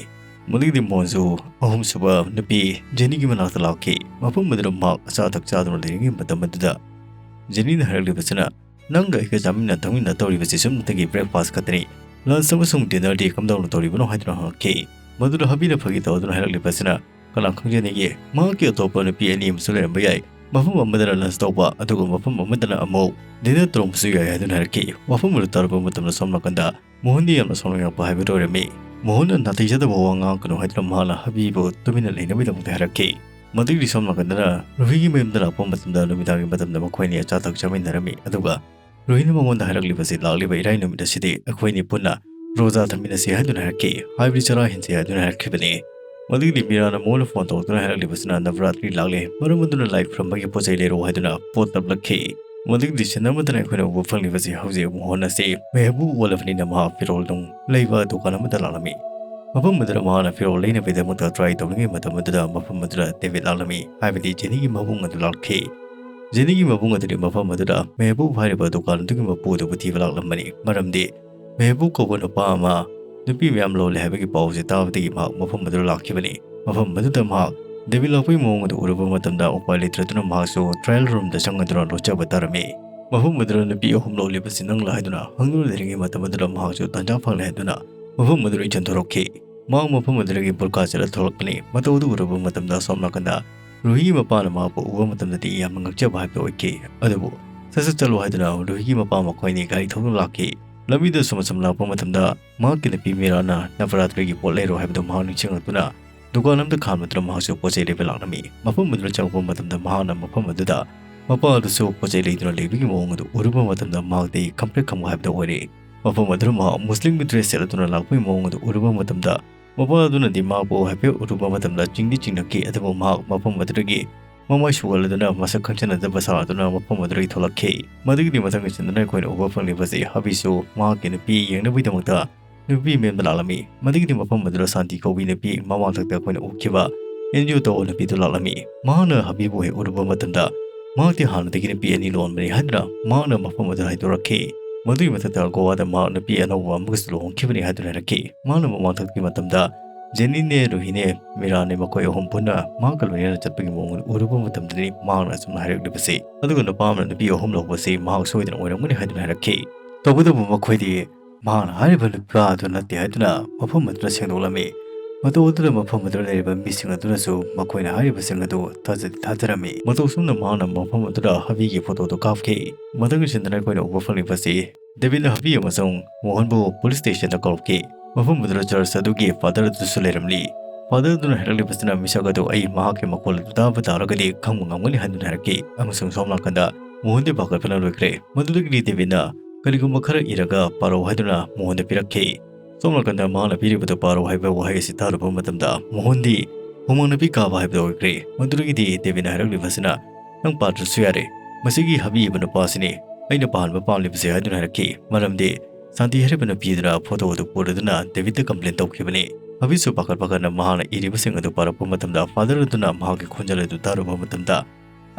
ꯃꯗꯨꯒꯤꯗꯤ ꯃꯣꯍꯟꯁꯨ ꯑꯍꯨꯝꯁꯨꯕ ꯅꯨꯄꯤ ꯖꯦꯅꯤꯒꯤ ꯃꯅꯥꯛꯇ ꯂꯥꯛꯈꯤ꯫ ꯃꯐꯝ ꯑꯗꯨꯗ ꯃꯍꯥꯛ ꯑꯆꯥ ꯑꯊꯛ ꯆꯥꯗꯨꯅ ꯂꯩꯔꯤꯉꯩ ꯃꯇꯝ ꯑꯗꯨꯗ ꯖꯦꯅꯤꯅ ꯍꯥꯏꯔꯛꯂꯤꯕꯁꯤꯅ, "ꯅꯪꯒ ꯑꯩꯒ ꯆꯥꯃꯤꯟꯅ ꯊꯛꯃꯤꯟꯅ ꯇꯧꯔꯤꯕꯁꯤ ꯁꯨꯞꯅꯇꯒꯤ ꯕ꯭ꯔꯦꯛꯐꯥꯁ ꯈꯛꯇꯅꯤ꯫ Lunch ꯑꯃꯁꯨꯡ dinnerꯗꯤ ꯀꯝꯗꯧꯅ ꯇꯧꯔꯤꯕꯅꯣ ꯍꯥꯏꯗꯨꯅ ꯍꯪꯂꯛꯈꯤ꯫ ꯃꯗꯨꯗ ꯍꯕꯤꯅ ꯐꯥꯒꯤ ꯇꯧꯗꯨꯅ ꯍꯥꯏꯔꯛꯂꯤꯕꯁꯤꯅ, "ꯀꯅꯥ ꯈꯪꯖꯅꯤꯒꯦ? ꯃꯍꯥꯛꯀꯤ ꯑꯇꯣꯞꯄ ꯅꯨꯄꯤ ꯑꯅꯤ ꯑꯃꯁꯨ ꯂꯩꯔꯝꯕ ꯌꯥꯏ꯫ ꯃꯐꯝ ꯑꯃꯗꯅ lunch ꯇꯧꯕ, ꯑꯗꯨꯒ ꯃꯐꯝ ꯑꯃꯗꯅ ꯑꯃꯨꯛ dinner ꯇꯧꯔꯝꯕꯁꯨ ꯌꯥꯏ" ꯍꯥꯏꯗꯨꯅ ꯍꯥꯏꯔꯛꯈꯤ꯫ ꯋꯥꯐꯝ ꯑꯗꯨ ꯇꯥꯔꯛꯄ ꯃꯇꯝꯗ ꯁꯣꯝ ꯅꯥꯀꯟꯗ ꯃꯣꯍꯟꯗꯤ ꯌꯥꯝꯅ ꯁꯥꯎꯅꯤꯡꯉꯛꯄ ꯍꯥꯏꯕꯗꯨ ꯑꯣꯏꯔꯝꯃꯤ꯫ ꯃꯣꯍꯟꯅ ꯅꯥꯇꯩ ꯆꯥꯗꯕ ꯋꯥ ꯉꯥꯡꯉꯛꯀꯅꯨ ꯍꯥꯏꯗꯨꯅ ꯃꯍꯥꯛꯅ ꯍꯕꯤꯕꯨ ꯇꯨꯃꯤꯟꯅ ꯂꯩꯅꯕꯒꯤꯗꯃꯛꯇ ꯍꯥꯏꯔꯛꯈꯤ꯫ ꯃꯗꯨꯒꯤꯗꯤ ꯁꯣꯝ ꯅꯥꯀꯟꯗꯅ ꯔꯨꯍꯤꯒꯤ ꯃꯌꯨꯝꯗ ꯂꯥꯛꯄ ꯃꯇꯝꯗ ꯅꯨꯃꯤꯗꯥꯡꯒꯤ ꯃꯇꯝꯗ ꯃꯈꯣꯏ ꯑꯅꯤ ꯑꯆꯥ ꯑꯊꯛ ꯆꯥꯃꯤꯟꯅꯔꯝꯃꯤ꯫ ꯑꯗꯨꯒ ꯔꯨꯍꯤꯅ ꯃꯉꯣꯟꯗ ꯍꯥꯏꯔꯛꯂꯤꯕꯁꯤ, "ꯂꯥꯛꯂꯤꯕ ꯏꯔꯥꯏ ꯅꯨꯃꯤꯠ ꯑꯁꯤꯗꯤ ꯑꯩꯈꯣꯏꯅꯤ ꯄꯨꯟꯅ ꯔꯣꯖꯥ ꯊꯝꯃꯤꯟꯅꯁꯤ" ꯍꯥꯏꯗꯨꯅ ꯍꯥꯏꯔꯛꯈꯤ꯫ ꯍꯥꯏꯕꯗꯤ ꯆꯔꯥ ꯍꯦꯟꯁꯤ ꯍꯥꯏꯗꯨꯅ ꯍꯥꯏꯔꯛꯈꯤꯕꯅꯤ꯫ ꯃꯗꯨꯒꯤꯗꯤ ꯃꯤꯔꯥꯅ ꯃꯉꯣꯟꯗ phone ꯇꯧꯔꯛꯇꯨꯅ ꯍꯥꯏꯔꯛꯂꯤꯕꯁꯤꯅ, "ꯅꯕꯔꯥꯇ꯭ꯔꯤ ꯂꯥꯛꯂꯦ, ꯃꯔꯝ ꯑꯗꯨꯅ ꯂꯥꯏ ꯈꯨꯔꯨꯝꯕꯒꯤ ꯄꯣꯠ ꯆꯩ ꯂꯩꯔꯛꯎ" ꯍꯥꯏꯗꯨꯅ ꯄꯣꯠ ꯇꯞꯂꯛꯈꯤ꯫ ꯃꯗꯨꯒꯤꯗꯤ ꯁꯤꯟ ꯑꯃꯠꯇꯅ ꯑꯩꯈꯣꯏꯅ ꯎꯕ ꯐꯪꯂꯤꯕꯁꯤ ꯍꯧꯖꯤꯛ ꯃꯣꯍꯟ ꯑꯁꯤ ꯃꯦꯍꯕꯨꯕ ꯑꯣꯜꯂꯕꯅꯤꯅ ꯃꯍꯥꯛ ꯐꯤꯔꯣꯜ ꯅꯨꯡ ꯂꯩꯕ ꯗꯨꯀꯥꯟ ꯑꯃꯗ ꯂꯥꯛꯂꯝꯃꯤ꯫ ꯃꯐꯝ ꯑꯗꯨꯗ ꯃꯍꯥꯛꯅ ꯐꯤꯔꯣꯜ ꯂꯩꯅꯕꯒꯤꯗꯃꯛꯇ try ꯇꯧꯔꯤꯉꯩ ꯃꯇꯝ ꯑꯗꯨꯗ ꯃꯐꯝ ꯑꯗꯨꯗ ꯗꯦꯕꯤꯠ ꯂꯥꯛꯂꯝꯃꯤ, ꯍꯥꯏꯕꯗꯤ ꯖꯦꯅꯤꯒꯤ ꯃꯕꯨꯡ ꯑꯗꯨ ꯂꯥꯛꯈꯤ꯫ ꯖꯦꯅꯤꯒꯤ ꯃꯕꯨꯡ ꯑꯗꯨꯗꯤ ꯃꯐꯝ ꯑꯗꯨꯗ ꯃꯦꯍꯕꯨꯕ ꯍꯥꯏꯔꯤꯕ ꯗꯨꯀꯥꯟ ꯑꯗꯨꯒꯤ ꯃꯄꯨ ꯑꯗꯨꯕꯨ ꯊꯤꯕ ꯂꯥꯛꯂꯝꯕꯅꯤ, ꯃꯔꯝꯗꯤ ꯃꯦꯍꯕꯨꯕ ꯀꯧꯕ ꯅꯨꯄꯥ ꯑꯃ ꯅꯨꯄꯤ ꯃꯌꯥꯝ ꯂꯣꯜꯂꯦ ꯍꯥꯏꯕꯒꯤ ꯄꯥꯎꯁꯦ ꯇꯥꯕꯗꯒꯤ ꯃꯍꯥꯛ ꯃꯐꯝ ꯑꯗꯨꯗ ꯂꯥꯛꯈꯤꯕꯅꯤ꯫ ꯃꯐꯝ ꯑꯗꯨꯗ ꯃꯍꯥꯛ ꯗꯦꯕꯤꯠ ꯂꯥꯛꯄꯒꯤ ꯃꯑꯣꯡ ꯑꯗꯨ ꯎꯔꯨꯕ ꯃꯇꯝꯗ ꯎꯄꯥꯏ ꯂꯩꯇ꯭ꯔꯗꯨꯅ ꯃꯍꯥꯛꯁꯨ trial roomꯗ ꯆꯪꯉꯗꯨꯅ ꯂꯣꯠꯆꯕ ꯇꯥꯔꯝꯃꯤ꯫ ꯃꯐꯝ ꯑꯗꯨꯗ ꯅꯨꯄꯤ ꯑꯍꯨꯝ ꯂꯣꯜꯂꯤꯕꯁꯤ ꯅꯪꯂ ꯍꯥꯏꯗꯨꯅ ꯍꯪꯗꯨꯅ ꯂꯩꯔꯤꯉꯩ ꯃꯇꯝ ꯑꯗꯨꯗ ꯃꯍꯥꯛꯁꯨ ꯇꯥꯟꯖꯥ ꯐꯪꯂꯦ ꯍꯥꯏꯗꯨꯅ ꯃꯐꯝ ꯑꯗꯨꯗꯒꯤ ꯆꯦꯟꯊꯣꯔꯛꯈꯤ꯫ ꯃꯍꯥꯛ ꯃꯐꯝ ꯑꯗꯨꯗꯒꯤ ꯕꯨꯔꯀꯥ ꯁꯦꯠꯂ ꯊꯣꯛꯂꯛꯄꯅꯤ꯫ ꯃꯇꯧ ꯑꯗꯨ ꯎꯔꯨꯕ ꯃꯇꯝꯗ ꯑꯁꯣꯝ ꯅꯥꯀꯟꯗ ꯔꯨꯍꯤꯒꯤ ꯃꯄꯥꯅ ꯃꯍꯥꯛꯄꯨ ꯎꯕ ꯃꯇꯝꯗꯗꯤ ꯌꯥꯝꯅ ꯉꯛꯆꯕ ꯍꯥꯏꯕꯗꯨ ꯑꯣꯏꯈꯤ꯫ ꯑꯗꯨꯕꯨ ꯁꯠ ꯁꯠ ꯆꯠꯂꯨ ꯍꯥꯏꯗꯨꯅ ꯔꯨꯍꯤꯒꯤ ꯃꯄꯥ ꯃꯈꯣꯏ ꯑꯅꯤ ꯒꯥꯔꯤ ꯊꯧꯗꯨꯅ ꯂꯥꯛꯈꯤ꯫ ꯂꯝꯕꯤꯗ ꯁꯨꯝ ꯁꯨꯝ ꯂꯥꯛꯄ ꯃꯇꯝꯗ ꯃꯍꯥꯛꯀꯤ ꯅꯨꯄꯤ ꯃꯤꯔꯥꯅ ꯅꯕꯔꯥꯇ꯭ꯔꯤꯒꯤ ꯄꯣꯠ ꯂꯩꯔꯣ ꯍꯥꯏꯕꯗꯨ ꯃꯍꯥꯛ ꯅꯤꯡꯁꯤꯡꯂꯛꯇꯨꯅ ꯗꯨꯀꯥꯟ ꯑꯃꯗ ꯈꯥꯝꯂꯗꯨꯅ ꯃꯍꯥꯛꯁꯨ ꯄꯣꯠ ꯆꯩ ꯂꯩꯕ ꯂꯥꯛꯂꯝꯃꯤ꯫ ꯃꯐꯝ ꯑꯗꯨꯗ ꯆꯪꯂꯛꯄ ꯃꯇꯝꯗ ꯃꯍꯥꯛꯅ ꯃꯐꯝ ꯑꯗꯨꯗ ꯃꯄꯥ ꯑꯗꯨꯁꯨ ꯄꯣꯠ ꯆꯩ ꯂꯩꯗꯨꯅ ꯂꯩꯕꯒꯤ ꯃꯑꯣꯡ ꯑꯗꯨ ꯎꯔꯨꯕ ꯃꯇꯝꯗ ꯃꯍꯥꯛꯇꯤ ꯈꯪꯄ꯭ꯔꯦꯛ ꯈꯪꯕ ꯍꯥꯏꯕꯗꯨ ꯑꯣꯏꯔꯦ꯫ ꯃꯐꯝ ꯑꯗꯨꯗ ꯃꯍꯥꯛ ꯃꯨꯁꯂꯤꯝꯒꯤ dress ꯁꯦꯠꯂꯗꯨꯅ ꯂꯥꯛꯄꯒꯤ ꯃꯑꯣꯡ ꯑꯗꯨ ꯎꯔꯨꯕ ꯃꯇꯝꯗ ꯃꯄꯥ ꯑꯗꯨꯅꯗꯤ ꯃꯍꯥꯛꯄꯨ ꯍꯥꯏꯐꯦꯠ ꯎꯔꯨꯕ ꯃꯇꯝꯗ ꯆꯤꯡꯗꯤ ꯆꯤꯡꯅꯈꯤ, ꯑꯗꯨꯕꯨ ꯃꯍꯥꯛ ꯃꯐꯝ ꯑꯗꯨꯗꯒꯤ ꯃꯃꯥꯏ ꯁꯨꯒꯠꯂꯗꯨꯅ ꯃꯁꯛ ꯈꯪꯖꯅꯗꯕ ꯁꯥꯗꯨꯅ ꯃꯐꯝ ꯑꯗꯨꯗꯒꯤ ꯊꯣꯛꯂꯛꯈꯤ꯫ ꯃꯗꯨꯒꯤꯗꯤ ꯃꯊꯪꯒꯤ ꯁꯤꯟꯗꯨꯅ ꯑꯩꯈꯣꯏꯅ ꯎꯕ ꯐꯪꯂꯤꯕꯁꯤ ꯍꯕꯤꯁꯨ ꯃꯍꯥꯛꯀꯤ ꯅꯨꯄꯤ ꯌꯦꯡꯅꯕꯒꯤꯗꯃꯛꯇ ꯅꯨꯄꯤ ꯃꯌꯨꯝꯗ ꯂꯥꯛꯂꯝꯃꯤ꯫ ꯃꯗꯨꯒꯤꯗꯤ ꯃꯐꯝ ꯑꯗꯨꯗ ꯁꯥꯟꯇꯤ ꯀꯧꯕꯤ ꯅꯨꯄꯤ ꯃꯃꯥꯡꯊꯛꯇ ꯑꯩꯈꯣꯏꯅ ꯎꯈꯤꯕ ꯑꯦꯟ ꯖꯤ ꯑꯣ ꯇꯧꯕ ꯅꯨꯄꯤꯗꯨ ꯂꯥꯛꯂꯝꯃꯤ꯫ ꯃꯍꯥꯛꯅ ꯍꯕꯤꯕꯨ ꯍꯦꯛ ꯎꯔꯨꯕ ꯃꯇꯝꯗ ꯃꯍꯥꯛꯇꯤ ꯍꯥꯟꯅꯗꯒꯤ ꯅꯨꯄꯤ ꯑꯅꯤ ꯂꯣꯟꯕꯅꯤ ꯍꯥꯏꯗꯨꯅ ꯃꯍꯥꯛꯅ ꯃꯐꯝ ꯑꯗꯨꯗ ꯍꯥꯏꯗꯣꯔꯛꯈꯤ꯫ ꯃꯗꯨꯒꯤ ꯃꯊꯛꯇ ꯒꯣꯋꯥꯗ ꯃꯍꯥꯛ ꯅꯨꯄꯤ ꯑꯅꯧꯕ ꯑꯃꯒꯁꯨ ꯂꯨꯍꯣꯡꯈꯤꯕꯅꯤ ꯍꯥꯏꯗꯨꯅ ꯍꯥꯏꯔꯛꯈꯤ꯫ ꯃꯍꯥꯛꯅ ꯃꯃꯥꯡꯊꯛꯀꯤ ꯃꯇꯝꯗ ꯖꯦꯅꯤꯅꯦ, ꯔꯨꯍꯤꯅꯦ, ꯃꯤꯔꯥꯅꯦ, ꯃꯈꯣꯏ ꯑꯍꯨꯝ ꯄꯨꯟꯅ ꯃꯍꯥꯛꯀ ꯂꯣꯏꯅꯅ ꯆꯠꯄꯒꯤ ꯃꯑꯣꯡ ꯑꯗꯨ ꯎꯔꯨꯕ ꯃꯇꯝꯗꯗꯤ ꯃꯍꯥꯛꯅ ꯑꯁꯨꯝꯅ ꯍꯥꯏꯔꯛꯂꯤꯕꯁꯤ, ꯑꯗꯨꯒ ꯅꯨꯄꯥ ꯑꯃꯅ ꯅꯨꯄꯤ ꯑꯍꯨꯝ ꯂꯧꯕꯁꯤ ꯃꯍꯥꯛ ꯁꯣꯏꯗꯅ ꯑꯣꯏꯔꯝꯒꯅꯤ ꯍꯥꯏꯗꯨꯅ ꯍꯥꯏꯔꯛꯈꯤ꯫ ꯇꯧꯕꯇꯕꯨ ꯃꯈꯣꯏꯗꯤ ꯃꯍꯥꯛꯅ ꯍꯥꯏꯔꯤꯕ ꯅꯨꯄꯥ ꯑꯗꯨ ꯅꯠꯇꯦ ꯍꯥꯏꯗꯨꯅ ꯃꯐꯝ ꯑꯗꯨꯗ ꯁꯦꯡꯗꯣꯛꯂꯝꯃꯤ꯫ ꯃꯇꯧ ꯑꯗꯨꯗ ꯃꯐꯝ ꯑꯗꯨꯗ ꯂꯩꯔꯤꯕ ꯃꯤꯁꯤꯡ ꯑꯗꯨꯅꯁꯨ ꯃꯈꯣꯏꯅ ꯍꯥꯏꯔꯤꯕꯁꯤꯡ ꯑꯗꯨ ꯊꯥꯖꯗꯤ ꯊꯥꯖꯔꯝꯃꯤ꯫ ꯃꯇꯧ ꯑꯁꯨꯝꯅ ꯃꯍꯥꯛꯅ ꯃꯐꯝ ꯑꯗꯨꯗ ꯍꯕꯤꯒꯤ ꯐꯣꯇꯣꯗꯨ ꯀꯥꯞꯈꯤ꯫ ꯃꯊꯪꯒꯤ ꯁꯤꯟꯗꯅ ꯑꯩꯈꯣꯏꯅ ꯎꯕ ꯐꯪꯂꯤꯕꯁꯤ ꯗꯦꯕꯤꯠꯅ ꯍꯕꯤ ꯑꯃꯁꯨꯡ ꯃꯣꯍꯟꯕꯨ ꯄꯨꯂꯤꯁ ꯁ꯭ꯇꯦꯁꯟꯗ ꯀꯧꯔꯛꯈꯤ꯫ ꯃꯐꯝ ꯑꯗꯨꯗ ꯆꯔꯆ ꯑꯗꯨꯒꯤ ꯐꯥꯗꯔ ꯑꯗꯨꯁꯨ ꯂꯩꯔꯝꯂꯤ꯫ ꯐꯥꯗꯔ ꯑꯗꯨꯅ ꯍꯥꯏꯔꯛꯂꯤꯕꯁꯤꯅ ꯃꯤꯁꯛ ꯑꯗꯨ ꯑꯩ ꯃꯍꯥꯛꯀꯤ ꯃꯈꯣꯜ ꯑꯗꯨ ꯇꯥꯕ ꯇꯥꯔꯒꯗꯤ ꯈꯪꯕ ꯉꯝꯒꯅꯤ ꯍꯥꯏꯗꯨꯅ ꯍꯥꯏꯔꯛꯈꯤ ꯑꯃꯁꯨꯡ ꯁꯣꯝ ꯅꯥꯀꯟꯗ ꯃꯣꯍꯟꯗꯤ ꯄꯥꯈꯠꯄꯅ ꯂꯣꯏꯈ꯭ꯔꯦ꯫ ꯃꯗꯨꯗꯒꯤꯗꯤ ꯗꯦꯕꯤꯠꯅ ꯀꯔꯤꯒꯨꯝꯕ ꯈꯔ ꯏꯔꯒ ꯄꯥꯔꯛꯎ ꯍꯥꯏꯗꯨꯅ ꯃꯣꯍꯟꯗ ꯄꯤꯔꯛꯈꯤ꯫ ꯁꯣꯝ ꯅꯥꯀꯟꯗ ꯃꯍꯥꯛꯅ ꯄꯤꯔꯤꯕꯗꯨ ꯄꯥꯔꯛꯎ ꯍꯥꯏꯕ ꯋꯥꯍꯩ ꯑꯁꯤ ꯇꯥꯔꯨꯕ ꯃꯇꯝꯗ ꯃꯣꯍꯟꯗꯤ ꯍꯨꯃꯥꯡ ꯅꯥꯄꯤ ꯀꯥꯕ ꯍꯥꯏꯕꯗꯨ ꯑꯣꯏꯈ꯭ꯔꯦ꯫ ꯃꯗꯨꯗꯒꯤꯗꯤ ꯗꯦꯕꯤꯠꯅ ꯍꯥꯏꯔꯛꯂꯤꯕꯁꯤꯅ ꯅꯪ ꯄꯥꯗ꯭ꯔꯁꯨ ꯌꯥꯔꯦ꯫ ꯃꯁꯤꯒꯤ ꯍꯕꯤ ꯏꯕ ꯅꯨꯄꯥꯁꯤꯅꯤ ꯑꯩꯅ ꯄꯥꯍꯟꯕ ꯄꯥꯝꯂꯤꯕꯁꯦ ꯍꯥꯏꯗꯨꯅ ꯍꯥꯏꯔꯛꯈꯤ꯫ ꯃꯔꯝꯗꯤ ꯁꯥꯟꯇꯤ ꯍꯥꯏꯔꯤꯕ ꯅꯨꯄꯤ ꯑꯗꯨꯅ ꯐꯣꯇꯣ ꯑꯗꯨ ꯄꯨꯔꯗꯨꯅ ꯗꯦꯕꯤꯠꯇ ꯀꯝꯄ꯭ꯂꯦꯟ ꯇꯧꯈꯤꯕꯅꯤ꯫ ꯍꯕꯤꯁꯨ ꯄꯥꯈꯠ ꯄꯥꯈꯠꯅ ꯃꯍꯥꯛꯅ ꯏꯔꯤꯕꯁꯤꯡ ꯑꯗꯨ ꯄꯥꯔꯛꯄ ꯃꯇꯝꯗ ꯐꯥꯗꯔ ꯑꯗꯨꯅ ꯃꯍꯥꯛꯀꯤ ꯈꯣꯟꯖꯦꯜ ꯑꯗꯨ ꯇꯥꯔꯨꯕ ꯃꯇꯝꯗ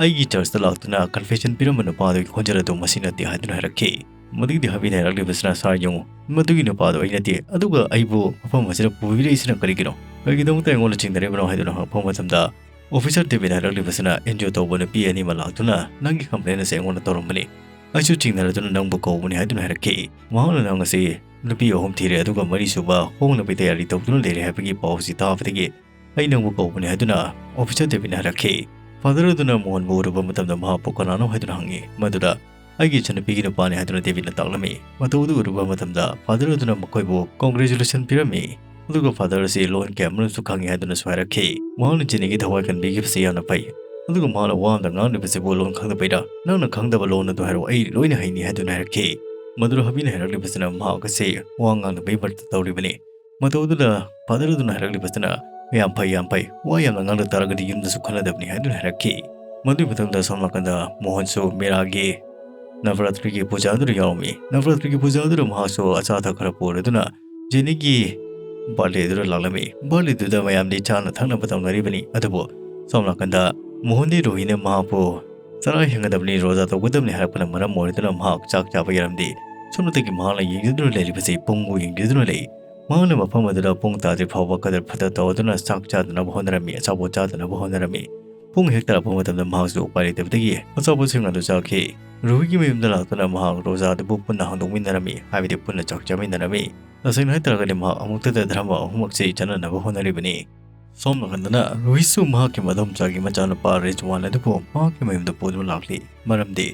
ꯑꯩꯒꯤ ꯆꯔꯆꯇ ꯂꯥꯛꯇꯨꯅ ꯀꯟꯐꯦꯁꯟ ꯄꯤꯔꯝꯕ ꯅꯨꯄꯥ ꯑꯗꯨꯒꯤ ꯈꯣꯟꯖꯦꯜ ꯑꯗꯨ ꯃꯁꯤ ꯅꯠꯇꯦ ꯍꯥꯏꯗꯨꯅ ꯍꯥꯏꯔꯛꯈꯤ꯫ ꯃꯗꯨꯒꯤꯗꯤ ꯍꯕꯤꯅ ꯍꯥꯏꯔꯛꯂꯤꯕꯁꯤꯅ ꯁꯥꯔ ꯌꯦꯡꯉꯨ, ꯃꯗꯨꯒꯤ ꯅꯨꯄꯥꯗꯣ ꯑꯩ ꯅꯠꯇꯦ, ꯑꯗꯨꯒ ꯑꯩꯕꯨ ꯃꯐꯝ ꯑꯁꯤꯗ ꯄꯨꯕꯤꯔꯛꯏꯁꯤꯅ ꯀꯔꯤꯒꯤꯅꯣ? ꯀꯔꯤꯒꯤꯗꯃꯛꯇ ꯑꯩꯉꯣꯟꯗ ꯆꯤꯡꯅꯔꯤꯕꯅꯣ ꯍꯥꯏꯗꯨꯅ ꯍꯪꯉꯛꯄ ꯃꯇꯝꯗ ꯑꯣꯐꯤꯁꯔ ꯗꯦꯕꯤꯠꯅ ꯍꯥꯏꯔꯛꯂꯤꯕꯁꯤꯅ ꯑꯦꯟꯖꯤꯑꯣ ꯇꯧꯕ ꯅꯨꯄꯤ ꯑꯅꯤꯃꯛ ꯂꯥꯛꯇꯨꯅ ꯅꯪꯒꯤ ꯀꯝꯄ꯭ꯂꯦꯟ ꯑꯁꯦ ꯑꯩꯉꯣꯟꯗ ꯇꯧꯔꯝꯕꯅꯤ꯫ ꯑꯩꯁꯨ ꯆꯤꯡꯅꯔꯗꯨꯅ ꯅꯪꯕꯨ ꯀꯧꯕꯅꯤ ꯍꯥꯏꯗꯨꯅ ꯍꯥꯏꯔꯛꯈꯤ꯫ ꯃꯍꯥꯛꯅ ꯅꯪ ꯑꯁꯤ ꯅꯨꯄꯤ ꯑꯍꯨꯝ ꯊꯤꯔꯦ ꯑꯗꯨꯒ ꯃꯔꯤꯁꯨꯕ ꯍꯣꯡꯅꯕꯒꯤ ꯇꯌꯥꯔꯤ ꯇꯧꯗꯨꯅ ꯂꯩꯔꯦ ꯍꯥꯏꯕꯒꯤ ꯄꯥꯎ ꯑꯁꯤ ꯇꯥꯕꯗꯒꯤ ꯑꯩ ꯅꯪꯕꯨ ꯀꯧꯕꯅꯤ ꯍꯥꯏꯗꯨꯅ ꯑꯣꯐꯤꯁꯔ ꯗꯦꯕꯤꯠꯅ ꯍꯥꯏꯔꯛꯈꯤ꯫ ꯐꯥꯗꯔ ꯑꯗꯨꯅ ꯃꯣꯍꯟꯕꯨ ꯎꯔꯨꯕ ꯃꯇꯝꯗ ꯃꯍꯥꯛꯄꯨ ꯀꯅꯥꯅꯣ ꯍꯥꯏꯗꯨꯅ ꯍꯪꯉꯤ꯫ ꯃꯗꯨꯗ ꯑꯩꯒꯤ ꯏꯆꯟꯅꯨꯄꯤꯒꯤ ꯅꯨꯄꯥꯅꯤ ꯍꯥꯏꯗꯨꯅ ꯗꯦꯕꯤꯠꯅ ꯇꯥꯛꯂꯝꯃꯤ꯫ ꯃꯇꯧ ꯑꯗꯨ ꯎꯔꯨꯕ ꯃꯇꯝꯗ ꯐꯥꯗꯔ ꯑꯗꯨꯅ ꯃꯈꯣꯏꯕꯨ ꯀꯣꯡꯒ꯭ꯔꯦꯆꯨꯂꯦꯁꯟ ꯄꯤꯔꯝꯃꯤ꯫ ꯑꯗꯨꯒ ꯐꯥꯗꯔ ꯑꯁꯤ ꯂꯣꯟ ꯀꯌꯥ ꯑꯃꯔꯣꯝꯁꯨ ꯈꯪꯉꯤ ꯍꯥꯏꯗꯨꯅꯁꯨ ꯍꯥꯏꯔꯛꯈꯤ꯫ ꯃꯍꯥꯛꯅ ꯖꯦꯅꯤꯒꯤ ꯊꯋꯥꯏ ꯀꯟꯕꯤꯈꯤꯕꯁꯤ ꯌꯥꯝꯅ ꯐꯩ꯫ ꯑꯗꯨꯒ ꯃꯍꯥꯛꯅ ꯋꯥ ꯑꯃꯗ ꯉꯥꯡꯂꯤꯕꯁꯤꯕꯨ ꯂꯣꯟ ꯈꯪꯗꯕꯩꯔꯥ? ꯅꯪꯅ ꯈꯪꯗꯕ ꯂꯣꯟ ꯑꯗꯨ ꯍꯥꯏꯔꯛꯑꯣ, ꯑꯩ ꯂꯣꯏꯅ ꯍꯩꯅꯤ ꯍꯥꯏꯗꯨꯅ ꯍꯥꯏꯔꯛꯈꯤ꯫ ꯃꯗꯨꯗ ꯍꯕꯤꯅ ꯍꯥꯏꯔꯛꯂꯤꯕꯁꯤꯅ ꯃꯍꯥꯛ ꯑꯁꯤ ꯋꯥ ꯉꯥꯡꯗꯕꯩ ꯕ꯭ꯔꯠꯇ ꯇꯧꯔꯤꯕꯅꯤ꯫ ꯃꯇꯧ ꯑꯗꯨꯗ ꯐꯥꯗꯔ ꯑꯗꯨꯅ ꯍꯥꯏꯔꯛꯂꯤꯕꯁꯤꯅ ꯌꯥꯝ ꯐꯩ, ꯌꯥꯝ ꯐꯩ, ꯋꯥ ꯌꯥꯝꯅ ꯉꯥꯡꯂꯛ ꯇꯥꯔꯒꯗꯤ ꯌꯨꯝꯗꯁꯨ ꯈꯟꯅꯗꯕꯅꯤ ꯍꯥꯏꯗꯨꯅ ꯍꯥꯏꯔꯛꯈꯤ꯫ ꯃꯗꯨꯒꯤ ꯃꯇꯨꯡꯗ ꯁꯣꯝ ꯅꯥꯀꯟꯗ ꯃꯣꯍꯟꯁꯨ ꯃꯤꯔꯥꯒꯤ ꯅꯕꯔꯥꯇ꯭ꯔꯤꯒꯤ ꯄꯨꯖꯥ ꯑꯗꯨꯗ ꯌꯥꯎꯔꯝꯃꯤ꯫ ꯅꯕꯔꯥꯇ꯭ꯔꯤꯒꯤ ꯄꯨꯖꯥ ꯑꯗꯨꯗ ꯃꯍꯥꯛꯁꯨ ꯑꯆꯥ ꯑꯊꯛ ꯈꯔ ꯄꯨꯔꯗꯨꯅ ꯖꯦꯅꯤꯒꯤ ꯕꯥꯔꯗꯦ ꯑꯗꯨꯗ ꯂꯥꯛꯂꯝꯃꯤ꯫ ꯕꯥꯔꯗꯦꯗꯨꯗ ꯃꯌꯥꯝꯗꯤ ꯆꯥꯅ ꯊꯛꯅꯕ ꯇꯧꯅꯔꯤꯕꯅꯤ꯫ ꯑꯗꯨꯕꯨ ꯁꯣꯝ ꯅꯥꯀꯟꯗ ꯃꯣꯍꯟꯗꯤ ꯔꯣꯍꯤꯅ ꯃꯍꯥꯛꯄꯨ ꯆꯔꯥ ꯍꯦꯟꯒꯗꯕꯅꯤ, ꯔꯣꯖꯥ ꯇꯧꯒꯗꯕꯅꯤ ꯍꯥꯏꯔꯛꯄꯅ ꯃꯔꯝ ꯑꯣꯏꯗꯨꯅ ꯃꯍꯥꯛ ꯆꯥꯛ ꯆꯥꯕ ꯌꯥꯔꯝꯗꯦ꯫ ꯁꯣꯝꯗꯒꯤ ꯃꯍꯥꯛꯅ ꯌꯦꯡꯖꯗꯨꯅ ꯂꯩꯔꯤꯕꯁꯤ ꯄꯨꯡꯕꯨ ꯌꯦꯡꯖꯗꯨꯅ ꯂꯩ꯫ ꯃꯍꯥꯛꯅ ꯃꯐꯝ ꯑꯗꯨꯗ ꯄꯨꯡ ꯇꯥꯗ꯭ꯔꯤ ꯐꯥꯎꯕ ꯀꯗꯔ ꯐꯗꯔ ꯇꯧꯗꯨꯅ ꯆꯥꯛ ꯆꯥꯗꯅꯕ ꯍꯣꯠꯅꯔꯝꯃꯤ, ꯑꯆꯥꯄꯣꯠ ꯆꯥꯗꯅꯕ ꯍꯣꯠꯅꯔꯝꯃꯤ꯫ ꯄꯨꯡ ꯍꯦꯛ ꯇꯥꯔꯛꯄ ꯃꯇꯝꯗ ꯃꯍꯥꯛꯁꯨ ꯎꯄꯥꯏ ꯂꯩꯇꯕꯗꯒꯤ ꯑꯆꯥꯄꯣꯠꯁꯤꯡ ꯑꯗꯨ ꯆꯥꯈꯤ꯫ ꯔꯨꯍꯤꯒꯤ ꯃꯌꯨꯝꯗ ꯂꯥꯛꯇꯨꯅ ꯃꯍꯥꯛ ꯔꯣꯖꯥ ꯑꯗꯨꯕꯨ ꯄꯨꯟꯅ ꯍꯥꯡꯗꯣꯛꯃꯤꯟꯅꯔꯝꯃꯤ, ꯍꯥꯏꯕꯗꯤ ꯄꯨꯟꯅ ꯆꯥꯛ ꯆꯥꯃꯤꯟꯅꯔꯝꯃꯤ꯫ ꯇꯁꯦꯡꯅ ꯍꯥꯏꯇꯥꯔꯒꯗꯤ ꯃꯍꯥꯛ ꯑꯃꯨꯛꯇꯗ ꯙꯔꯃ ꯑꯍꯨꯝꯃꯛꯁꯤ ꯆꯠꯅꯅꯕ ꯍꯣꯠꯅꯔꯤꯕꯅꯤ꯫ ꯁꯣꯝ ꯅꯥꯀꯟꯗꯅ ꯔꯨꯍꯤꯁꯨ ꯃꯍꯥꯛꯀꯤ ꯃꯗꯣꯝꯆꯥꯒꯤ ꯃꯆꯥꯅꯨꯄꯥ ꯔꯤꯖꯋꯥꯟ ꯑꯗꯨꯕꯨ ꯃꯍꯥꯛꯀꯤ ꯃꯌꯨꯝꯗ ꯄꯨꯗꯨꯅ ꯂꯥꯛꯂꯤ, ꯃꯔꯝꯗꯤ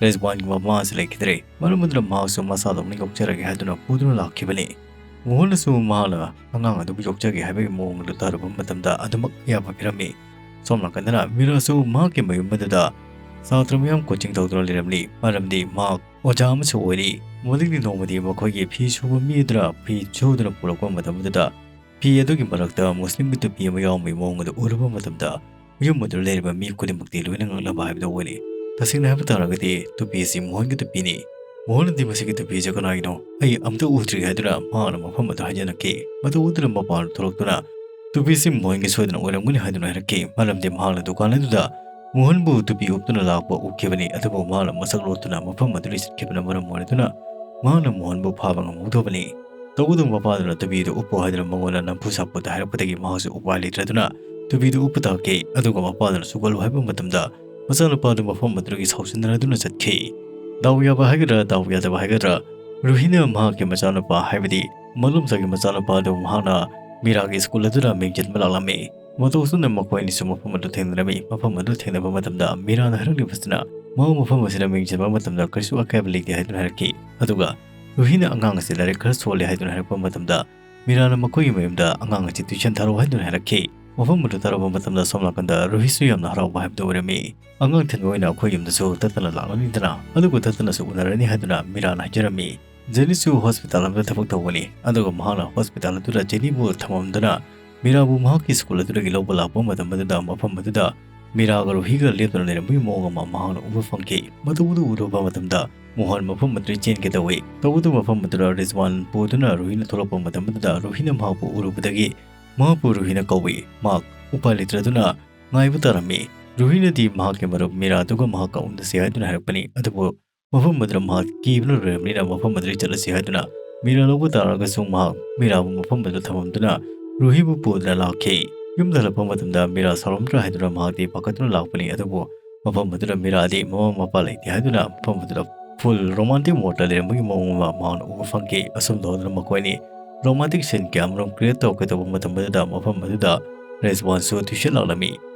ꯔꯤꯖꯋꯥꯟꯒꯤ ꯃꯃꯥꯁꯤ ꯂꯩꯈꯤꯗ꯭ꯔꯦ꯫ ꯃꯔꯝ ꯑꯗꯨꯅ ꯃꯍꯥꯛꯁꯨ ꯃꯆꯥꯗꯧꯅ ꯌꯣꯛꯆꯔꯒꯦ ꯍꯥꯏꯗꯨꯅ ꯄꯨꯗꯨꯅ ꯂꯥꯛꯈꯤꯕꯅꯤ꯫ ꯃꯣꯍꯟꯅꯁꯨ ꯃꯍꯥꯛꯅ ꯑꯉꯥꯡ ꯑꯗꯨꯕꯨ ꯌꯣꯛꯆꯒꯦ ꯍꯥꯏꯕꯒꯤ ꯃꯑꯣꯡ ꯑꯗꯨ ꯇꯥꯔꯨꯕ ꯃꯇꯝꯗ ꯑꯗꯨꯃꯛ ꯑꯌꯥꯕ ꯄꯤꯔꯝꯃꯤ꯫ ꯁꯣꯝ ꯅꯥꯀꯟꯗꯅ ꯃꯤꯔꯥꯁꯨ ꯃꯍꯥꯛꯀꯤ ꯃꯌꯨꯝ ꯑꯗꯨꯗ ꯁꯥꯇ꯭ꯔ ꯃꯌꯥꯝ ꯀꯣꯆꯤꯡ ꯇꯧꯗꯨꯅ ꯂꯩꯔꯝꯂꯤ, ꯃꯔꯝꯗꯤ ꯃꯍꯥꯛ ꯑꯣꯖꯥ ꯑꯃꯁꯨ ꯑꯣꯏꯔꯤ꯫ ꯃꯗꯨꯒꯤ ꯅꯣꯡꯃꯗꯤ ꯃꯈꯣꯏꯒꯤ ꯐꯤ ꯁꯨꯕ ꯃꯤ ꯑꯗꯨꯅ ꯐꯤ ꯁꯨꯗꯨꯅ ꯄꯨꯔꯛꯄ ꯃꯇꯝ ꯑꯗꯨꯗ ꯐꯤ ꯑꯗꯨꯒꯤ ꯃꯔꯛꯇ ꯃꯨꯁꯂꯤꯝꯒꯤ ꯇꯨꯄꯤ ꯑꯃ ꯌꯥꯎꯔꯝꯕꯒꯤ ꯃꯑꯣꯡ ꯑꯗꯨ ꯎꯔꯨꯕ ꯃꯇꯝꯗ ꯌꯨꯝ ꯑꯗꯨꯗ ꯂꯩꯔꯤꯕ ꯃꯤ ꯈꯨꯗꯤꯡꯃꯛꯇꯤ ꯂꯣꯏꯅ ꯉꯛꯅꯕ ꯍꯥꯏꯕꯗꯨ ꯑꯣꯏꯔꯦ꯫ ꯇꯁꯦꯡꯅ ꯍꯥꯏꯕ ꯇꯥꯔꯒꯗꯤ ꯇꯨꯄꯤ ꯑꯁꯤ ꯃꯣꯍꯟꯒꯤ ꯇꯨꯄꯤꯅꯤ꯫ ꯃꯣꯍꯟꯅꯗꯤ ꯃꯁꯤꯒꯤ ꯇꯨꯄꯤ ꯑꯁꯤ ꯀꯅꯥꯒꯤꯅꯣ? ꯑꯩ ꯑꯝꯇ ꯎꯗ꯭ꯔꯤ ꯍꯥꯏꯗꯨꯅ ꯃꯍꯥꯛꯅ ꯃꯐꯝ ꯑꯗꯨ ꯍꯥꯏꯖꯤꯜꯂꯛꯈꯤ꯫ ꯃꯇꯧ ꯑꯗꯨꯅ ꯃꯄꯥꯟꯗ ꯊꯣꯛꯂꯛꯇꯨꯅ ꯇꯨꯄꯤ ꯑꯁꯤ ꯃꯣꯍꯟꯒꯤ ꯁꯣꯏꯗꯅ ꯑꯣꯏꯔꯝꯒꯅꯤ ꯍꯥꯏꯗꯨꯅ ꯍꯥꯏꯔꯛꯈꯤ, ꯃꯔꯝꯗꯤ ꯃꯍꯥꯛꯅ ꯗꯨꯀꯥꯟ ꯑꯗꯨꯗ ꯃꯣꯍꯟꯕꯨ ꯇꯨꯄꯤ ꯎꯞꯇꯨꯅ ꯂꯥꯛꯄ ꯎꯈꯤꯕꯅꯤ꯫ ꯑꯗꯨꯕꯨ ꯃꯍꯥꯛꯅ ꯃꯁꯛ ꯂꯣꯠꯇꯨꯅ ꯃꯐꯝ ꯑꯗꯨꯗꯒꯤ ꯆꯠꯈꯤꯕꯅ ꯃꯔꯝ ꯑꯣꯏꯔꯗꯨꯅ ꯃꯍꯥꯛꯅ ꯃꯣꯍꯟꯕꯨ ꯐꯥꯕ ꯉꯝꯍꯧꯗꯕꯅꯤ꯫ ꯇꯧꯕꯇꯕꯨ ꯃꯄꯥꯗꯨꯅ ꯇꯨꯄꯤꯗꯨ ꯎꯞꯄꯨ ꯍꯥꯏꯗꯨꯅ ꯃꯉꯣꯟꯗ ꯅꯝꯐꯨ ꯁꯥꯐꯨꯗ ꯍꯥꯏꯔꯛꯄꯗꯒꯤ ꯃꯍꯥꯛꯁꯨ ꯎꯄꯥꯏ ꯂꯩꯇ꯭ꯔꯗꯨꯅ ꯇꯨꯄꯤꯗꯨ ꯎꯞꯄ ꯇꯥꯈꯤ꯫ ꯑꯗꯨꯒ ꯃꯄꯥꯗꯨꯅ ꯁꯨꯒꯠꯂꯨ ꯍꯥꯏꯕ ꯃꯇꯝꯗ ꯃꯆꯥꯅꯨꯄꯥꯗꯨ ꯃꯐꯝ ꯑꯗꯨꯗꯒꯤ ꯁꯥꯎꯁꯤꯟꯅꯔꯗꯨꯅ ꯆꯠꯈꯤ꯫ ꯗꯥꯎ ꯌꯥꯕ ꯍꯥꯏꯒꯗ꯭ꯔꯥ, ꯗꯥꯎ ꯌꯥꯗꯕ ꯍꯥꯏꯒꯗ꯭ꯔꯥ, ꯔꯨꯍꯤꯅ ꯃꯍꯥꯛꯀꯤ ꯃꯆꯥꯅꯨꯄꯥ, ꯍꯥꯏꯕꯗꯤ ꯃꯗꯣꯝꯆꯥꯒꯤ ꯃꯆꯥꯅꯨꯄꯥꯗꯨ ꯃꯍꯥꯛꯅ ꯃꯤꯔꯥꯒꯤ ꯁ꯭ꯀꯨꯜ ꯑꯗꯨꯗ ꯃꯤꯡ ꯆꯟꯕ ꯂꯥꯛꯂꯝꯃꯤ꯫ ꯃꯇꯧ ꯑꯁꯨꯝꯅ ꯃꯈꯣꯏ ꯑꯅꯤꯁꯨ ꯃꯐꯝ ꯑꯗꯨ ꯊꯦꯡꯅꯔꯝꯃꯤ꯫ ꯃꯐꯝ ꯑꯗꯨ ꯊꯦꯡꯅꯕ ꯃꯇꯝꯗ ꯃꯤꯔꯥꯅ ꯍꯥꯏꯔꯛꯂꯤꯕꯁꯤꯅ ꯃꯍꯥꯛ ꯃꯐꯝ ꯑꯁꯤꯗ ꯃꯤꯡ ꯆꯟꯕ ꯃꯇꯝꯗ ꯀꯔꯤꯁꯨ ꯑꯀꯥꯏꯕ ꯂꯩꯇꯦ ꯍꯥꯏꯗꯨꯅ ꯍꯥꯏꯔꯛꯈꯤ꯫ ꯑꯗꯨꯒ ꯔꯨꯍꯤꯅ ꯑꯉꯥꯡ ꯑꯁꯤ ꯂꯥꯏꯔꯤꯛ ꯈꯔ ꯁꯣꯜꯂꯦ ꯍꯥꯏꯗꯨꯅ ꯍꯥꯏꯔꯛꯄ ꯃꯇꯝꯗ ꯃꯤꯔꯥꯅ ꯃꯈꯣꯏꯒꯤ ꯃꯌꯨꯝꯗ ꯑꯉꯥꯡ ꯑꯁꯤ ꯇ꯭ꯌꯨꯁꯟ ꯊꯥꯔꯛꯎ ꯍꯥꯏꯗꯨꯅ ꯍꯥꯏꯔꯛꯈꯤ꯫ ꯃꯐꯝ ꯑꯗꯨ ꯇꯥꯔꯕ ꯃꯇꯝꯗ ꯁꯣꯝ ꯅꯥꯀꯟꯗ ꯔꯨꯍꯤꯁꯨ ꯌꯥꯝꯅ ꯍꯔꯥꯎꯕ ꯍꯥꯏꯕꯗꯨ ꯑꯣꯏꯔꯝꯃꯤ꯫ ꯑꯉꯥꯡ ꯊꯤꯟꯕ ꯑꯣꯏꯅ ꯑꯩꯈꯣꯏ ꯌꯨꯝꯗꯁꯨ ꯇꯠꯇꯅ ꯂꯥꯛꯂꯅꯤꯗꯅ, ꯑꯗꯨꯒ ꯇꯠꯇꯅꯁꯨ ꯎꯅꯔꯅꯤ ꯍꯥꯏꯗꯨꯅ ꯃꯤꯔꯥꯅ ꯍꯥꯏꯖꯔꯝꯃꯤ꯫ ꯖꯦꯅꯤꯁꯨ ꯍꯣꯁꯄꯤꯇꯥꯜ ꯑꯃꯗ ꯊꯕꯛ ꯇꯧꯕꯅꯤ, ꯑꯗꯨꯒ ꯃꯍꯥꯛꯅ ꯍꯣꯁꯄꯤꯇꯥꯜ ꯑꯗꯨꯗ ꯖꯦꯅꯤꯕꯨ ꯊꯝꯃꯝꯗꯨꯅ ꯃꯤꯔꯥꯕꯨ ꯃꯍꯥꯛꯀꯤ ꯁ꯭ꯀꯨꯜ ꯑꯗꯨꯗꯒꯤ ꯂꯧꯕ ꯂꯥꯛꯄ ꯃꯇꯝ ꯑꯗꯨꯗ ꯃꯐꯝ ꯑꯗꯨꯗ ꯃꯤꯔꯥꯒ ꯔꯨꯍꯤꯒ ꯂꯦꯞꯇꯨꯅ ꯂꯩꯔꯝꯕꯒꯤ ꯃꯑꯣꯡ ꯑꯃ ꯃꯍꯥꯛꯅ ꯎꯕ ꯐꯪꯈꯤ꯫ ꯃꯗꯨ ꯑꯗꯨ ꯎꯔꯨꯕ ꯃꯇꯝꯗ ꯃꯣꯍꯟ ꯃꯐꯝ ꯑꯗꯨꯗ ꯆꯦꯟꯒꯦ ꯇꯧꯏ꯫ ꯇꯧꯕꯇꯕꯨ ꯃꯐꯝ ꯑꯗꯨꯗ ꯔꯤꯖꯋꯥꯟ ꯄꯨꯗꯨꯅ ꯔꯨꯍꯤꯅ ꯊꯣꯛꯂꯛꯄ ꯃꯇꯝ ꯑꯗꯨꯗ ꯔꯨꯍꯤꯅ ꯃꯍꯥꯛꯄꯨ ꯎꯔꯨꯕꯗꯒꯤ ꯃꯍꯥꯛꯄꯨ ꯔꯨꯍꯤꯅ ꯀꯧꯏ꯫ ꯃꯍꯥꯛ ꯎꯄꯥꯏ ꯂꯩꯇ꯭ꯔꯗꯨꯅ ꯉꯥꯏꯕ ꯇꯥꯔꯝꯃꯤ꯫ ꯔꯨꯍꯤꯅꯗꯤ ꯃꯍꯥꯛꯀꯤ ꯃꯔꯨꯞ ꯃꯤꯔꯥꯗꯨꯒ ꯃꯍꯥꯛꯀ ꯎꯅꯁꯤ ꯍꯥꯏꯗꯨꯅ ꯍꯥꯏꯔꯛꯄꯅꯤ꯫ ꯑꯗꯨꯕꯨ ꯃꯐꯝ ꯑꯗꯨꯗ ꯃꯍꯥꯛ ꯀꯤꯕꯅ ꯂꯣꯏꯔꯕꯅꯤꯅ ꯃꯐꯝ ꯑꯗꯨꯗꯒꯤ ꯆꯠꯂꯁꯤ ꯍꯥꯏꯗꯨꯅ ꯃꯤꯔꯥ ꯂꯧꯕ ꯇꯥꯔꯒꯁꯨ ꯃꯍꯥꯛ ꯃꯤꯔꯥꯕꯨ ꯃꯐꯝ ꯑꯗꯨꯗ ꯊꯝꯃꯝꯗꯨꯅ ꯔꯨꯍꯤꯕꯨ ꯄꯨꯗꯨꯅ ꯂꯥꯛꯈꯤ꯫ ꯌꯨꯝꯗ ꯍꯜꯂꯛꯄ ꯃꯇꯝꯗ ꯃꯤꯔꯥ ꯁꯥꯎꯔꯝꯗ꯭ꯔꯥ ꯍꯥꯏꯗꯨꯅ ꯃꯍꯥꯛꯇꯤ ꯄꯥꯈꯠꯇꯨꯅ ꯂꯥꯛꯄꯅꯤ꯫ ꯑꯗꯨꯕꯨ ꯃꯐꯝ ꯑꯗꯨꯗ ꯃꯤꯔꯥꯗꯤ ꯃꯃꯥ ꯃꯄꯥ ꯂꯩꯇꯦ ꯍꯥꯏꯗꯨꯅ ꯃꯐꯝ ꯑꯗꯨꯗ full romantic mood ꯇ ꯂꯩꯔꯝꯕꯒꯤ ꯃꯑꯣꯡ ꯑꯃ ꯃꯍꯥꯛꯅ ꯎꯕ ꯐꯪꯈꯤ꯫ ꯑꯁꯨꯝ ꯇꯧꯗꯨꯅ ꯃꯈꯣꯏꯅꯤ romantic scene ꯀꯌꯥ ꯑꯃꯔꯣꯝ create ꯇꯧꯔꯛꯀꯦ ꯇꯧꯕ ꯃꯇꯝ ꯑꯗꯨꯗ ꯃꯐꯝ ꯑꯗꯨꯗ ꯔꯦꯖꯋꯥꯟꯁꯨ tuition ꯂꯥꯛꯂꯝꯃꯤ꯫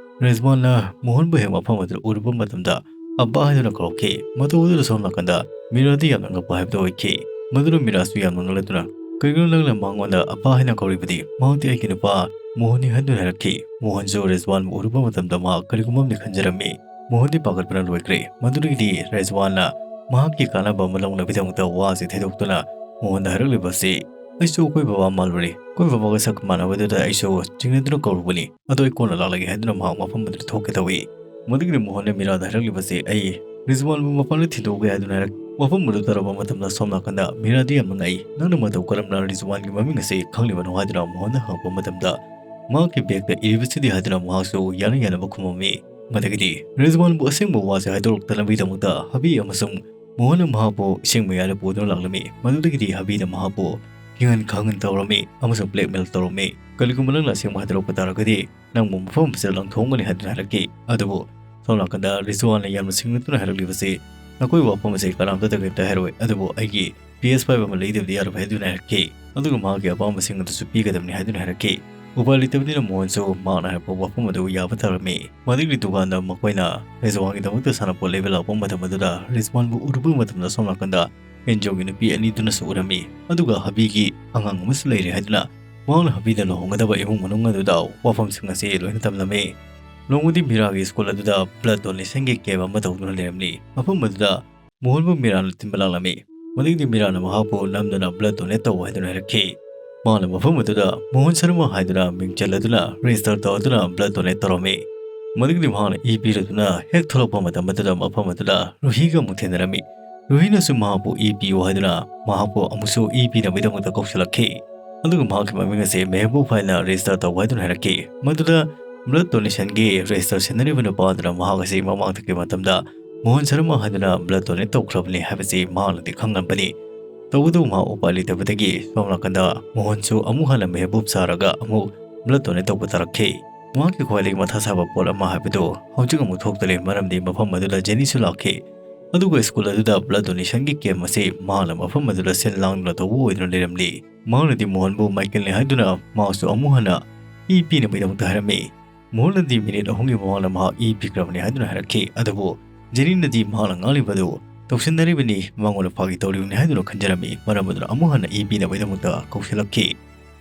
ꯔꯦꯖꯋꯥꯟꯅ ꯃꯣꯍꯟꯕꯨ ꯍꯦꯛ ꯃꯐꯝ ꯑꯗꯨꯗ ꯎꯔꯨꯕ ꯃꯇꯝꯗ "ꯑꯕꯥ" ꯍꯥꯏꯗꯨꯅ ꯀꯧꯔꯛꯈꯤ꯫ ꯃꯇꯧ ꯑꯗꯨꯗ ꯁꯣꯝ ꯅꯥꯀꯟꯗ ꯃꯤꯔꯥꯗꯤ ꯌꯥꯝꯅ ꯉꯛꯄ ꯍꯥꯏꯕꯗꯨ ꯑꯣꯏꯈꯤ꯫ ꯃꯗꯨꯅ ꯃꯤꯔꯥꯁꯨ ꯌꯥꯝꯅ ꯉꯛꯂꯗꯨꯅ, "ꯀꯔꯤꯒꯤꯅꯣ ꯅꯪꯅ ꯃꯉꯣꯟꯗ ꯑꯕꯥ ꯍꯥꯏꯅ ꯀꯧꯔꯤꯕꯗꯤ? ꯃꯍꯥꯛꯇꯤ ꯑꯩꯒꯤ ꯅꯨꯄꯥ ꯃꯣꯍꯟꯅꯤ" ꯍꯥꯏꯗꯨꯅ ꯍꯥꯏꯔꯛꯈꯤ꯫ ꯃꯣꯍꯟꯁꯨ ꯔꯦꯖꯋꯥꯟꯕꯨ ꯎꯔꯨꯕ ꯃꯇꯝꯗ ꯃꯍꯥꯛ ꯀꯔꯤꯒꯨꯝꯕ ꯑꯃꯗꯤ ꯈꯟꯖꯔꯝꯃꯤ꯫ ꯃꯣꯍꯟꯗꯤ ꯄꯥꯈꯠꯄꯅ ꯂꯣꯏꯈ꯭ꯔꯦ꯫ ꯃꯗꯨꯗꯒꯤꯗꯤ ꯔꯦꯖꯋꯥꯟꯅ ꯃꯍꯥꯛꯀꯤ ꯀꯥꯟꯅꯕ ꯑꯃ ꯂꯧꯅꯕꯒꯤꯗꯃꯛꯇ ꯋꯥꯁꯤ ꯊꯩꯗꯣꯛꯇꯨꯅ ꯃꯣꯍꯟꯗ ꯍꯥꯏꯔꯛꯂꯤꯕ ꯑꯁꯤ, "ꯑꯩꯁꯨ ꯑꯩꯈꯣꯏ ꯕꯕꯥ ꯃꯥꯜꯂꯨꯔꯦ꯫ ꯑꯩꯈꯣꯏ ꯕꯕꯥꯒ ꯁꯛ ꯃꯥꯟꯅꯕꯗꯨꯗ ꯑꯩꯁꯨ ꯆꯤꯡꯅꯗꯨꯅ ꯀꯧꯔꯨꯕꯅꯤ꯫ ꯑꯗꯣ ꯑꯩ ꯀꯣꯟꯅ ꯂꯥꯛꯂꯒꯦ" ꯍꯥꯏꯗꯨꯅ ꯃꯍꯥꯛ ꯃꯐꯝ ꯑꯗꯨꯗ ꯊꯣꯛꯀꯦ ꯇꯧꯏ꯫ ꯃꯗꯨꯒꯤꯗꯤ ꯃꯣꯍꯟꯅ ꯃꯤꯔꯥꯗ ꯍꯥꯏꯔꯛꯂꯤꯕꯁꯤ, "ꯑꯩ ꯔꯤꯖꯋꯥꯟꯕꯨ ꯃꯄꯥꯟꯗ ꯊꯤꯟꯗꯣꯛꯎꯒꯦ" ꯍꯥꯏꯗꯨꯅ ꯍꯥꯏꯔꯛ-, ꯃꯐꯝ ꯑꯗꯨ ꯇꯥꯔꯕ ꯃꯇꯝꯗ ꯁꯣꯝ ꯅꯥꯀꯟꯗ ꯃꯤꯔꯥꯗꯤ ꯌꯥꯝꯅ ꯉꯛꯏ꯫ "ꯅꯪꯅ ꯃꯇꯧ ꯀꯔꯝꯅ ꯔꯤꯖꯋꯥꯟꯒꯤ ꯃꯃꯤꯡ ꯑꯁꯤ ꯈꯪꯂꯤꯕꯅꯣ?" ꯍꯥꯏꯗꯨꯅ ꯃꯣꯍꯟꯅ ꯍꯪꯉꯛꯄ ꯃꯇꯝꯗ, ꯃꯍꯥꯛꯀꯤ bag ꯇ ꯏꯔꯤꯕꯁꯤꯗꯤ ꯍꯥꯏꯗꯨꯅ ꯃꯍꯥꯛꯁꯨ ꯌꯥꯅ ꯌꯥꯅꯕ ꯈꯨꯝꯃꯝꯃꯤ꯫ ꯃꯗꯨꯒꯤꯗꯤ ꯔꯤꯖꯋꯥꯟꯕꯨ ꯑꯁꯦꯡꯕ ꯋꯥꯁꯦ ꯍꯥꯏꯗꯣꯔꯛꯇꯅꯕꯒꯤꯗꯃꯛꯇ ꯍꯕꯤ ꯑꯃꯁꯨꯡ ꯃꯣꯍꯟꯅ ꯃꯍꯥꯛꯄꯨ ꯏꯁꯤꯡ ꯃꯌꯥꯏꯗ ꯄꯨꯗꯨꯅ ꯂꯥꯛꯂꯝꯃꯤ꯫ ꯃꯗꯨꯗꯒꯤꯗꯤ ꯍꯕꯤꯅ ꯃꯍꯥꯛꯄꯨ ꯀꯤꯍꯟ ꯈꯪꯍꯟ ꯇꯧꯔꯝꯃꯤ ꯑꯃꯁꯨꯡ blackmail ꯇꯧꯔꯝꯃꯤ꯫ "ꯀꯔꯤꯒꯨꯝꯕ ꯅꯪꯅ ꯑꯁꯦꯡꯕ ꯍꯥꯏꯗꯣꯔꯛꯄ ꯇꯥꯔꯒꯗꯤ ꯅꯪꯕꯨ ꯃꯐꯝ ꯑꯁꯤꯗ ꯂꯪꯊꯣꯛꯑꯝꯒꯅꯤ" ꯍꯥꯏꯗꯨꯅ ꯍꯥꯏꯔꯛꯈꯤ꯫ ꯑꯗꯨꯕꯨ ꯁꯣꯝ ꯅꯥꯀꯟꯗ ꯔꯤꯖꯋꯥꯟꯅ ꯌꯥꯝꯅ ꯁꯤꯡꯅꯗꯨꯅ ꯍꯥꯏꯔꯛꯂꯤꯕꯁꯤ, "ꯅꯈꯣꯏ ꯋꯥꯐꯝ ꯑꯁꯤ ꯀꯅꯥꯝꯇꯗ ꯀꯔꯤꯝꯇ ꯍꯥꯏꯔꯣꯏ, ꯑꯗꯨꯕꯨ ꯑꯩꯒꯤ P S five ꯑꯃ ꯂꯩꯗꯕꯗꯤ ꯌꯥꯔꯣꯏ" ꯍꯥꯏꯗꯨꯅ ꯍꯥꯏꯔꯛꯈꯤ꯫ ꯑꯗꯨꯒ ꯃꯍꯥꯛꯀꯤ ꯑꯄꯥꯝꯕꯁꯤꯡ ꯑꯗꯨꯁꯨ ꯄꯤꯒꯗꯕꯅꯤ ꯍꯥꯏꯗꯨꯅ ꯍꯥꯏꯔꯛꯈꯤ꯫ ꯎꯄꯥꯏ ꯂꯩꯇꯕꯅꯤꯅ ꯃꯣꯍꯟꯁꯨ ꯃꯍꯥꯛꯅ ꯍꯥꯏꯔꯛꯄ ꯋꯥꯐꯝ ꯑꯗꯨ ꯌꯥꯕ ꯇꯥꯔꯝꯃꯤ꯫ ꯃꯗꯨꯒꯤ ꯗꯨꯀꯥꯟꯗ ꯃꯈꯣꯏꯅ ꯔꯤꯖꯋꯥꯟꯒꯤꯗꯃꯛꯇ ꯁꯥꯟꯅꯄꯣꯠ ꯂꯩꯕ ꯂꯥꯛꯄ ꯃꯇꯝ ꯑꯗꯨꯗ ꯔꯤꯖꯋꯥꯟꯕꯨ ꯎꯔꯨꯕ ꯃꯇꯝꯗ ꯁꯣꯝ ꯅꯥꯀꯟꯗ ꯑꯦꯟꯖꯣꯒꯤ ꯅꯨꯄꯤ ꯑꯅꯤꯗꯨꯅꯁꯨ ꯎꯔꯝꯃꯤ꯫ ꯑꯗꯨꯒ ꯍꯕꯤꯒꯤ ꯑꯉꯥꯡ ꯑꯃꯁꯨ ꯂꯩꯔꯦ ꯍꯥꯏꯗꯨꯅ ꯃꯍꯥꯛꯅ ꯍꯕꯤꯗ ꯂꯨꯍꯣꯡꯒꯗꯕ ꯏꯃꯨꯡ ꯃꯅꯨꯡ ꯑꯗꯨꯗ ꯋꯥꯐꯝꯁꯤꯡ ꯑꯁꯤ ꯂꯣꯏꯅ ꯇꯝꯂꯝꯃꯤ꯫ ꯅꯣꯡꯃꯗꯤ ꯃꯤꯔꯥꯒꯤ ꯁ꯭ꯀꯨꯜ ꯑꯗꯨꯗ blood donation ꯒꯤ camp ꯑꯃ ꯇꯧꯗꯨꯅ ꯂꯩꯔꯝꯂꯤ꯫ ꯃꯐꯝ ꯑꯗꯨꯗ ꯃꯣꯍꯟꯕꯨ ꯃꯤꯔꯥꯅ ꯊꯤꯟꯕ ꯂꯥꯛꯂꯝꯃꯤ꯫ ꯃꯗꯨꯒꯤꯗꯤ ꯃꯤꯔꯥꯅ ꯃꯍꯥꯛꯄꯨ ꯅꯝꯗꯨꯅ blood donate ꯇꯧ ꯍꯥꯏꯗꯨꯅ ꯍꯥꯏꯔꯛꯈꯤ꯫ ꯃꯍꯥꯛꯅ ꯃꯐꯝ ꯑꯗꯨꯗ ꯃꯣꯍꯟ ꯁꯔꯃ ꯍꯥꯏꯗꯨꯅ ꯃꯤꯡ ꯆꯜꯂꯗꯨꯅ register ꯇꯧꯗꯨꯅ blood donate ꯇꯧꯔꯝꯃꯤ꯫ ꯃꯗꯨꯒꯤꯗꯤ ꯃꯍꯥꯛꯅ ꯏ ꯄꯤꯔꯗꯨꯅ ꯍꯦꯛ ꯊꯣꯛꯂꯛꯄ ꯃꯇꯝ ꯑꯗꯨꯗ ꯃꯐꯝ ꯑꯗꯨꯗ ꯔꯨꯍꯤꯒ ꯑꯃꯨꯛ ꯊꯦꯡꯅꯔꯝꯃꯤ꯫ ꯔꯨꯍꯤꯅꯁꯨ ꯃꯍꯥꯛꯄꯨ ꯏ ꯄꯤꯌꯨ ꯍꯥꯏꯗꯨꯅ ꯃꯍꯥꯛꯄꯨ ꯑꯃꯨꯛꯁꯨ ꯏ ꯄꯤꯅꯕꯒꯤꯗꯃꯛꯇ ꯀꯧꯁꯤꯜꯂꯛꯈꯤ꯫ ꯑꯗꯨꯒ ꯃꯍꯥꯛꯀꯤ ꯃꯃꯤꯡ ꯑꯁꯤ ꯃꯦꯍꯕꯨꯕ ꯍꯥꯏꯅ register ꯇꯧ ꯍꯥꯏꯗꯨꯅ ꯍꯥꯏꯔꯛꯈꯤ꯫ ꯃꯗꯨꯗ blood donation ꯒꯤ register ꯁꯦꯟꯅꯔꯤꯕ ꯅꯨꯄꯥ ꯑꯗꯨꯅ ꯃꯍꯥꯛ ꯑꯁꯤ ꯃꯃꯥꯡ ꯊꯛꯀꯤ ꯃꯇꯝꯗ ꯃꯣꯍꯟ ꯁꯔꯃ ꯍꯥꯏꯗꯨꯅ blood donate ꯇꯧꯈ꯭ꯔꯕꯅꯤ ꯍꯥꯏꯕꯁꯤ ꯃꯍꯥꯛꯅꯗꯤ ꯈꯪꯂꯝꯕꯅꯤ꯫ ꯇꯧꯕꯇꯕꯨ ꯃꯍꯥꯛ ꯎꯄꯥꯏ ꯂꯩꯇꯕꯗꯒꯤ ꯁꯣꯝ ꯅꯥꯀꯟꯗ ꯃꯣꯍꯟꯁꯨ ꯑꯃꯨꯛ ꯍꯟꯅ ꯃꯦꯍꯕꯨꯕ ꯁꯥꯔꯒ ꯑꯃꯨꯛ blood donate ꯇꯧꯕ ꯇꯥꯔꯛꯈꯤ꯫ ꯃꯍꯥꯛꯀꯤ ꯈ꯭ꯋꯥꯏꯗꯒꯤ ꯃꯊꯥ ꯁꯥꯕ ꯄꯣꯠ ꯑꯃ ꯍꯥꯏꯕꯗꯨ ꯍꯧꯖꯤꯛ ꯑꯃꯨꯛ ꯊꯣꯛꯇꯔꯦ, ꯃꯔꯝꯗꯤ ꯃꯐꯝ ꯑꯗꯨꯗ ꯖꯦꯅꯤꯁꯨ ꯂꯥꯛꯈꯤ꯫ ꯑꯗꯨꯒ ꯁ꯭ꯀꯨꯜ ꯑꯗꯨꯗ blood donationꯒꯤ camp ꯑꯁꯤ ꯃꯍꯥꯛꯅ ꯃꯐꯝ ꯑꯗꯨꯗ ꯁꯤꯜ ꯂꯥꯡꯗꯨꯅ ꯇꯧꯕ ꯑꯣꯏꯗꯨꯅ ꯂꯩꯔꯝꯂꯤ꯫ ꯃꯍꯥꯛꯅꯗꯤ ꯃꯣꯍꯟꯕꯨ ꯃꯥꯏꯀꯦꯜꯅꯤ ꯍꯥꯏꯗꯨꯅ ꯃꯍꯥꯛꯁꯨ ꯑꯃꯨꯛ ꯍꯟꯅ ꯏ ꯄꯤꯅꯕꯒꯤꯗꯃꯛꯇ ꯍꯥꯏꯔꯝꯃꯤ꯫ ꯃꯣꯍꯟꯅꯗꯤ ꯃꯤꯅꯤꯠ ꯑꯍꯨꯝꯒꯤ ꯃꯃꯥꯡꯗ ꯃꯍꯥꯛ ꯏ ꯄꯤꯈ꯭ꯔꯕꯅꯤ ꯍꯥꯏꯗꯨꯅ ꯍꯥꯏꯔꯛꯈꯤ꯫ ꯑꯗꯨꯕꯨ ꯖꯦꯅꯤꯅꯗꯤ ꯃꯍꯥꯛꯅ ꯉꯥꯡꯂꯤꯕ ꯑꯗꯨ ꯇꯧꯁꯤꯟꯅꯔꯤꯕꯅꯤ, ꯃꯉꯣꯟꯗ ꯐꯥꯒꯤ ꯇꯧꯔꯤꯕꯅꯤ ꯍꯥꯏꯗꯨꯅ ꯈꯟꯖꯔꯝꯃꯤ꯫ ꯃꯔꯝ ꯑꯗꯨꯅ ꯑꯃꯨꯛ ꯍꯟꯅ ꯏ ꯄꯤꯅꯕꯒꯤꯗꯃꯛꯇ ꯀꯧꯁꯤꯜꯂꯛꯈꯤ꯫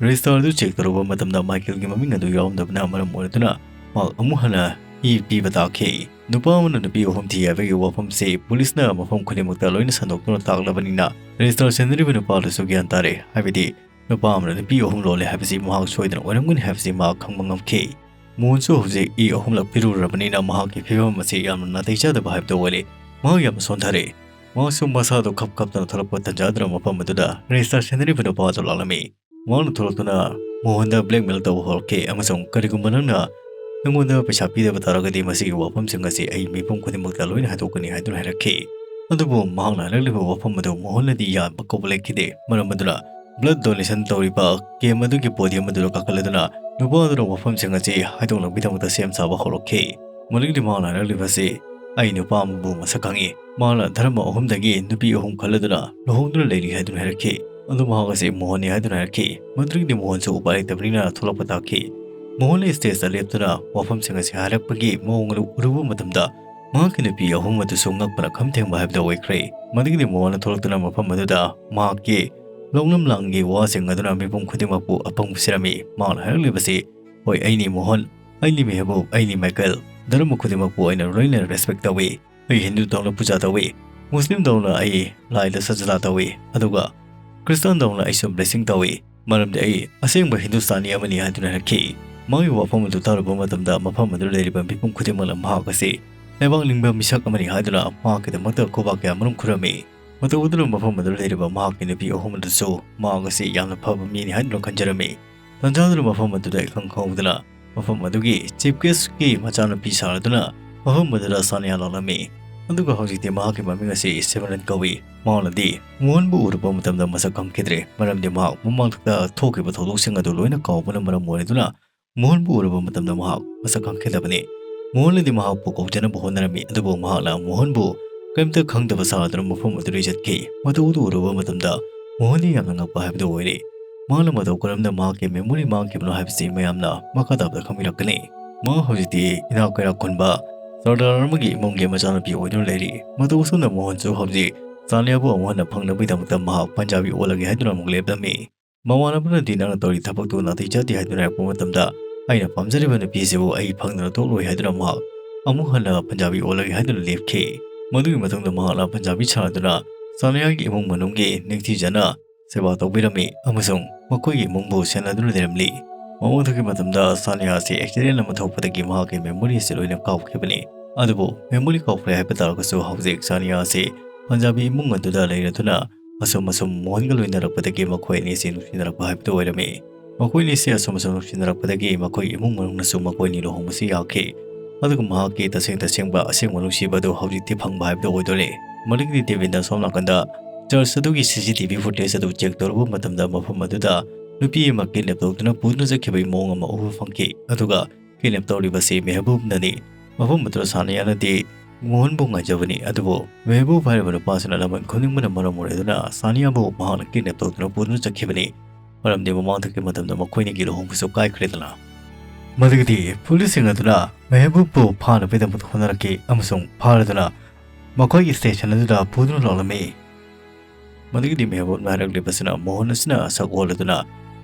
Register ꯑꯗꯨ check ꯇꯧꯔꯨꯕ ꯃꯇꯝꯗ ꯃꯥꯏꯀꯦꯜꯒꯤ ꯃꯃꯤꯡ ꯑꯗꯨ ꯌꯥꯎꯔꯝꯗꯕꯅ ꯃꯔꯝ ꯑꯣꯏꯔꯗꯨꯅ ꯃꯍꯥꯛ ꯑꯃꯨꯛ ꯍꯟꯅ ꯏ ꯄꯤꯕ ꯇꯥꯈꯤ꯫ ꯅꯨꯄꯥ ꯑꯃꯅ ꯅꯨꯄꯤ ꯑꯍꯨꯝ ꯊꯤ ꯍꯥꯏꯕꯒꯤ ꯋꯥꯐꯝꯁꯤ ꯄꯨꯂꯤꯁꯅ ꯃꯐꯝ ꯈꯨꯗꯤꯡꯃꯛꯇ ꯂꯣꯏꯅ ꯁꯟꯗꯣꯛꯇꯨꯅ ꯇꯥꯛꯂꯕꯅꯤꯅ register ꯁꯦꯟꯅꯔꯤꯕ ꯅꯨꯄꯥ ꯑꯗꯨꯁꯨ ꯒ꯭ꯌꯥꯟ ꯇꯥꯔꯦ, ꯍꯥꯏꯕꯗꯤ ꯅꯨꯄꯥ ꯑꯃꯅ ꯅꯨꯄꯤ ꯑꯍꯨꯝ ꯂꯣꯜꯂꯦ ꯍꯥꯏꯕꯁꯤ ꯃꯍꯥꯛ ꯁꯣꯏꯗꯅ ꯑꯣꯏꯔꯝꯒꯅꯤ ꯍꯥꯏꯕꯁꯤ ꯃꯍꯥꯛ ꯈꯪꯕ ꯉꯝꯈꯤ꯫ ꯃꯣꯍꯟꯁꯨ ꯍꯧꯖꯤꯛ ꯏ ꯑꯍꯨꯝꯂꯛ ꯄꯤꯔꯨꯔꯕꯅꯤꯅ ꯃꯍꯥꯛꯀꯤ ꯐꯤꯕꯝ ꯑꯁꯤ ꯌꯥꯝꯅ ꯅꯥꯇꯩ ꯆꯥꯗꯕ ꯍꯥꯏꯕꯗꯨ ꯑꯣꯏꯔꯦ꯫ ꯃꯍꯥꯛ ꯌꯥꯝꯅ ꯁꯣꯟꯊꯔꯦ꯫ ꯃꯍꯥꯛꯁꯨ ꯃꯁꯥꯗꯨ ꯈꯞ ꯈꯞꯇꯅ ꯊꯣꯛꯂꯛꯄ ꯇꯟꯖꯥꯗꯨꯅ ꯃꯐꯝ ꯑꯗꯨꯗ register ꯁꯦꯟꯅꯔꯤꯕ ꯅꯨꯄꯥ ꯑꯗꯨ ꯂꯥꯛꯂꯝꯃꯤ꯫ ꯃꯍꯥꯛꯅ ꯊꯣꯛꯂꯛꯇꯨꯅ ꯃꯣꯍꯟꯗ blackmail ꯇꯧꯕ ꯍꯧꯔꯛꯈꯤ ꯑꯃꯁꯨꯡ "ꯀꯔꯤꯒꯨꯝꯕ ꯅꯪꯅ ꯑꯩꯉꯣꯟꯗ ꯄꯩꯁꯥ ꯄꯤꯗꯕ ꯇꯥꯔꯒꯗꯤ ꯃꯁꯤꯒꯤ ꯋꯥꯐꯝꯁꯤꯡ ꯑꯁꯤ ꯑꯩ ꯃꯤꯄꯨꯝ ꯈꯨꯗꯤꯡꯃꯛꯇ ꯂꯣꯏꯅ ꯍꯥꯏꯗꯣꯛꯀꯅꯤ" ꯍꯥꯏꯗꯨꯅ ꯍꯥꯏꯔꯛꯈꯤ꯫ ꯑꯗꯨꯕꯨ ꯃꯍꯥꯛꯅ ꯍꯥꯏꯔꯛꯂꯤꯕ ꯋꯥꯐꯝ ꯑꯗꯨ ꯃꯣꯍꯟꯅꯗꯤ ꯌꯥꯕ ꯀꯧꯕ ꯂꯩꯈꯤꯗꯦ꯫ ꯃꯔꯝ ꯑꯗꯨꯅ blood donation ꯇꯧꯔꯤꯕ camp ꯑꯗꯨꯒꯤ podium ꯑꯗꯨꯗ ꯀꯥꯈꯠꯂꯗꯨꯅ ꯅꯨꯄꯥ ꯑꯗꯨꯅ ꯋꯥꯐꯝꯁꯤꯡ ꯑꯁꯤ ꯍꯥꯏꯗꯣꯛꯅꯕꯒꯤꯗꯃꯛꯇ ꯁꯦꯝ ꯁꯥꯕ ꯍꯧꯔꯛꯈꯤ꯫ ꯃꯗꯨꯒꯤꯗꯤ ꯃꯍꯥꯛꯅ ꯍꯥꯏꯔꯛꯂꯤꯕ ꯑꯁꯤ, "ꯑꯩ ꯅꯨꯄꯥ ꯑꯃꯕꯨ ꯃꯁꯛ ꯈꯪꯏ꯫ ꯃꯍꯥꯛꯅ ꯙꯔꯃ ꯑꯍꯨꯝꯗꯒꯤ ꯅꯨꯄꯤ ꯑꯍꯨꯝ ꯈꯜꯂꯗꯨꯅ ꯂꯨꯍꯣꯡꯗꯨꯅ ꯂꯩꯔꯤ" ꯍꯥꯏꯗꯨꯅ ꯍꯥꯏꯔꯛꯈꯤ꯫ ꯑꯗꯨ ꯃꯍꯥꯛ ꯑꯁꯤ ꯃꯣꯍꯟꯅꯤ ꯍꯥꯏꯗꯨꯅ ꯍꯥꯏꯔꯛꯈꯤ꯫ ꯃꯗꯨꯗꯒꯤꯗꯤ ꯃꯣꯍꯟꯁꯨ ꯎꯄꯥꯏ ꯂꯩꯇꯕꯅꯤꯅ ꯊꯣꯛꯂꯛꯄ ꯇꯥꯈꯤ꯫ ꯃꯣꯍꯟꯅ stage ꯇ ꯂꯦꯞꯇꯨꯅ ꯋꯥꯐꯝꯁꯤꯡ ꯑꯁꯤ ꯍꯥꯏꯔꯛꯄꯒꯤ ꯃꯑꯣꯡ ꯑꯗꯨ ꯎꯔꯨꯕ ꯃꯇꯝꯗ ꯃꯍꯥꯛꯀꯤ ꯅꯨꯄꯤ ꯑꯍꯨꯝ ꯑꯗꯨꯁꯨ ꯉꯛꯄꯅ ꯈꯝ ꯊꯦꯡꯕ ꯍꯥꯏꯕꯗꯨ ꯑꯣꯏꯈ꯭ꯔꯦ꯫ ꯃꯗꯨꯒꯤꯗꯤ ꯃꯣꯍꯟꯅ ꯊꯣꯛꯂꯛꯇꯨꯅ ꯃꯐꯝ ꯑꯗꯨꯗ ꯃꯍꯥꯛꯀꯤ ꯂꯧꯅꯝ ꯂꯥꯡꯒꯤ ꯋꯥꯁꯤꯡ ꯑꯗꯨꯅ ꯃꯤꯄꯨꯝ ꯈꯨꯗꯤꯡꯃꯛꯄꯨ ꯑꯄꯪꯕ ꯁꯤꯔꯝꯃꯤ꯫ ꯃꯍꯥꯛꯅ ꯍꯥꯏꯔꯛꯂꯤꯕꯁꯤ, "ꯍꯣꯏ, ꯑꯩꯅꯤ ꯃꯣꯍꯟ, ꯑꯩꯅꯤ ꯃꯦꯍꯕꯨꯕ, ꯑꯩꯅꯤ ꯃꯥꯏꯀꯦꯜ꯫ ꯙꯔꯃ ꯈꯨꯗꯤꯡꯃꯛꯄꯨ ꯑꯩꯅ ꯂꯣꯏꯅ respect ꯇꯧꯏ꯫ ꯑꯩ ꯍꯤꯟꯗꯨꯗꯧꯅ ꯄꯨꯖꯥ ꯇꯧꯏ, ꯃꯨꯁꯂꯤꯝꯗꯧꯅ ꯑꯩ ꯂꯥꯏꯗ ꯁꯖꯗꯥ ꯇꯧꯏ, ꯑꯗꯨꯒ ꯈ꯭ꯔꯤꯁꯇꯥꯟꯗꯧꯅ ꯑꯩꯁꯨ blessing ꯇꯧꯏ, ꯃꯔꯝꯗꯤ ꯑꯩ ꯑꯁꯦꯡꯕ ꯍꯤꯟꯗꯨꯁꯇꯥꯅꯤ ꯑꯃꯅꯤ" ꯍꯥꯏꯗꯨꯅ ꯍꯥꯏꯔꯛꯈꯤ꯫ ꯃꯥꯒꯤ ꯋꯥꯐꯝ ꯑꯗꯨ ꯇꯥꯔꯨꯕ ꯃꯇꯝꯗ ꯃꯐꯝ ꯑꯗꯨꯗ ꯂꯩꯔꯤꯕ ꯃꯤꯄꯨꯝ ꯈꯨꯗꯤꯡꯃꯛꯅ ꯃꯍꯥꯛ ꯑꯁꯤ ꯂꯩꯕꯥꯛ ꯅꯤꯡꯕ ꯃꯤꯁꯛ ꯑꯃꯅꯤ ꯍꯥꯏꯗꯨꯅ ꯃꯍꯥꯛꯀꯤꯗꯃꯛꯇ ꯈꯨꯕꯥꯛ ꯀꯌꯥꯃꯔꯨꯝ ꯈꯨꯔꯝꯃꯤ꯫ ꯃꯇꯧ ꯑꯗꯨꯅ ꯃꯐꯝ ꯑꯗꯨꯗ ꯂꯩꯔꯤꯕ ꯃꯍꯥꯛꯀꯤ ꯅꯨꯄꯤ ꯑꯍꯨꯝ ꯑꯗꯨꯁꯨ ꯃꯍꯥꯛ ꯑꯁꯤ ꯌꯥꯝꯅ ꯐꯕ ꯃꯤꯅꯤ ꯍꯥꯏꯗꯨꯅ ꯈꯟꯖꯔꯝꯃꯤ꯫ ꯇꯥꯟꯖꯥꯗꯨꯅ ꯃꯐꯝ ꯑꯗꯨꯗ ꯏꯈꯪ ꯈꯪꯍꯧꯗꯅ ꯃꯐꯝ ꯑꯗꯨꯒꯤ chief guest ꯀꯤ ꯃꯆꯥꯅꯨꯄꯤ ꯁꯥꯔꯗꯨꯅ ꯃꯐꯝ ꯑꯗꯨꯗ ꯁꯥꯅꯤꯌꯥ ꯂꯥꯛꯂꯝꯃꯤ꯫ ꯑꯗꯨꯒ ꯍꯧꯖꯤꯛꯇꯤ ꯃꯍꯥꯛꯀꯤ ꯃꯃꯤꯡ ꯑꯁꯤ ꯁꯤꯃꯔꯟ ꯀꯧꯏ꯫ ꯃꯍꯥꯛꯅꯗꯤ ꯃꯣꯍꯟꯕꯨ ꯎꯔꯨꯕ ꯃꯇꯝꯗ ꯃꯁꯛ ꯈꯪꯈꯤꯗ꯭ꯔꯦ, ꯃꯔꯝꯗꯤ ꯃꯍꯥꯛ ꯃꯃꯥꯡꯗ ꯊꯣꯛꯈꯤꯕ ꯊꯧꯗꯣꯛꯁꯤꯡ ꯑꯗꯨ ꯂꯣꯏꯅ ꯀꯥꯎꯕꯅ ꯃꯔꯝ ꯑꯣꯏꯔꯗꯨꯅ ꯃꯣꯍꯟꯕꯨ ꯎꯔꯨꯕ ꯃꯇꯝꯗ ꯃꯍꯥꯛ ꯃꯁꯛ ꯈꯪꯈꯤꯗꯕꯅꯤ꯫ ꯃꯣꯍꯟꯅꯗꯤ ꯃꯍꯥꯛꯄꯨ ꯀꯧꯖꯅꯕ ꯍꯣꯠꯅꯔꯝꯃꯤ, ꯑꯗꯨꯕꯨ ꯃꯍꯥꯛꯅ ꯃꯣꯍꯟꯕꯨ ꯀꯔꯤꯝꯇ ꯈꯪꯗꯕ ꯁꯥꯗꯨꯅ ꯃꯐꯝ ꯑꯗꯨꯗꯒꯤ ꯆꯠꯈꯤ꯫ ꯃꯗꯨ ꯑꯗꯨ ꯎꯔꯨꯕ ꯃꯇꯝꯗ ꯃꯣꯍꯟꯗꯤ ꯌꯥꯝꯅ ꯉꯛꯄ ꯍꯥꯏꯕꯗꯨ ꯑꯣꯏꯔꯦ꯫ ꯃꯍꯥꯛꯅ ꯃꯇꯧ ꯀꯔꯝꯅ ꯃꯍꯥꯛꯀꯤ ꯃꯦꯃꯣꯔꯤ ꯃꯥꯡꯈꯤꯕꯅꯣ ꯍꯥꯏꯕꯁꯤ ꯃꯌꯥꯝꯅ ꯃꯈꯥ ꯇꯥꯕꯗ ꯈꯪꯕꯤꯔꯛꯀꯅꯤ꯫ ꯃꯍꯥꯛ ꯍꯧꯖꯤꯛꯇꯤ ꯏꯅꯥꯛ ꯀꯩꯔꯥꯛ ꯈꯨꯟꯕ ꯁꯔꯗꯥꯔ ꯑꯃꯒꯤ ꯏꯃꯨꯡꯒꯤ ꯃꯆꯥꯅꯨꯄꯤ ꯑꯣꯏꯗꯨꯅ ꯂꯩꯔꯤ꯫ ꯃꯇꯧ ꯑꯁꯨꯝꯅ ꯃꯣꯍꯟꯁꯨ ꯍꯧꯖꯤꯛ ꯁꯥꯅꯤꯌꯥꯕꯨ ꯑꯃꯨꯛ ꯍꯟꯅ ꯐꯪꯅꯕꯒꯤꯗꯃꯛꯇ ꯃꯍꯥꯛ ꯄꯟꯖꯥꯕꯤ ꯑꯣꯜꯂꯒꯦ ꯍꯥꯏꯗꯨꯅ ꯑꯃꯨꯛ ꯂꯦꯞꯂꯝꯃꯤ꯫ ꯃꯃꯥꯟꯅꯕꯅꯗꯤ ꯅꯪꯅ ꯇꯧꯔꯤ ꯊꯕꯛꯇꯨ ꯅꯥꯇꯩ ꯆꯥꯗꯦ ꯍꯥꯏꯗꯨꯅ ꯍꯥꯏꯔꯛꯄ ꯃꯇꯝꯗ, ꯑꯩꯅ ꯄꯥꯝꯖꯔꯤꯕ ꯅꯨꯄꯤꯁꯤꯕꯨ ꯑꯩ ꯐꯪꯗꯅ ꯊꯣꯛꯂꯣꯏ ꯍꯥꯏꯗꯨꯅ ꯃꯍꯥꯛ ꯑꯃꯨꯛ ꯍꯟꯅ ꯄꯟꯖꯥꯕꯤ ꯑꯣꯜꯂꯒꯦ ꯍꯥꯏꯗꯨꯅ ꯂꯦꯞꯈꯤ꯫ ꯃꯗꯨꯒꯤ ꯃꯇꯨꯡꯗ ꯃꯍꯥꯛꯅ ꯄꯟꯖꯥꯕꯤ ꯁꯥꯗꯨꯅ ꯁꯥꯅꯤꯌꯥꯒꯤ ꯏꯃꯨꯡ ꯃꯅꯨꯡꯒꯤ ꯅꯤꯡꯊꯤꯖꯅ ꯁꯦꯕꯥ ꯇꯧꯕꯤꯔꯝꯃꯤ ꯑꯃꯁꯨꯡ ꯃꯈꯣꯏꯒꯤ ꯏꯃꯨꯡꯕꯨ ꯁꯦꯟꯅꯗꯨꯅ ꯂꯩꯔꯝꯂꯤ꯫ ꯃꯃꯥꯡꯊꯛꯀꯤ ꯃꯇꯝꯗ ꯁꯥꯅꯤꯌꯥ ꯑꯁꯤ ꯑꯦꯛꯁꯤꯗꯦꯟ ꯑꯃ ꯊꯣꯛꯄꯗꯒꯤ ꯃꯍꯥꯛꯀꯤ ꯃꯦꯃꯣꯔꯤ ꯑꯁꯤ ꯂꯣꯏꯅ ꯀꯥꯎꯈꯤꯕꯅꯤ꯫ ꯑꯗꯨꯕꯨ ꯃꯦꯃꯣꯔꯤ ꯀꯥꯎꯈ꯭ꯔꯦ ꯍꯥꯏꯕ ꯇꯥꯔꯒꯁꯨ, ꯍꯧꯖꯤꯛ ꯁꯥꯅꯤꯌꯥ ꯑꯁꯤ ꯄꯟꯖꯥꯕꯤ ꯏꯃꯨꯡ ꯑꯗꯨꯗ ꯂꯩꯔꯗꯨꯅ ꯑꯁꯨꯝ ꯑꯁꯨꯝ ꯃꯣꯍꯟꯒ ꯂꯣꯏꯅꯔꯛꯄꯗꯒꯤ ꯃꯈꯣꯏ ꯑꯅꯤꯁꯤ ꯅꯨꯡꯁꯤꯅꯔꯛꯄ ꯍꯥꯏꯕꯗꯨ ꯑꯣꯏꯔꯝꯃꯤ꯫ ꯃꯈꯣꯏ ꯑꯅꯤꯁꯤ ꯑꯁꯨꯝ ꯑꯁꯨꯝ ꯅꯨꯡꯁꯤꯅꯔꯛꯄꯗꯒꯤ ꯃꯈꯣꯏ ꯏꯃꯨꯡ ꯃꯅꯨꯡꯅꯁꯨ ꯃꯈꯣꯏ ꯑꯅꯤ ꯂꯨꯍꯣꯡꯕꯁꯤ ꯌꯥꯈꯤ꯫ ꯑꯗꯨꯒ ꯃꯍꯥꯛꯀꯤ ꯇꯁꯦꯡ ꯇꯁꯦꯡꯕ ꯑꯁꯦꯡꯕ ꯅꯨꯡꯁꯤꯕ ꯑꯗꯨ ꯍꯧꯖꯤꯛꯇꯤ ꯐꯪꯕ ꯍꯥꯏꯕꯗꯨ ꯑꯣꯏꯗꯣꯔꯦ꯫ ꯃꯗꯨꯒꯤꯗꯤ ꯗꯦꯕꯤꯟꯅ ꯁꯣꯝ ꯅꯥꯀꯟꯗ ꯆꯔꯆ ꯑꯗꯨꯒꯤ ꯁꯤ ꯁꯤ ꯇꯤ ꯚꯤ ꯐꯨꯇꯦꯖ ꯑꯗꯨ ꯆꯦꯛ ꯇꯧꯔꯨꯕ ꯃꯇꯝꯗ, ꯃꯐꯝ ꯑꯗꯨꯗ ꯅꯨꯄꯤ ꯑꯃ ꯀꯤꯗꯅꯦꯞ ꯇꯧꯗꯨꯅ ꯄꯨꯗꯨꯅ ꯆꯠꯈꯤꯕꯒꯤ ꯃꯑꯣꯡ ꯑꯃ ꯎꯕ ꯐꯪꯈꯤ꯫ ꯑꯗꯨꯒ ꯀꯤꯗꯅꯦꯞ ꯇꯧꯔꯤꯕꯁꯤ ꯃꯦꯍꯕꯨꯕꯅꯅꯤ꯫ ꯃꯐꯝ ꯑꯗꯨꯗ ꯁꯥꯅꯤꯌꯥꯅꯗꯤ ꯃꯣꯍꯟꯕꯨ ꯉꯥꯏꯖꯕꯅꯤ, ꯑꯗꯨꯕꯨ ꯃꯦꯍꯕꯨꯕ ꯍꯥꯏꯔꯤꯕ ꯅꯨꯄꯥꯁꯤꯅ ꯂꯃꯟ ꯈꯨꯝꯅꯤꯡꯕꯅ ꯃꯔꯝ ꯑꯣꯏꯔꯗꯨꯅ ꯁꯥꯅꯤꯌꯥꯕꯨ ꯃꯍꯥꯛꯅ ꯀꯤꯗꯅꯦꯞ ꯇꯧꯗꯨꯅ ꯄꯨꯗꯨꯅ ꯆꯠꯈꯤꯕꯅꯤ꯫ ꯃꯔꯝꯗꯤ ꯃꯃꯥꯡꯊꯛꯀꯤ ꯃꯇꯝꯗ ꯃꯈꯣꯏꯅꯤꯒꯤ ꯂꯨꯍꯣꯡꯕꯁꯨ ꯀꯥꯏꯈ꯭ꯔꯦꯗꯅ꯫ ꯃꯗꯨꯒꯤꯗꯤ ꯄꯨꯂꯤꯁꯁꯤꯡ ꯑꯗꯨꯅ ꯃꯦꯍꯕꯨꯕꯄꯨ ꯐꯥꯅꯕꯒꯤꯗꯃꯛꯇ ꯍꯣꯠꯅꯔꯛꯈꯤ ꯑꯃꯁꯨꯡ ꯐꯥꯔꯗꯨꯅ ꯃꯈꯣꯏꯒꯤ ꯁ꯭ꯇꯦꯁꯟ ꯑꯗꯨꯗ ꯄꯨꯗꯨꯅ ꯂꯥꯛꯂꯝꯃꯤ꯫ ꯃꯗꯨꯒꯤꯗꯤ ꯃꯦꯍꯕꯨꯕꯅ ꯍꯥꯏꯔꯛꯂꯤꯕꯁꯤꯅ ꯃꯣꯍꯟ ꯑꯁꯤꯅ ꯁꯛ ꯑꯣꯜꯂꯗꯨꯅ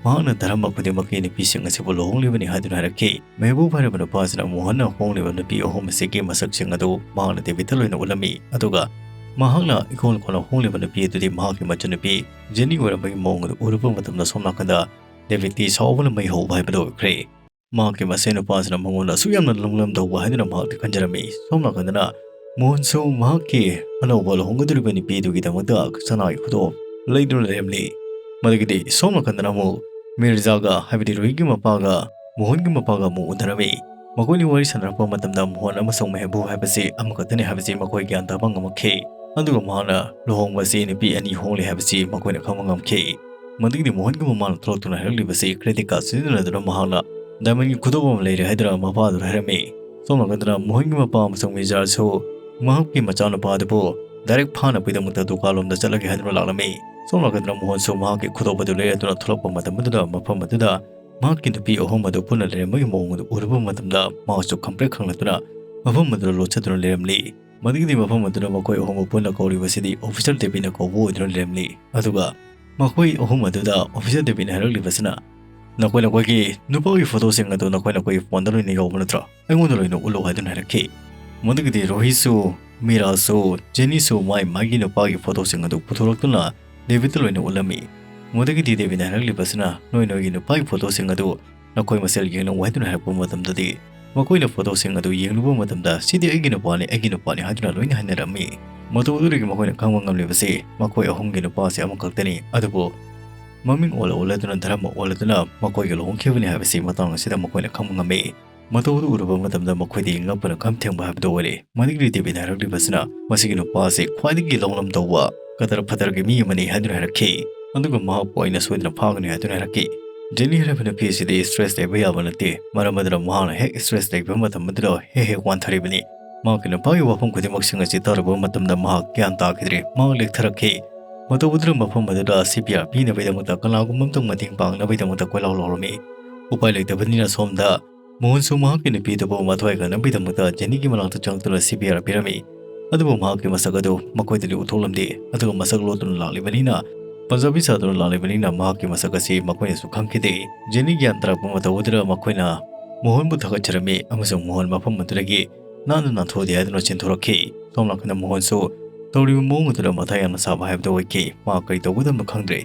ꯃꯍꯥꯛꯅ ꯙꯔꯃ ꯈꯨꯗꯤꯡꯃꯛꯀꯤ ꯅꯨꯄꯤꯁꯤꯡ ꯑꯁꯤꯕꯨ ꯂꯨꯍꯣꯡꯂꯤꯕꯅꯤ ꯍꯥꯏꯗꯨꯅ ꯍꯥꯏꯔꯛꯈꯤ꯫ ꯃꯦꯍꯕꯨꯕ ꯍꯥꯏꯔꯤꯕ ꯅꯨꯄꯥ ꯑꯁꯤꯅ ꯃꯣꯍꯟꯅ ꯍꯣꯡꯂꯤꯕ ꯅꯨꯄꯤ ꯑꯍꯨꯝ ꯑꯁꯤꯒꯤ ꯃꯁꯛꯁꯤꯡ ꯑꯗꯨ ꯃꯍꯥꯛꯅ ꯗꯦꯕꯤꯗꯇ ꯂꯣꯏꯅ ꯎꯠꯂꯝꯃꯤ, ꯑꯗꯨꯒ ꯃꯍꯥꯛꯅ ꯏꯀꯣꯟ ꯀꯣꯟꯅ ꯍꯣꯡꯂꯤꯕ ꯅꯨꯄꯤ ꯑꯗꯨꯗꯤ ꯃꯍꯥꯛꯀꯤ ꯃꯆꯟꯅꯨꯄꯤ ꯖꯦꯅꯤ ꯑꯣꯏꯔꯝꯕꯒꯤ ꯃꯑꯣꯡ ꯑꯗꯨ ꯎꯔꯨꯕ ꯃꯇꯝꯗ ꯁꯣꯝ ꯅꯥꯀꯟꯗ ꯗꯦꯕꯤꯗꯇꯤ ꯁꯥꯎꯕꯅ ꯃꯩ ꯍꯧꯕ ꯍꯥꯏꯕꯗꯨ ꯑꯣꯏꯈ꯭ꯔꯦ꯫ ꯃꯍꯥꯛꯀꯤ ꯃꯁꯦꯟ ꯅꯨꯄꯥꯁꯤꯅ ꯃꯉꯣꯟꯗ ꯑꯁꯨꯛ ꯌꯥꯝꯅ ꯂꯨꯡꯂꯝꯗꯧꯕ ꯍꯥꯏꯗꯨꯅ ꯃꯍꯥꯛꯇꯤ ꯈꯟꯖꯔꯝꯃꯤ꯫ ꯁꯣꯝ ꯅꯥꯀꯟꯗꯅ ꯃꯣꯍꯟꯁꯨ ꯃꯍꯥꯛꯀꯤ ꯑꯅꯧꯕ ꯂꯨꯍꯣꯡꯒꯗꯧꯔꯤꯕ ꯅꯨꯄꯤ ꯑꯗꯨꯒꯤꯗꯃꯛꯇ ꯁꯅꯥꯒꯤ ꯈꯨꯗꯣꯞ ꯂꯩꯗꯨꯅ ꯂꯩꯔꯝꯂꯤ꯫ ꯃꯗꯨꯒꯤꯗꯤ ꯁꯣꯝ ꯅꯥꯀꯟꯗꯅ ꯑꯃꯨꯛ ꯃꯤꯔꯖꯥꯒ, ꯍꯥꯏꯕꯗꯤ ꯔꯨꯍꯤꯒꯤ ꯃꯄꯥꯒ ꯃꯣꯍꯟꯒꯤ ꯃꯄꯥꯒ ꯑꯃꯨꯛ ꯎꯅꯔꯝꯃꯤ꯫ ꯃꯈꯣꯏꯅ ꯋꯥꯔꯤ ꯁꯥꯟꯅꯔꯛꯄ ꯃꯇꯝꯗ ꯃꯣꯍꯟ ꯑꯃꯁꯨꯡ ꯃꯦꯍꯕꯨ ꯍꯥꯏꯕꯁꯤ ꯑꯃꯈꯛꯇꯅꯤ ꯍꯥꯏꯕꯁꯤ ꯃꯈꯣꯏ ꯒ꯭ꯌꯥꯟ ꯇꯥꯕ ꯉꯝꯃꯛꯈꯤ꯫ ꯑꯗꯨꯒ ꯃꯍꯥꯛꯅ ꯂꯨꯍꯣꯡꯕ ꯑꯁꯤ ꯅꯨꯄꯤ ꯑꯅꯤ ꯍꯣꯡꯂꯦ ꯍꯥꯏꯕꯁꯤ ꯃꯈꯣꯏꯅ ꯈꯪꯕ ꯉꯝꯈꯤ꯫ ꯃꯗꯨꯒꯤꯗꯤ ꯃꯣꯍꯟꯒꯤ ꯃꯃꯥꯅ ꯊꯣꯛꯂꯛꯇꯨꯅ ꯍꯥꯏꯔꯛꯂꯤꯕꯁꯤ credit card ꯁꯤꯖꯤꯟꯅꯗꯨꯅ ꯃꯍꯥꯛꯅ diamond ꯒꯤ ꯈꯨꯗꯣꯞ ꯑꯃ ꯂꯩꯔꯦ ꯍꯥꯏꯗꯨꯅ ꯃꯄꯥꯗꯨꯗ ꯍꯥꯏꯔꯝꯃꯤ꯫ ꯁꯣꯝ ꯅꯥꯀꯟꯗꯅ ꯃꯣꯍꯟꯒꯤ ꯃꯄꯥ ꯑꯃꯁꯨꯡ ꯃꯤꯖꯥꯔꯁꯨ ꯃꯍꯥꯛꯀꯤ ꯃꯆꯥꯅꯨꯄꯥ ꯑꯗꯨꯕꯨ direct ꯐꯥꯅꯕꯒꯤꯗꯃꯛꯇ ꯗꯨꯀꯥꯟ ꯂꯣꯝꯗ ꯆꯠꯂꯒꯦ ꯍꯥꯏꯗꯨꯅ ꯂꯥꯛꯂꯝꯃꯤ꯫ ꯁꯣꯝ ꯅꯥꯀꯟꯗꯅ ꯃꯣꯍꯟꯁꯨ ꯃꯍꯥꯛꯀꯤ ꯈꯨꯗꯣꯞ ꯑꯗꯨ ꯂꯩꯔꯗꯨꯅ ꯊꯣꯛꯂꯛꯄ ꯃꯇꯝ ꯑꯗꯨꯗ ꯃꯐꯝ ꯑꯗꯨꯗ ꯃꯍꯥꯛꯀꯤ ꯅꯨꯄꯤ ꯑꯍꯨꯝ ꯑꯗꯨ ꯄꯨꯟꯅ ꯂꯩꯔꯝꯕꯒꯤ ꯃꯑꯣꯡ ꯑꯗꯨ ꯎꯔꯨꯕ ꯃꯇꯝꯗ ꯃꯍꯥꯛꯁꯨ ꯈꯪꯄ꯭ꯔꯦꯛ ꯈꯪꯂꯛꯇꯨꯅ ꯃꯐꯝ ꯑꯗꯨꯗ ꯂꯣꯠꯆꯗꯨꯅ ꯂꯩꯔꯝꯂꯤ꯫ ꯃꯗꯨꯒꯤꯗꯤ ꯃꯐꯝ ꯑꯗꯨꯗ ꯃꯈꯣꯏ ꯑꯍꯨꯝꯕꯨ ꯄꯨꯟꯅ ꯀꯧꯔꯤꯕꯁꯤꯗꯤ Officer ꯗꯦꯕꯤꯠꯅ ꯀꯧꯕ ꯑꯣꯏꯗꯨꯅ ꯂꯩꯔꯝꯂꯤ꯫ ꯑꯗꯨꯒ ꯃꯈꯣꯏ ꯑꯍꯨꯝ ꯑꯗꯨꯗ Officer ꯗꯦꯕꯤꯠꯅ ꯍꯥꯏꯔꯛꯂꯤꯕꯁꯤꯅ, "ꯅꯈꯣꯏ ꯅꯈꯣꯏꯒꯤ ꯅꯨꯄꯥꯒꯤ ꯐꯣꯇꯣꯁꯤꯡ ꯑꯗꯨ ꯅꯈꯣꯏ ꯅꯈꯣꯏꯒꯤ ꯐꯣꯟꯗ ꯂꯣꯏꯅ ꯌꯥꯎꯕ ꯅꯠꯇ꯭ꯔꯣ? ꯑꯩꯉꯣꯟꯗ ꯂꯣꯏꯅ ꯎꯠꯂꯨ" ꯍꯥꯏꯗꯨꯅ ꯍꯥꯏꯔꯛꯈꯤ꯫ ꯃꯗꯨꯒꯤꯗꯤ ꯔꯣꯍꯤꯁꯨ, ꯃꯤꯔꯥꯁꯨ, ꯖꯦꯅꯤꯁꯨ ꯃꯥꯏ ꯃꯥꯏꯒꯤ ꯅꯨꯄꯥꯒꯤ ꯐꯣꯇꯣꯁꯤꯡ ꯑꯗꯨ ꯄꯨꯊꯣꯔꯛꯇꯨꯅ ꯗꯦꯕꯤꯠꯇ ꯂꯣꯏꯅ ꯎꯠꯂꯝꯃꯤ꯫ ꯃꯗꯨꯒꯤꯗꯤ ꯗꯦꯕꯤꯠꯅ ꯍꯥꯏꯔꯛꯂꯤꯕꯁꯤꯅ, "ꯅꯣꯏ ꯅꯣꯏꯒꯤ ꯅꯨꯄꯥꯒꯤ ꯐꯣꯇꯣꯁꯤꯡ ꯑꯗꯨ ꯅꯈꯣꯏ ꯃꯁꯦꯜ ꯌꯦꯡꯅꯧ" ꯍꯥꯏꯗꯨꯅ ꯍꯥꯏꯔꯛꯄ ꯃꯇꯝꯗꯗꯤ ꯃꯈꯣꯏꯅ ꯐꯣꯇꯣꯁꯤꯡ ꯑꯗꯨ ꯌꯦꯡꯂꯨꯕ ꯃꯇꯝꯗ, "ꯁꯤꯗꯤ ꯑꯩꯒꯤ ꯅꯨꯄꯥꯅꯤ, ꯑꯩꯒꯤ ꯅꯨꯄꯥꯅꯤ" ꯍꯥꯏꯗꯨꯅ ꯂꯣꯏꯅ ꯍꯥꯏꯅꯔꯝꯃꯤ꯫ ꯃꯇꯧ ꯑꯗꯨꯗꯒꯤ ꯃꯈꯣꯏꯅ ꯈꯪꯕ ꯉꯝꯂꯤꯕꯁꯤ ꯃꯈꯣꯏ ꯑꯍꯨꯝꯒꯤ ꯅꯨꯄꯥꯁꯤ ꯑꯃꯈꯛꯇꯅꯤ꯫ ꯑꯗꯨꯕꯨ ꯃꯃꯤꯡ ꯑꯣꯜꯂ ꯑꯣꯜꯂꯗꯨꯅ, ꯙꯔꯃ ꯑꯣꯜꯂꯗꯨꯅ ꯃꯈꯣꯏꯒ ꯂꯨꯍꯣꯡꯈꯤꯕꯅꯤ ꯍꯥꯏꯕꯁꯤ ꯃꯇꯥꯡ ꯑꯁꯤꯗ ꯃꯈꯣꯏꯅ ꯈꯪꯕ ꯉꯝꯃꯤ꯫ ꯃꯇꯧ ꯑꯗꯨ ꯎꯔꯨꯕ ꯃꯇꯝꯗ ꯃꯈꯣꯏꯗꯤ ꯉꯛꯄꯅ ꯈꯝ ꯊꯦꯡꯕ ꯍꯥꯏꯕꯗꯨ ꯑꯣꯏꯔꯦ꯫ ꯃꯗꯨꯒꯤ ꯗꯦꯕꯤꯠꯅ ꯍꯥꯏꯔꯛꯂꯤꯕꯁꯤꯅ, "ꯃꯁꯤꯒꯤ ꯅꯨꯄꯥ ꯑꯁꯤ ꯈ꯭ꯋꯥꯏꯗꯒꯤ ꯂꯧꯅꯝ ꯇꯧꯕ ꯀꯗꯔ ꯐꯗꯔꯒꯤ ꯃꯤ ꯑꯃꯅꯤ" ꯍꯥꯏꯗꯨꯅ ꯍꯥꯏꯔꯛꯈꯤ꯫ ꯑꯗꯨꯒ ꯃꯍꯥꯛꯄꯨ ꯑꯩꯅ ꯁꯣꯏꯗꯅ ꯐꯥꯒꯅꯤ ꯍꯥꯏꯗꯨꯅ ꯍꯥꯏꯔꯛꯈꯤ꯫ ꯖꯦꯅꯤ ꯍꯥꯏꯔꯤꯕ ꯅꯨꯄꯤ ꯑꯁꯤꯗꯤ stress ꯂꯩꯕ ꯌꯥꯕ ꯅꯠꯇꯦ꯫ ꯃꯔꯝ ꯑꯗꯨꯅ ꯃꯍꯥꯛꯅ ꯍꯦꯛ stress ꯂꯩꯕ ꯃꯇꯝ ꯑꯗꯨꯗ ꯍꯦꯛ ꯍꯦꯛ ꯋꯥꯟꯊꯔꯤꯕꯅꯤ꯫ ꯃꯍꯥꯛꯀꯤ ꯅꯨꯄꯥꯒꯤ ꯋꯥꯐꯝ ꯈꯨꯗꯤꯡꯃꯛꯁꯤꯡ ꯑꯁꯤ ꯇꯥꯔꯨꯕ ꯃꯇꯝꯗ ꯃꯍꯥꯛ ꯒ꯭ꯌꯥꯟ ꯇꯥꯈꯤꯗ꯭ꯔꯦ꯫ ꯃꯍꯥꯛ ꯂꯦꯛꯊꯔꯛꯈꯤ꯫ ꯃꯇꯧ ꯑꯗꯨꯅ ꯃꯐꯝ ꯑꯗꯨꯗ C P R ꯄꯤꯅꯕꯒꯤꯗꯃꯛꯇ ꯀꯅꯥꯒꯨꯝꯕ ꯑꯃꯇꯪ ꯃꯇꯦꯡ ꯄꯥꯡꯅꯕꯒꯤꯗꯃꯛꯇ ꯀꯣꯏꯂꯥꯎ ꯂꯥꯎꯔꯝꯃꯤ꯫ ꯎꯄꯥꯏ ꯂꯩꯇꯕꯅꯤꯅ ꯁꯣꯝꯗ ꯃꯣꯍꯟꯁꯨ ꯃꯍꯥꯛꯀꯤ ꯅꯨꯄꯤꯗꯨꯕꯨ ꯃꯊ꯭ꯋꯥꯏ ꯀꯟꯅꯕꯒꯤꯗꯃꯛꯇ ꯖꯦꯅꯤꯒꯤ ꯃꯅꯥꯛꯇ ꯆꯪꯂꯛꯇꯨꯅ C P R ꯄꯤꯔꯝꯃꯤ꯫ ꯑꯗꯨꯕꯨ ꯃꯍꯥꯛꯀꯤ ꯃꯁꯛ ꯑꯗꯨ ꯃꯈꯣꯏꯗꯗꯤ ꯎꯠꯊꯣꯛꯂꯝꯗꯦ꯫ ꯑꯗꯨꯒ ꯃꯁꯛ ꯂꯣꯠꯇꯨꯅ ꯂꯥꯛꯂꯤꯕꯅꯤꯅ, ꯄꯟꯖꯥꯕꯤ ꯁꯥꯗꯨꯅ ꯂꯥꯛꯂꯤꯕꯅꯤꯅ ꯃꯍꯥꯛꯀꯤ ꯃꯁꯛ ꯑꯁꯤ ꯃꯈꯣꯏꯅꯁꯨ ꯈꯪꯈꯤꯗꯦ꯫ ꯖꯦꯅꯤ ꯒ꯭ꯌꯥꯟ ꯇꯥꯔꯛꯄ ꯃꯇꯝ ꯑꯗꯨꯗ ꯃꯈꯣꯏꯅ ꯃꯣꯍꯟꯕꯨ ꯊꯥꯒꯠꯆꯔꯝꯃꯤ ꯑꯃꯁꯨꯡ ꯃꯣꯍꯟ ꯃꯐꯝ ꯑꯗꯨꯗꯒꯤ ꯅꯥꯟꯅ ꯅꯥꯟꯊꯣꯛꯑꯗꯤ ꯍꯥꯏꯗꯨꯅ ꯆꯦꯟꯊꯣꯔꯛꯈꯤ꯫ ꯁꯣꯝ ꯅꯥꯀꯟꯗ ꯃꯣꯍꯟꯁꯨ ꯇꯧꯔꯤꯕ ꯃꯑꯣꯡ ꯑꯗꯨꯗ ꯃꯊꯥ ꯌꯥꯝꯅ ꯁꯥꯕ ꯍꯥꯏꯕꯗꯨ ꯑꯣꯏꯈꯤ꯫ ꯃꯥ ꯀꯔꯤ ꯇꯧꯒꯗꯕꯅꯣ ꯈꯪꯗ꯭ꯔꯦ꯫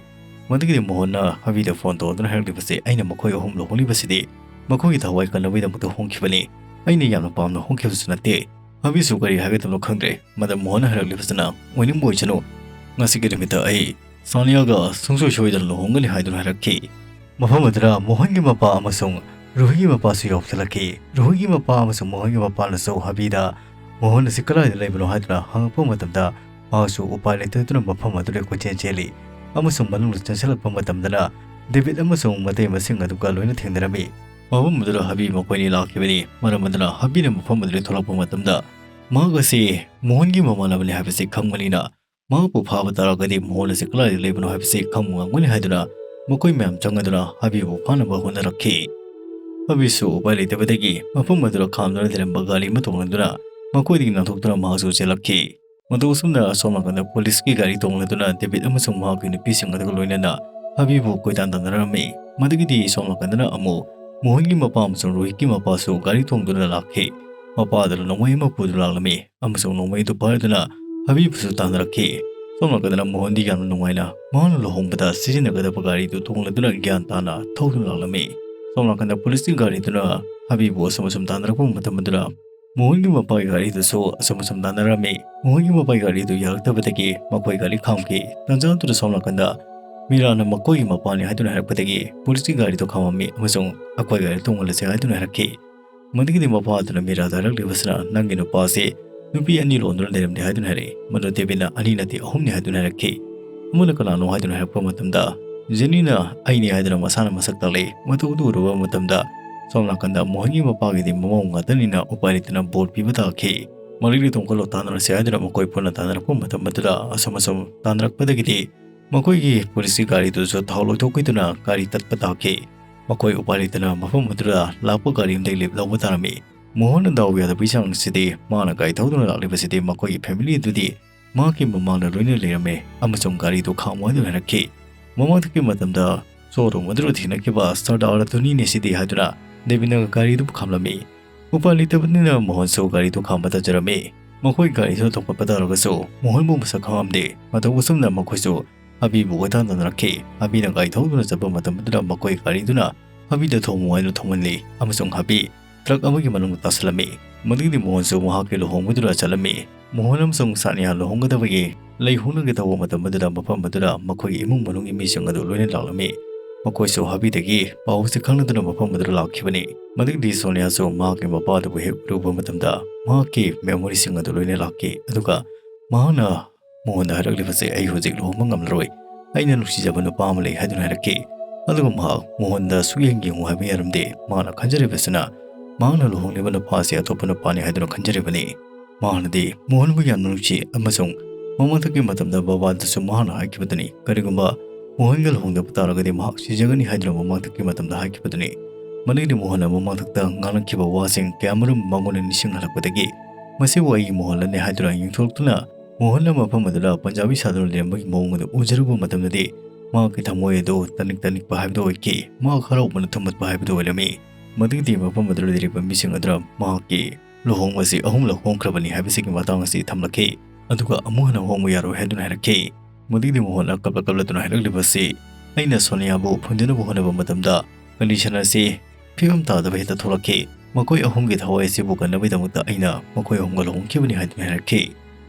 ꯃꯗꯨꯒꯤꯗꯤ ꯃꯣꯍꯟꯅ ꯍꯕꯤꯗ ꯐꯣꯟ ꯇꯧꯗꯨꯅ ꯍꯥꯏꯔꯛꯂꯤꯕꯁꯤ, "ꯑꯩꯅ ꯃꯈꯣꯏ ꯑꯍꯨꯝ ꯂꯨꯍꯣꯡꯂꯤꯕꯁꯤꯗꯤ ꯃꯈꯣꯏꯒꯤ ꯊꯋꯥꯏ ꯀꯟꯅꯕꯒꯤꯗꯃꯛꯇ ꯍꯣꯡꯈꯤꯕꯅꯤ꯫ ꯑꯩꯅ ꯌꯥꯝꯅ ꯄꯥꯝꯅ ꯍꯣꯡꯈꯤꯕꯁꯨ ꯅꯠꯇꯦ꯫" ꯍꯕꯤꯁꯨ ꯀꯔꯤ ꯍꯥꯏꯒꯗꯕꯅꯣ ꯈꯪꯗ꯭ꯔꯦ꯫ ꯃꯗ ꯃꯣꯍꯟꯅ ꯍꯥꯏꯔꯛꯂꯤꯕꯁꯤꯅ, "ꯑꯣꯏꯅꯤꯡꯕ ꯑꯣꯏꯁꯅꯨ, ꯉꯁꯤꯒꯤ ꯅꯨꯃꯤꯠꯇ ꯑꯩ ꯁꯥꯅꯤꯌꯥꯒ ꯁꯨꯡꯁꯣꯏ ꯁꯣꯏꯗꯅ ꯂꯨꯍꯣꯡꯒꯅꯤ" ꯍꯥꯏꯗꯨꯅ ꯍꯥꯏꯔꯛꯈꯤ꯫ ꯃꯐꯝ ꯑꯗꯨꯗ ꯃꯣꯍꯟꯒꯤ ꯃꯄꯥ ꯑꯃꯁꯨꯡ ꯔꯨꯍꯤꯒꯤ ꯃꯄꯥꯁꯨ ꯌꯧꯁꯤꯜꯂꯛꯈꯤ꯫ ꯔꯨꯍꯤꯒꯤ ꯃꯄꯥ ꯑꯃꯁꯨꯡ ꯃꯣꯍꯟꯒꯤ ꯃꯄꯥꯅꯁꯨ ꯍꯕꯤꯗ ꯃꯣꯍꯟ ꯑꯁꯤ ꯀꯗꯥꯏꯗ ꯂꯩꯕꯅꯣ ꯍꯥꯏꯗꯨꯅ ꯍꯪꯉꯛꯄ ꯃꯇꯝꯗ, ꯃꯍꯥꯛꯁꯨ ꯎꯄꯥꯏ ꯂꯩꯇꯗꯨꯅ ꯃꯐꯝ ꯑꯗꯨꯗ ꯀꯣꯏꯆꯦꯟ ꯆꯦꯜꯂꯤ ꯑꯃꯁꯨꯡ ꯃꯅꯨꯡꯗ ꯆꯪꯁꯤꯜꯂꯛꯄ ꯃꯇꯝꯗꯅ ꯗꯦꯕꯤꯠ ꯑꯃꯁꯨꯡ ꯃꯇꯩ ꯃꯁꯤꯡ ꯑꯗꯨꯒ ꯂꯣꯏꯅ ꯊꯦꯡꯅꯔꯝꯃꯤ꯫ ꯃꯐꯝ ꯑꯗꯨꯗ ꯍꯕꯤ ꯃꯈꯣꯏꯅꯤ ꯂꯥꯛꯈꯤꯕꯅꯤ꯫ ꯃꯔꯝ ꯑꯗꯨꯅ ꯍꯕꯤꯅ ꯃꯐꯝ ꯑꯗꯨꯗꯒꯤ ꯊꯣꯛꯂꯛꯄ ꯃꯇꯝꯗ, ꯃꯍꯥꯛ ꯑꯁꯤ ꯃꯣꯍꯟꯒꯤ ꯃꯃꯥꯟꯅꯕꯅꯤ ꯍꯥꯏꯕꯁꯤ ꯈꯪꯕꯅꯤꯅ, ꯃꯍꯥꯛꯄꯨ ꯐꯥꯕ ꯇꯥꯔꯒꯗꯤ ꯃꯣꯍꯟ ꯑꯁꯤ ꯀꯗꯥꯏꯗ ꯂꯩꯕꯅꯣ ꯍꯥꯏꯕꯁꯤ ꯈꯪꯕ ꯉꯝꯒꯅꯤ ꯍꯥꯏꯗꯨꯅ ꯃꯈꯣꯏ ꯃꯌꯥꯝ ꯆꯪꯗꯨꯅ ꯍꯕꯤꯕꯨ ꯐꯥꯅꯕ ꯍꯣꯠꯅꯔꯛꯈꯤ꯫ ꯍꯕꯤꯁꯨ ꯎꯄꯥꯏ ꯂꯩꯇꯕꯗꯒꯤ ꯃꯐꯝ ꯑꯗꯨꯗ ꯈꯥꯝꯗꯨꯅ ꯂꯩꯔꯝꯕ ꯒꯥꯔꯤ ꯑꯃ ꯇꯣꯡꯂꯗꯨꯅ ꯃꯈꯣꯏꯗꯒꯤ ꯅꯥꯟꯊꯣꯛꯇꯨꯅ ꯃꯍꯥꯛꯁꯨ ꯆꯦꯜꯂꯛꯈꯤ꯫ ꯃꯇꯧ ꯑꯁꯨꯝꯅ ꯑꯁꯣꯝ ꯅꯥꯀꯟꯗ ꯄꯨꯂꯤꯁꯀꯤ ꯒꯥꯔꯤ ꯇꯣꯡꯂꯗꯨꯅ ꯗꯦꯕꯤꯠ ꯑꯃꯁꯨꯡ ꯃꯍꯥꯛꯀꯤ ꯅꯨꯄꯤꯁꯤꯡ ꯑꯗꯨꯒ ꯂꯣꯏꯅꯅ ꯍꯕꯤꯕꯨ ꯀꯣꯏꯇꯥꯟ ꯇꯥꯟꯅꯔꯝꯃꯤ꯫ ꯃꯗꯨꯒꯤꯗꯤ ꯁꯣꯝ ꯅꯥꯀꯟꯗꯅ ꯑꯃꯨꯛ ꯃꯣꯍꯟꯒꯤ ꯃꯄꯥ ꯑꯃꯁꯨꯡ ꯔꯣꯍꯤꯠꯀꯤ ꯃꯄꯥꯁꯨ ꯒꯥꯔꯤ ꯇꯣꯡꯗꯨꯅ ꯂꯥꯛꯈꯤ꯫ ꯃꯄꯥꯗꯨꯅ ꯅꯣꯡꯃꯩ ꯑꯃ ꯄꯨꯗꯨꯅ ꯂꯥꯛꯂꯝꯃꯤ ꯑꯃꯁꯨꯡ ꯅꯣꯡꯃꯩꯗꯨ ꯄꯥꯏꯗꯨꯅ ꯍꯕꯤꯕꯨꯁꯨ ꯇꯥꯟꯅꯔꯛꯈꯤ꯫ ꯁꯣꯝ ꯅꯥꯀꯟꯗꯅ ꯃꯣꯍꯟꯗꯤ ꯌꯥꯝꯅ ꯅꯨꯡꯉꯥꯏꯅ ꯃꯍꯥꯛꯅ ꯂꯨꯍꯣꯡꯕꯗ ꯁꯤꯖꯤꯟꯅꯒꯗꯕ ꯒꯥꯔꯤꯗꯨ ꯇꯣꯡꯂꯗꯨꯅ ꯒ꯭ꯌꯥꯟ ꯇꯥꯅ ꯊꯧꯗꯨꯅ ꯂꯥꯛꯂꯝꯃꯤ꯫ ꯁꯣꯝ ꯅꯥꯀꯟꯗ ꯄꯨꯂꯤꯁꯀꯤ ꯒꯥꯔꯤꯗꯨꯅ ꯍꯕꯤꯕꯨ ꯑꯁꯨꯝ ꯑꯁꯨꯝ ꯇꯥꯟꯅꯔꯛꯄ ꯃꯇꯝ ꯑꯗꯨꯗ ꯃꯣꯍꯟꯒꯤ ꯃꯄꯥꯒꯤ ꯒꯥꯔꯤꯗꯨꯁꯨ ꯑꯁꯨꯝ ꯑꯁꯨꯝ ꯇꯥꯟꯅꯔꯝꯃꯤ꯫ ꯃꯣꯍꯟꯒꯤ ꯃꯄꯥꯒꯤ ꯒꯥꯔꯤꯗꯨ ꯌꯥꯔꯛꯇꯕꯗꯒꯤ ꯃꯈꯣꯏ ꯒꯥꯔꯤ ꯈꯥꯝꯈꯤ꯫ ꯇꯟꯖꯥ ꯑꯗꯨꯗ ꯁꯣꯝ ꯅꯥꯀꯟꯗ ꯃꯤꯔꯥꯅ ꯃꯈꯣꯏꯒꯤ ꯃꯄꯥꯅꯤ ꯍꯥꯏꯗꯨꯅ ꯍꯥꯏꯔꯛꯄꯗꯒꯤ ꯄꯨꯂꯤꯁꯀꯤ ꯒꯥꯔꯤꯗꯨ ꯈꯥꯝꯃꯝꯃꯤ ꯑꯃꯁꯨꯡ ꯑꯩꯈꯣꯏ ꯒꯥꯔꯤ ꯇꯣꯡꯍꯜꯂꯁꯤ ꯍꯥꯏꯗꯨꯅ ꯍꯥꯏꯔꯛꯈꯤ꯫ ꯃꯗꯨꯒꯤꯗꯤ ꯃꯄꯥ ꯑꯗꯨꯅ ꯃꯤꯔꯥꯗ ꯍꯥꯏꯔꯛꯂꯤꯕꯁꯤꯅ, "ꯅꯪꯒꯤ ꯅꯨꯄꯥꯁꯤ ꯅꯨꯄꯤ ꯑꯅꯤ ꯂꯣꯟꯗꯨꯅ ꯂꯩꯔꯝꯂꯦ" ꯍꯥꯏꯗꯨꯅ ꯍꯥꯏꯔꯛꯏ꯫ ꯃꯗꯨ ꯗꯦꯕꯤꯠꯅ "ꯑꯅꯤ ꯅꯠꯇꯦ, ꯑꯍꯨꯝꯅꯤ" ꯍꯥꯏꯗꯨꯅ ꯍꯥꯏꯔꯛꯈꯤ꯫ ꯑꯃꯅ ꯀꯅꯥꯅꯣ ꯍꯥꯏꯗꯨꯅ ꯍꯥꯏꯔꯛꯄ ꯃꯇꯝꯗ, ꯖꯦꯅꯤꯅ "ꯑꯩꯅꯤ" ꯍꯥꯏꯗꯨꯅ ꯃꯁꯥꯅ ꯃꯁꯛ ꯇꯥꯛꯂꯛꯏ꯫ ꯃꯗꯨ ꯑꯗꯨ ꯎꯔꯨꯕ ꯃꯇꯝꯗ ꯁꯣꯝ ꯅꯥꯀꯟꯗ ꯃꯣꯍꯟꯒꯤ ꯃꯄꯥꯒꯤꯗꯤ ꯃꯃꯧ ꯉꯥꯛꯇꯅꯤꯅ ꯎꯄꯥꯏ ꯂꯩꯇꯅ ꯕꯣꯔ ꯄꯤꯕ ꯇꯥꯈꯤ꯫ ꯃꯔꯤꯗꯤ ꯇꯣꯡꯈꯠꯂꯣ ꯇꯥꯟꯅꯔꯁꯤ ꯍꯥꯏꯗꯨꯅ ꯃꯈꯣꯏ ꯄꯨꯟꯅ ꯇꯥꯟꯅꯔꯛꯄ ꯃꯇꯝ ꯑꯗꯨꯗ ꯑꯁꯨꯝ ꯑꯁꯨꯝ ꯇꯥꯟꯅꯔꯛꯄꯗꯒꯤꯗꯤ ꯃꯈꯣꯏꯒꯤ ꯄꯨꯂꯤꯁꯀꯤ ꯒꯥꯔꯤꯗꯨꯁꯨ ꯊꯥꯎ ꯂꯣꯏꯊꯣꯛꯈꯤꯗꯨꯅ ꯒꯥꯔꯤ ꯇꯠꯄ ꯇꯥꯈꯤ꯫ ꯃꯈꯣꯏ ꯎꯄꯥꯏ ꯂꯩꯇꯅ ꯃꯐꯝ ꯑꯗꯨꯗ ꯂꯥꯛꯄ ꯒꯥꯔꯤ ꯑꯃꯗꯒꯤ ꯂꯤꯞ ꯂꯧꯕ ꯇꯥꯔꯝꯃꯤ꯫ ꯃꯣꯍꯟꯅ ꯗꯥꯎ ꯌꯥꯗꯕꯒꯤ ꯆꯥꯡꯁꯤꯗꯤ ꯃꯥꯅ ꯒꯥꯔꯤ ꯊꯧꯗꯨꯅ ꯂꯥꯛꯂꯤꯕꯁꯤꯗꯤ ꯃꯈꯣꯏꯒꯤ ꯐꯦꯃꯤꯂꯤ ꯑꯗꯨꯗꯤ ꯃꯍꯥꯛꯀꯤ ꯃꯃꯥꯡꯗ ꯂꯣꯏꯅ ꯂꯩꯔꯝꯃꯤ ꯑꯃꯁꯨꯡ ꯒꯥꯔꯤꯗꯨ ꯈꯥꯝꯃꯨ ꯍꯥꯏꯗꯨꯅ ꯍꯥꯏꯔꯛꯈꯤ꯫ ꯃꯃꯥꯡꯗꯒꯤ ꯃꯇꯝꯗ ꯁꯣꯔꯨꯝ ꯑꯗꯨꯗ ꯊꯦꯡꯅꯈꯤꯕ ꯁꯔꯗꯥꯔ ꯑꯗꯨꯅꯤꯅꯦ ꯁꯤꯗꯤ ꯍꯥꯏꯗꯨꯅ ꯗꯦꯕꯤꯠꯅ ꯒꯥꯔꯤꯗꯨ ꯈꯥꯝꯂꯝꯃꯤ꯫ ꯎꯄꯥꯏ ꯂꯩꯇꯕꯅꯤꯅ ꯃꯣꯍꯟꯁꯨ ꯒꯥꯔꯤꯗꯨ ꯈꯥꯝꯕ ꯇꯥꯖꯔꯝꯃꯤ꯫ ꯃꯈꯣꯏ ꯒꯥꯔꯤꯗꯨ ꯇꯣꯡꯈꯠꯄ ꯇꯥꯔꯒꯁꯨ ꯃꯣꯍꯟꯕꯨ ꯃꯁꯛ ꯈꯪꯉꯝꯗꯦ꯫ ꯃꯇꯧ ꯑꯁꯨꯝꯅ ꯃꯈꯣꯏꯁꯨ ꯍꯕꯤꯕꯨ ꯀꯣꯏꯇꯥꯟ ꯇꯥꯟꯅꯔꯛꯈꯤ꯫ ꯍꯕꯤꯅ ꯒꯥꯔꯤ ꯊꯧꯗꯨꯅ ꯆꯠꯄ ꯃꯇꯝ ꯑꯗꯨꯗ ꯃꯈꯣꯏ ꯒꯥꯔꯤꯗꯨꯅ ꯍꯕꯤꯗ ꯊꯣꯝꯃꯨ ꯍꯥꯏꯗꯨꯅ ꯊꯣꯝꯍꯜꯂꯤ ꯑꯃꯁꯨꯡ ꯍꯕꯤ ꯇ꯭ꯔꯛ ꯑꯃꯒꯤ ꯃꯅꯨꯡꯗ ꯇꯥꯁꯤꯜꯂꯝꯃꯤ꯫ ꯃꯗꯨꯒꯤꯗꯤ ꯃꯣꯍꯟꯁꯨ ꯃꯍꯥꯛꯀꯤ ꯂꯨꯍꯣꯡꯕꯗꯨꯗ ꯆꯠꯂꯝꯃꯤ꯫ ꯃꯣꯍꯟ ꯑꯃꯁꯨꯡ ꯁꯥꯅꯤꯌꯥ ꯂꯨꯍꯣꯡꯒꯗꯕꯒꯤ ꯂꯩ ꯍꯨꯅꯒꯦ ꯇꯧꯕ ꯃꯇꯝ ꯑꯗꯨꯗ ꯃꯐꯝ ꯑꯗꯨꯗ ꯃꯈꯣꯏꯒꯤ ꯏꯃꯨꯡ ꯃꯅꯨꯡꯒꯤ ꯃꯤꯁꯤꯡ ꯑꯗꯨ ꯂꯣꯏꯅ ꯂꯥꯛꯂꯝꯃꯤ꯫ ꯃꯈꯣꯏꯁꯨ ꯍꯥꯕꯤꯗꯒꯤ ꯄꯥꯎꯁꯦ ꯈꯪꯅꯗꯨꯅ ꯃꯐꯝ ꯑꯗꯨꯗ ꯂꯥꯛꯈꯤꯕꯅꯤ꯫ ꯃꯗꯨꯒꯤꯗꯤ ꯁꯣꯅꯤꯌꯥꯁꯨ ꯃꯍꯥꯛꯀꯤ ꯃꯄꯥꯗꯨꯕꯨ ꯍꯦꯛ ꯎꯔꯨꯕ ꯃꯇꯝꯗ ꯃꯍꯥꯛꯀꯤ memoryꯁꯤꯡ ꯑꯗꯨ ꯂꯣꯏꯅ ꯂꯥꯛꯈꯤ꯫ ꯑꯗꯨꯒ ꯃꯍꯥꯛꯅ ꯃꯣꯍꯟꯗ ꯍꯥꯏꯔꯛꯂꯤꯕꯁꯦ, "ꯑꯩ ꯍꯧꯖꯤꯛ ꯂꯨꯍꯣꯡꯕ ꯉꯝꯂꯔꯣꯏ, ꯑꯩꯅ ꯅꯨꯡꯁꯤꯖꯕ ꯅꯨꯄꯥ ꯑꯃ ꯂꯩ" ꯍꯥꯏꯗꯨꯅ ꯍꯥꯏꯔꯛꯈꯤ꯫ ꯑꯗꯨꯒ ꯃꯍꯥꯛ ꯃꯣꯍꯟꯗ ꯁꯨꯛꯌꯦꯡ ꯌꯦꯡꯉꯨ ꯍꯥꯏꯕ ꯌꯥꯔꯝꯗꯦ꯫ ꯃꯥꯅ ꯈꯟꯖꯔꯤꯕꯁꯤꯅ ꯃꯍꯥꯛꯅ ꯂꯨꯍꯣꯡꯂꯤꯕ ꯅꯨꯄꯥꯁꯤ ꯑꯇꯣꯞꯄ ꯅꯨꯄꯥꯅꯤ ꯍꯥꯏꯗꯨꯅ ꯈꯟꯖꯔꯤꯕꯅꯤ꯫ ꯃꯍꯥꯛꯅꯗꯤ ꯃꯣꯍꯟꯕꯨ ꯌꯥꯝꯅ ꯅꯨꯡꯁꯤ ꯑꯃꯁꯨꯡ ꯃꯃꯥꯡꯊꯛꯀꯤ ꯃꯇꯝꯗ ꯕꯕꯥꯗꯁꯨ ꯃꯍꯥꯛꯅ ꯍꯥꯏꯈꯤꯕꯗꯨꯅꯤ, ꯀꯔꯤꯒꯨꯝꯕ ꯃꯣꯍꯟꯒ ꯂꯨꯍꯣꯡꯗꯕ ꯇꯥꯔꯒꯗꯤ ꯃꯍꯥꯛ ꯁꯤꯖꯒꯅꯤ ꯍꯥꯏꯗꯨꯅ ꯃꯃꯥꯡꯊꯛꯀꯤ ꯃꯇꯝꯗ ꯍꯥꯏꯈꯤꯕꯗꯨꯅꯤ꯫ ꯃꯗꯨꯒꯤꯗꯤ ꯃꯣꯍꯟꯅ ꯃꯃꯥꯡꯊꯛꯇ ꯉꯥꯡꯂꯛꯈꯤꯕ ꯋꯥꯁꯤꯡ ꯀꯌꯥꯃꯔꯨꯝ ꯃꯉꯣꯟꯗ ꯅꯤꯡꯁꯤꯡꯍꯜꯂꯛꯄꯗꯒꯤ ꯃꯁꯤꯕꯨ ꯑꯩꯒꯤ ꯃꯣꯍꯟꯂꯅꯤ ꯍꯥꯏꯗꯨꯅ ꯌꯦꯡꯊꯣꯛꯇꯨꯅ ꯃꯣꯍꯟꯅ ꯃꯐꯝ ꯑꯗꯨꯗ ꯄꯟꯖꯥꯕꯤ ꯁꯥꯗꯨꯅ ꯂꯩꯔꯝꯕꯒꯤ ꯃꯑꯣꯡ ꯑꯗꯨ ꯎꯖꯔꯨꯕ ꯃꯇꯝꯗꯗꯤ ꯃꯍꯥꯛꯀꯤ ꯊꯃꯣꯏ ꯑꯗꯨ ꯇꯅꯤꯛ ꯇꯅꯤꯛꯄ ꯍꯥꯏꯕꯗꯨ ꯑꯣꯏꯈꯤ꯫ ꯃꯍꯥꯛ ꯍꯔꯥꯎꯕꯅ ꯊꯨꯝꯕꯠꯄ ꯍꯥꯏꯕꯗꯨ ꯑꯣꯏꯔꯝꯃꯤ꯫ ꯃꯗꯨꯒꯤꯗꯤ ꯃꯐꯝ ꯑꯗꯨꯗ ꯂꯩꯔꯤꯕ ꯃꯤꯁꯤꯡ ꯑꯗꯨꯅ ꯃꯍꯥꯛꯀꯤ ꯂꯨꯍꯣꯡꯕꯁꯤ ꯑꯍꯨꯝꯂꯛ ꯍꯣꯡꯈ꯭ꯔꯕꯅꯤ ꯍꯥꯏꯕꯁꯤꯒꯤ ꯃꯇꯥꯡ ꯑꯁꯤ ꯊꯝꯂꯛꯈꯤ꯫ ꯑꯗꯨꯒ ꯑꯃꯨꯛ ꯍꯟꯅ ꯍꯣꯡꯕ ꯌꯥꯔꯣꯏ ꯍꯥꯏꯗꯨꯅ ꯍꯥꯏꯔꯛꯈꯤ꯫ ꯃꯗꯨꯒꯤꯗꯤ ꯃꯣꯍꯟꯅ ꯀꯞꯂ ꯀꯞꯂꯗꯨꯅ ꯍꯥꯏꯔꯛꯂꯤꯕꯁꯤ, "ꯑꯩꯅ ꯁꯣꯅꯤꯌꯥꯕꯨ ꯐꯨꯟꯖꯤꯟꯅꯕ ꯍꯣꯠꯅꯕ ꯃꯇꯝꯗ condition ꯑꯁꯤ ꯐꯤꯕꯝ ꯇꯥꯗꯕ ꯍꯦꯛꯇ ꯊꯣꯛꯂꯛꯈꯤ꯫ ꯃꯈꯣꯏ ꯑꯍꯨꯝꯒꯤ ꯊꯋꯥꯏ ꯑꯁꯤꯕꯨ ꯀꯟꯅꯕꯒꯤꯗꯃꯛꯇ ꯑꯩꯅ ꯃꯈꯣꯏ ꯑꯍꯨꯝꯒ ꯂꯨꯍꯣꯡꯈꯤꯕꯅꯤ" ꯍꯥꯏꯗꯨꯅ ꯍꯥꯏꯔꯛꯈꯤ꯫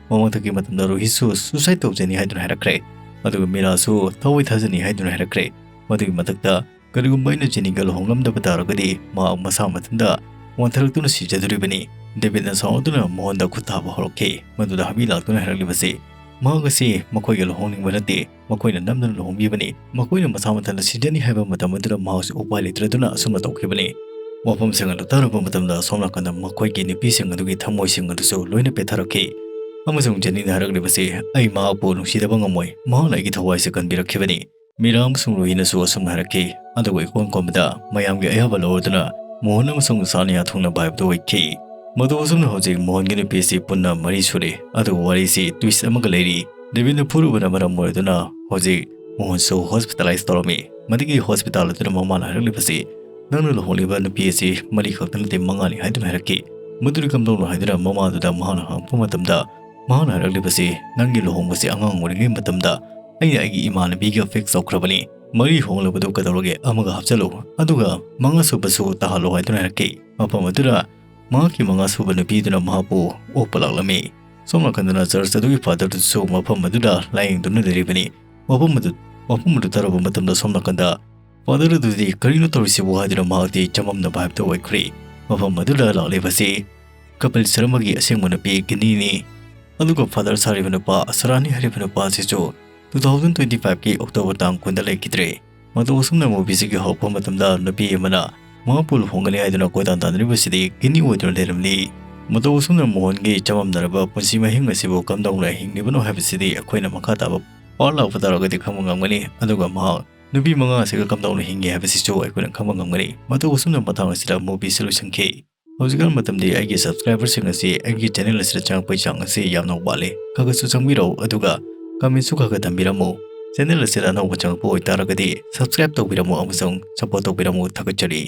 ꯃꯃꯥꯡꯊꯛꯀꯤ ꯃꯇꯝꯗ ꯔꯣꯍꯤꯠꯁꯨ suicide ꯇꯧꯖꯅꯤ ꯍꯥꯏꯗꯨꯅ ꯍꯥꯏꯔꯛꯈ꯭ꯔꯦ꯫ ꯑꯗꯨꯒ ꯃꯤꯔꯥꯁꯨ ꯊꯋꯥꯏ ꯊꯥꯖꯅꯤ ꯍꯥꯏꯗꯨꯅ ꯍꯥꯏꯔꯛꯈ꯭ꯔꯦ꯫ ꯃꯗꯨꯒꯤ ꯃꯊꯛꯇ ꯀꯔꯤꯒꯨꯝꯕ ꯑꯩꯅ ꯖꯦꯅꯤꯒ ꯂꯨꯍꯣꯡꯂꯝꯗꯕ ꯇꯥꯔꯒꯗꯤ ꯃꯍꯥꯛ ꯃꯁꯥ ꯃꯊꯟꯇ ꯋꯥꯟꯊꯔꯛꯇꯨꯅ ꯁꯤꯖꯗꯣꯔꯤꯕꯅꯤ꯫ ꯗꯦꯕꯤꯠꯅ ꯁꯥꯎꯔꯗꯨꯅ ꯃꯣꯍꯟꯗ ꯈꯨꯠ ꯊꯥꯕ ꯍꯧꯔꯛꯈꯤ꯫ ꯃꯗꯨꯗ ꯍꯥꯕꯤ ꯂꯥꯛꯇꯨꯅ ꯍꯥꯏꯔꯛꯂꯤꯕꯁꯤ, "ꯃꯍꯥꯛ ꯑꯁꯤ ꯃꯈꯣꯏꯒ ꯂꯨꯍꯣꯡꯅꯤꯡꯕ ꯅꯠꯇꯦ, ꯃꯈꯣꯏꯅ ꯅꯝꯗꯅ ꯂꯨꯍꯣꯡꯕꯤꯕꯅꯤ꯫ ꯃꯈꯣꯏꯅ ꯃꯁꯥ ꯃꯊꯟꯇ ꯁꯤꯖꯅꯤ ꯍꯥꯏꯕ ꯃꯇꯝ ꯑꯗꯨꯗ ꯃꯍꯥꯛꯁꯨ ꯎꯄꯥꯏ ꯂꯩꯇ꯭ꯔꯗꯨꯅ ꯑꯁꯨꯝꯅ ꯇꯧꯈꯤꯕꯅꯤ"꯫ ꯋꯥꯐꯝꯁꯤꯡ ꯑꯗꯨ ꯇꯥꯔꯕ ꯃꯇꯝꯗ ꯑꯁꯣꯝ ꯅꯥꯀꯟꯗ ꯃꯈꯣꯏꯒꯤ ꯅꯨꯄꯤꯁꯤꯡ ꯑꯗꯨꯒꯤ ꯊꯃꯣꯏꯁꯤꯡ ꯑꯗꯨꯁꯨ ꯂꯣꯏꯅ ꯄꯦꯠꯊꯔꯛꯈꯤ꯫ ꯑꯃꯁꯨꯡ ꯖꯦꯅꯤꯅ ꯍꯥꯏꯔꯛꯂꯤꯕꯁꯤ, "ꯑꯩ ꯃꯍꯥꯛꯄꯨ ꯅꯨꯡꯁꯤꯗꯕ ꯉꯝꯃꯣꯏ, ꯃꯍꯥꯛꯅ ꯑꯩꯒꯤ ꯊꯋꯥꯏꯁꯦ ꯀꯟꯕꯤꯔꯛꯈꯤꯕꯅꯤ"꯫ ꯃꯤꯔꯥ ꯑꯃꯁꯨꯡ ꯔꯨꯍꯤꯅꯁꯨ ꯑꯁꯨꯝꯅ ꯍꯥꯏꯔꯛꯈꯤ꯫ ꯑꯗꯨꯒ ꯏꯀꯣꯟ ꯀꯣꯟꯕꯗ ꯃꯌꯥꯝꯒꯤ ꯑꯌꯥꯕ ꯂꯧꯔꯗꯨꯅ ꯃꯣꯍꯟ ꯑꯃꯁꯨꯡ ꯁꯥꯅꯤꯌꯥ ꯊꯨꯡꯅꯕ ꯍꯥꯏꯕꯗꯨ ꯑꯣꯏꯈꯤ꯫ ꯃꯗꯨ ꯑꯁꯨꯝꯅ ꯍꯧꯖꯤꯛ ꯃꯣꯍꯟꯒꯤ ꯅꯨꯄꯤ ꯑꯁꯤ ꯄꯨꯟꯅ ꯃꯔꯤ ꯁꯨꯔꯦ꯫ ꯑꯗꯨꯒ ꯋꯥꯔꯤꯁꯤ twist ꯑꯃꯒ ꯂꯩꯔꯤ꯫ ꯗꯦꯕꯤꯠꯅ ꯐꯨꯔꯨꯕꯅ ꯃꯔꯝ ꯑꯣꯏꯗꯨꯅ ꯍꯧꯖꯤꯛ ꯃꯣꯍꯟꯁꯨ hospitalize ꯇꯧꯔꯝꯃꯤ꯫ ꯃꯗꯨꯒꯤ hospital ꯑꯗꯨꯗ ꯃꯃꯥꯅ ꯍꯥꯏꯔꯛꯂꯤꯕꯁꯤ, "ꯅꯪꯅ ꯂꯨꯍꯣꯡꯂꯤꯕ ꯅꯨꯄꯤ ꯑꯁꯤ ꯃꯔꯤ ꯈꯛꯇ ꯅꯠꯇꯦ, ꯃꯉꯥꯅꯤ" ꯍꯥꯏꯗꯨꯅ ꯍꯥꯏꯔꯛꯈꯤ꯫ ꯃꯗꯨꯗꯤ ꯀꯝꯗꯧꯅꯣ ꯍꯥꯏꯗꯨꯅ ꯃꯃꯥꯗꯨꯗ ꯃꯍꯥꯛꯅ ꯍꯪꯉꯛꯄ ꯃꯇꯝꯗ ꯃꯍꯥꯛꯅ ꯍꯥꯏꯔꯛꯂꯤꯕꯁꯤ, "ꯅꯪꯒꯤ ꯂꯨꯍꯣꯡꯕꯁꯤ ꯑꯉꯥꯡ ꯑꯣꯏꯔꯤꯉꯩ ꯃꯇꯝꯗ ꯑꯩꯅ ꯑꯩꯒꯤ ꯏꯃꯥꯟꯅꯕꯤꯒ fix ꯇꯧꯈ꯭ꯔꯕꯅꯤ꯫ ꯃꯔꯤ ꯍꯣꯡꯂꯕꯗꯨ ꯀꯩꯗꯧꯔꯒꯦ, ꯑꯃꯒ ꯍꯥꯞꯆꯜꯂꯨ, ꯑꯗꯨꯒ ꯃꯉꯥ ꯁꯨꯕꯁꯨ ꯇꯥꯍꯜꯂꯣ" ꯍꯥꯏꯗꯨꯅ ꯍꯥꯏꯔꯛꯈꯤ꯫ ꯃꯐꯝ ꯑꯗꯨꯗ ꯃꯍꯥꯛꯀꯤ ꯃꯉꯥ ꯁꯨꯕ ꯅꯨꯄꯤꯗꯨꯅ ꯃꯍꯥꯛꯄꯨ ꯑꯣꯛꯄ ꯂꯥꯛꯂꯝꯃꯤ꯫ ꯁꯣꯝ ꯅꯥꯀꯟꯗꯅ church ꯑꯗꯨꯒꯤ father ꯗꯨꯁꯨ ꯃꯐꯝ ꯑꯗꯨꯗ ꯂꯥꯌꯦꯡꯗꯨꯅ ꯂꯩꯔꯤꯕꯅꯤ꯫ ꯃꯐꯝ ꯑꯗꯨ, ꯃꯐꯝ ꯑꯗꯨ ꯇꯥꯔꯕ ꯃꯇꯝꯗ ꯁꯣꯝ ꯅꯥꯀꯟꯗ ꯐꯥꯗꯔ ꯑꯗꯨꯗꯤ ꯀꯔꯤꯅꯣ ꯇꯧꯔꯤꯁꯤꯕꯨ ꯍꯥꯏꯗꯨꯅ ꯃꯍꯥꯛꯇꯤ ꯆꯃꯝꯅꯕ ꯍꯥꯏꯕꯗꯨ ꯑꯣꯏꯈ꯭ꯔꯦ꯫ ꯃꯐꯝ ꯑꯗꯨꯗ ꯂꯥꯛꯂꯤꯕꯁꯤ ꯀꯄꯤꯜ ꯁꯔꯃꯒꯤ ꯑꯁꯦꯡꯕ ꯅꯨꯄꯤ ꯒꯤꯅꯤꯅꯤ꯫ ꯑꯗꯨꯒ ꯐꯥꯗꯔ ꯁꯥꯔꯤꯕ ꯅꯨꯄꯥ ꯁꯔꯥꯅꯤ ꯍꯥꯏꯔꯤꯕ ꯅꯨꯄꯥ ꯑꯁꯤꯁꯨ two thousand twenty five ꯀꯤ October ꯇꯥꯡ ꯀꯨꯟꯗ ꯂꯩꯈꯤꯗ꯭ꯔꯦ꯫ ꯃꯇꯧ ꯑꯁꯨꯝꯅ movie ꯁꯤꯒꯤ ꯍꯧꯔꯛꯄ ꯃꯇꯝꯗ ꯅꯨꯄꯤ ꯑꯃꯅ ꯃꯍꯥꯛꯄꯨ ꯂꯨꯍꯣꯡꯒꯅꯤ ꯍꯥꯏꯗꯨꯅ ꯀꯣꯏꯇꯥꯟ ꯇꯥꯟꯅꯔꯤꯕꯁꯤꯗꯤ ꯒꯤꯅꯤ ꯑꯣꯏꯗꯨꯅ ꯂꯩꯔꯝꯂꯤ꯫ ꯃꯇꯧ ꯑꯁꯨꯝꯅ ꯃꯣꯍꯟꯒꯤ ꯆꯃꯝꯅꯔꯕ ꯄꯨꯟꯁꯤ ꯃꯍꯤꯡ ꯑꯁꯤꯕꯨ ꯀꯝꯗꯧꯅ ꯍꯤꯡꯂꯤꯕꯅꯣ ꯍꯥꯏꯕꯁꯤꯗꯤ ꯑꯩꯈꯣꯏꯅ ꯃꯈꯥ ꯇꯥꯕ part ꯂꯥꯛꯄ ꯇꯥꯔꯒꯗꯤ ꯈꯪꯕ ꯉꯝꯒꯅꯤ꯫ ꯑꯗꯨꯒ ꯃꯍꯥꯛ ꯅꯨꯄꯤ ꯃꯉꯥ ꯑꯁꯤꯒ ꯀꯝꯗꯧꯅ ꯍꯤꯡꯒꯦ ꯍꯥꯏꯕꯁꯤꯁꯨ ꯑꯩꯈꯣꯏꯅ ꯈꯪꯕ ꯉꯝꯒꯅꯤ꯫ ꯃꯇꯧ ꯑꯁꯨꯝꯅ ꯃꯇꯥꯡ ꯑꯁꯤꯗ movie ꯁꯤ ꯂꯣꯏꯁꯤꯟꯈꯤ꯫ ꯍꯧꯖꯤꯛꯀꯥꯟ ꯃꯇꯝꯗꯤ ꯑꯩꯒꯤ subscriber ꯁꯤꯡ ꯑꯁꯤ ꯑꯩꯒꯤ channel ꯑꯁꯤꯗ ꯆꯪꯉꯛꯄꯒꯤ ꯆꯥꯡ ꯑꯁꯤ ꯌꯥꯝꯅ ꯋꯥꯠꯂꯤ꯫ ꯈꯔ ꯈꯔꯁꯨ ꯆꯪꯕꯤꯔꯛꯎ, ꯑꯗꯨꯒ comment ꯁꯨ ꯈꯔ ꯈꯔ ꯊꯝꯕꯤꯔꯝꯃꯨ꯫ Channel ꯑꯁꯤꯗ ꯑꯅꯧꯕ ꯆꯪꯉꯛꯄ ꯑꯣꯏꯇꯥꯔꯒꯗꯤ subscribe ꯇꯧꯕꯤꯔꯝꯃꯨ ꯑꯃꯁꯨꯡ support ꯇꯧꯕꯤꯔꯝꯃꯨ꯫ ꯊꯥꯒꯠꯆꯔꯤ꯫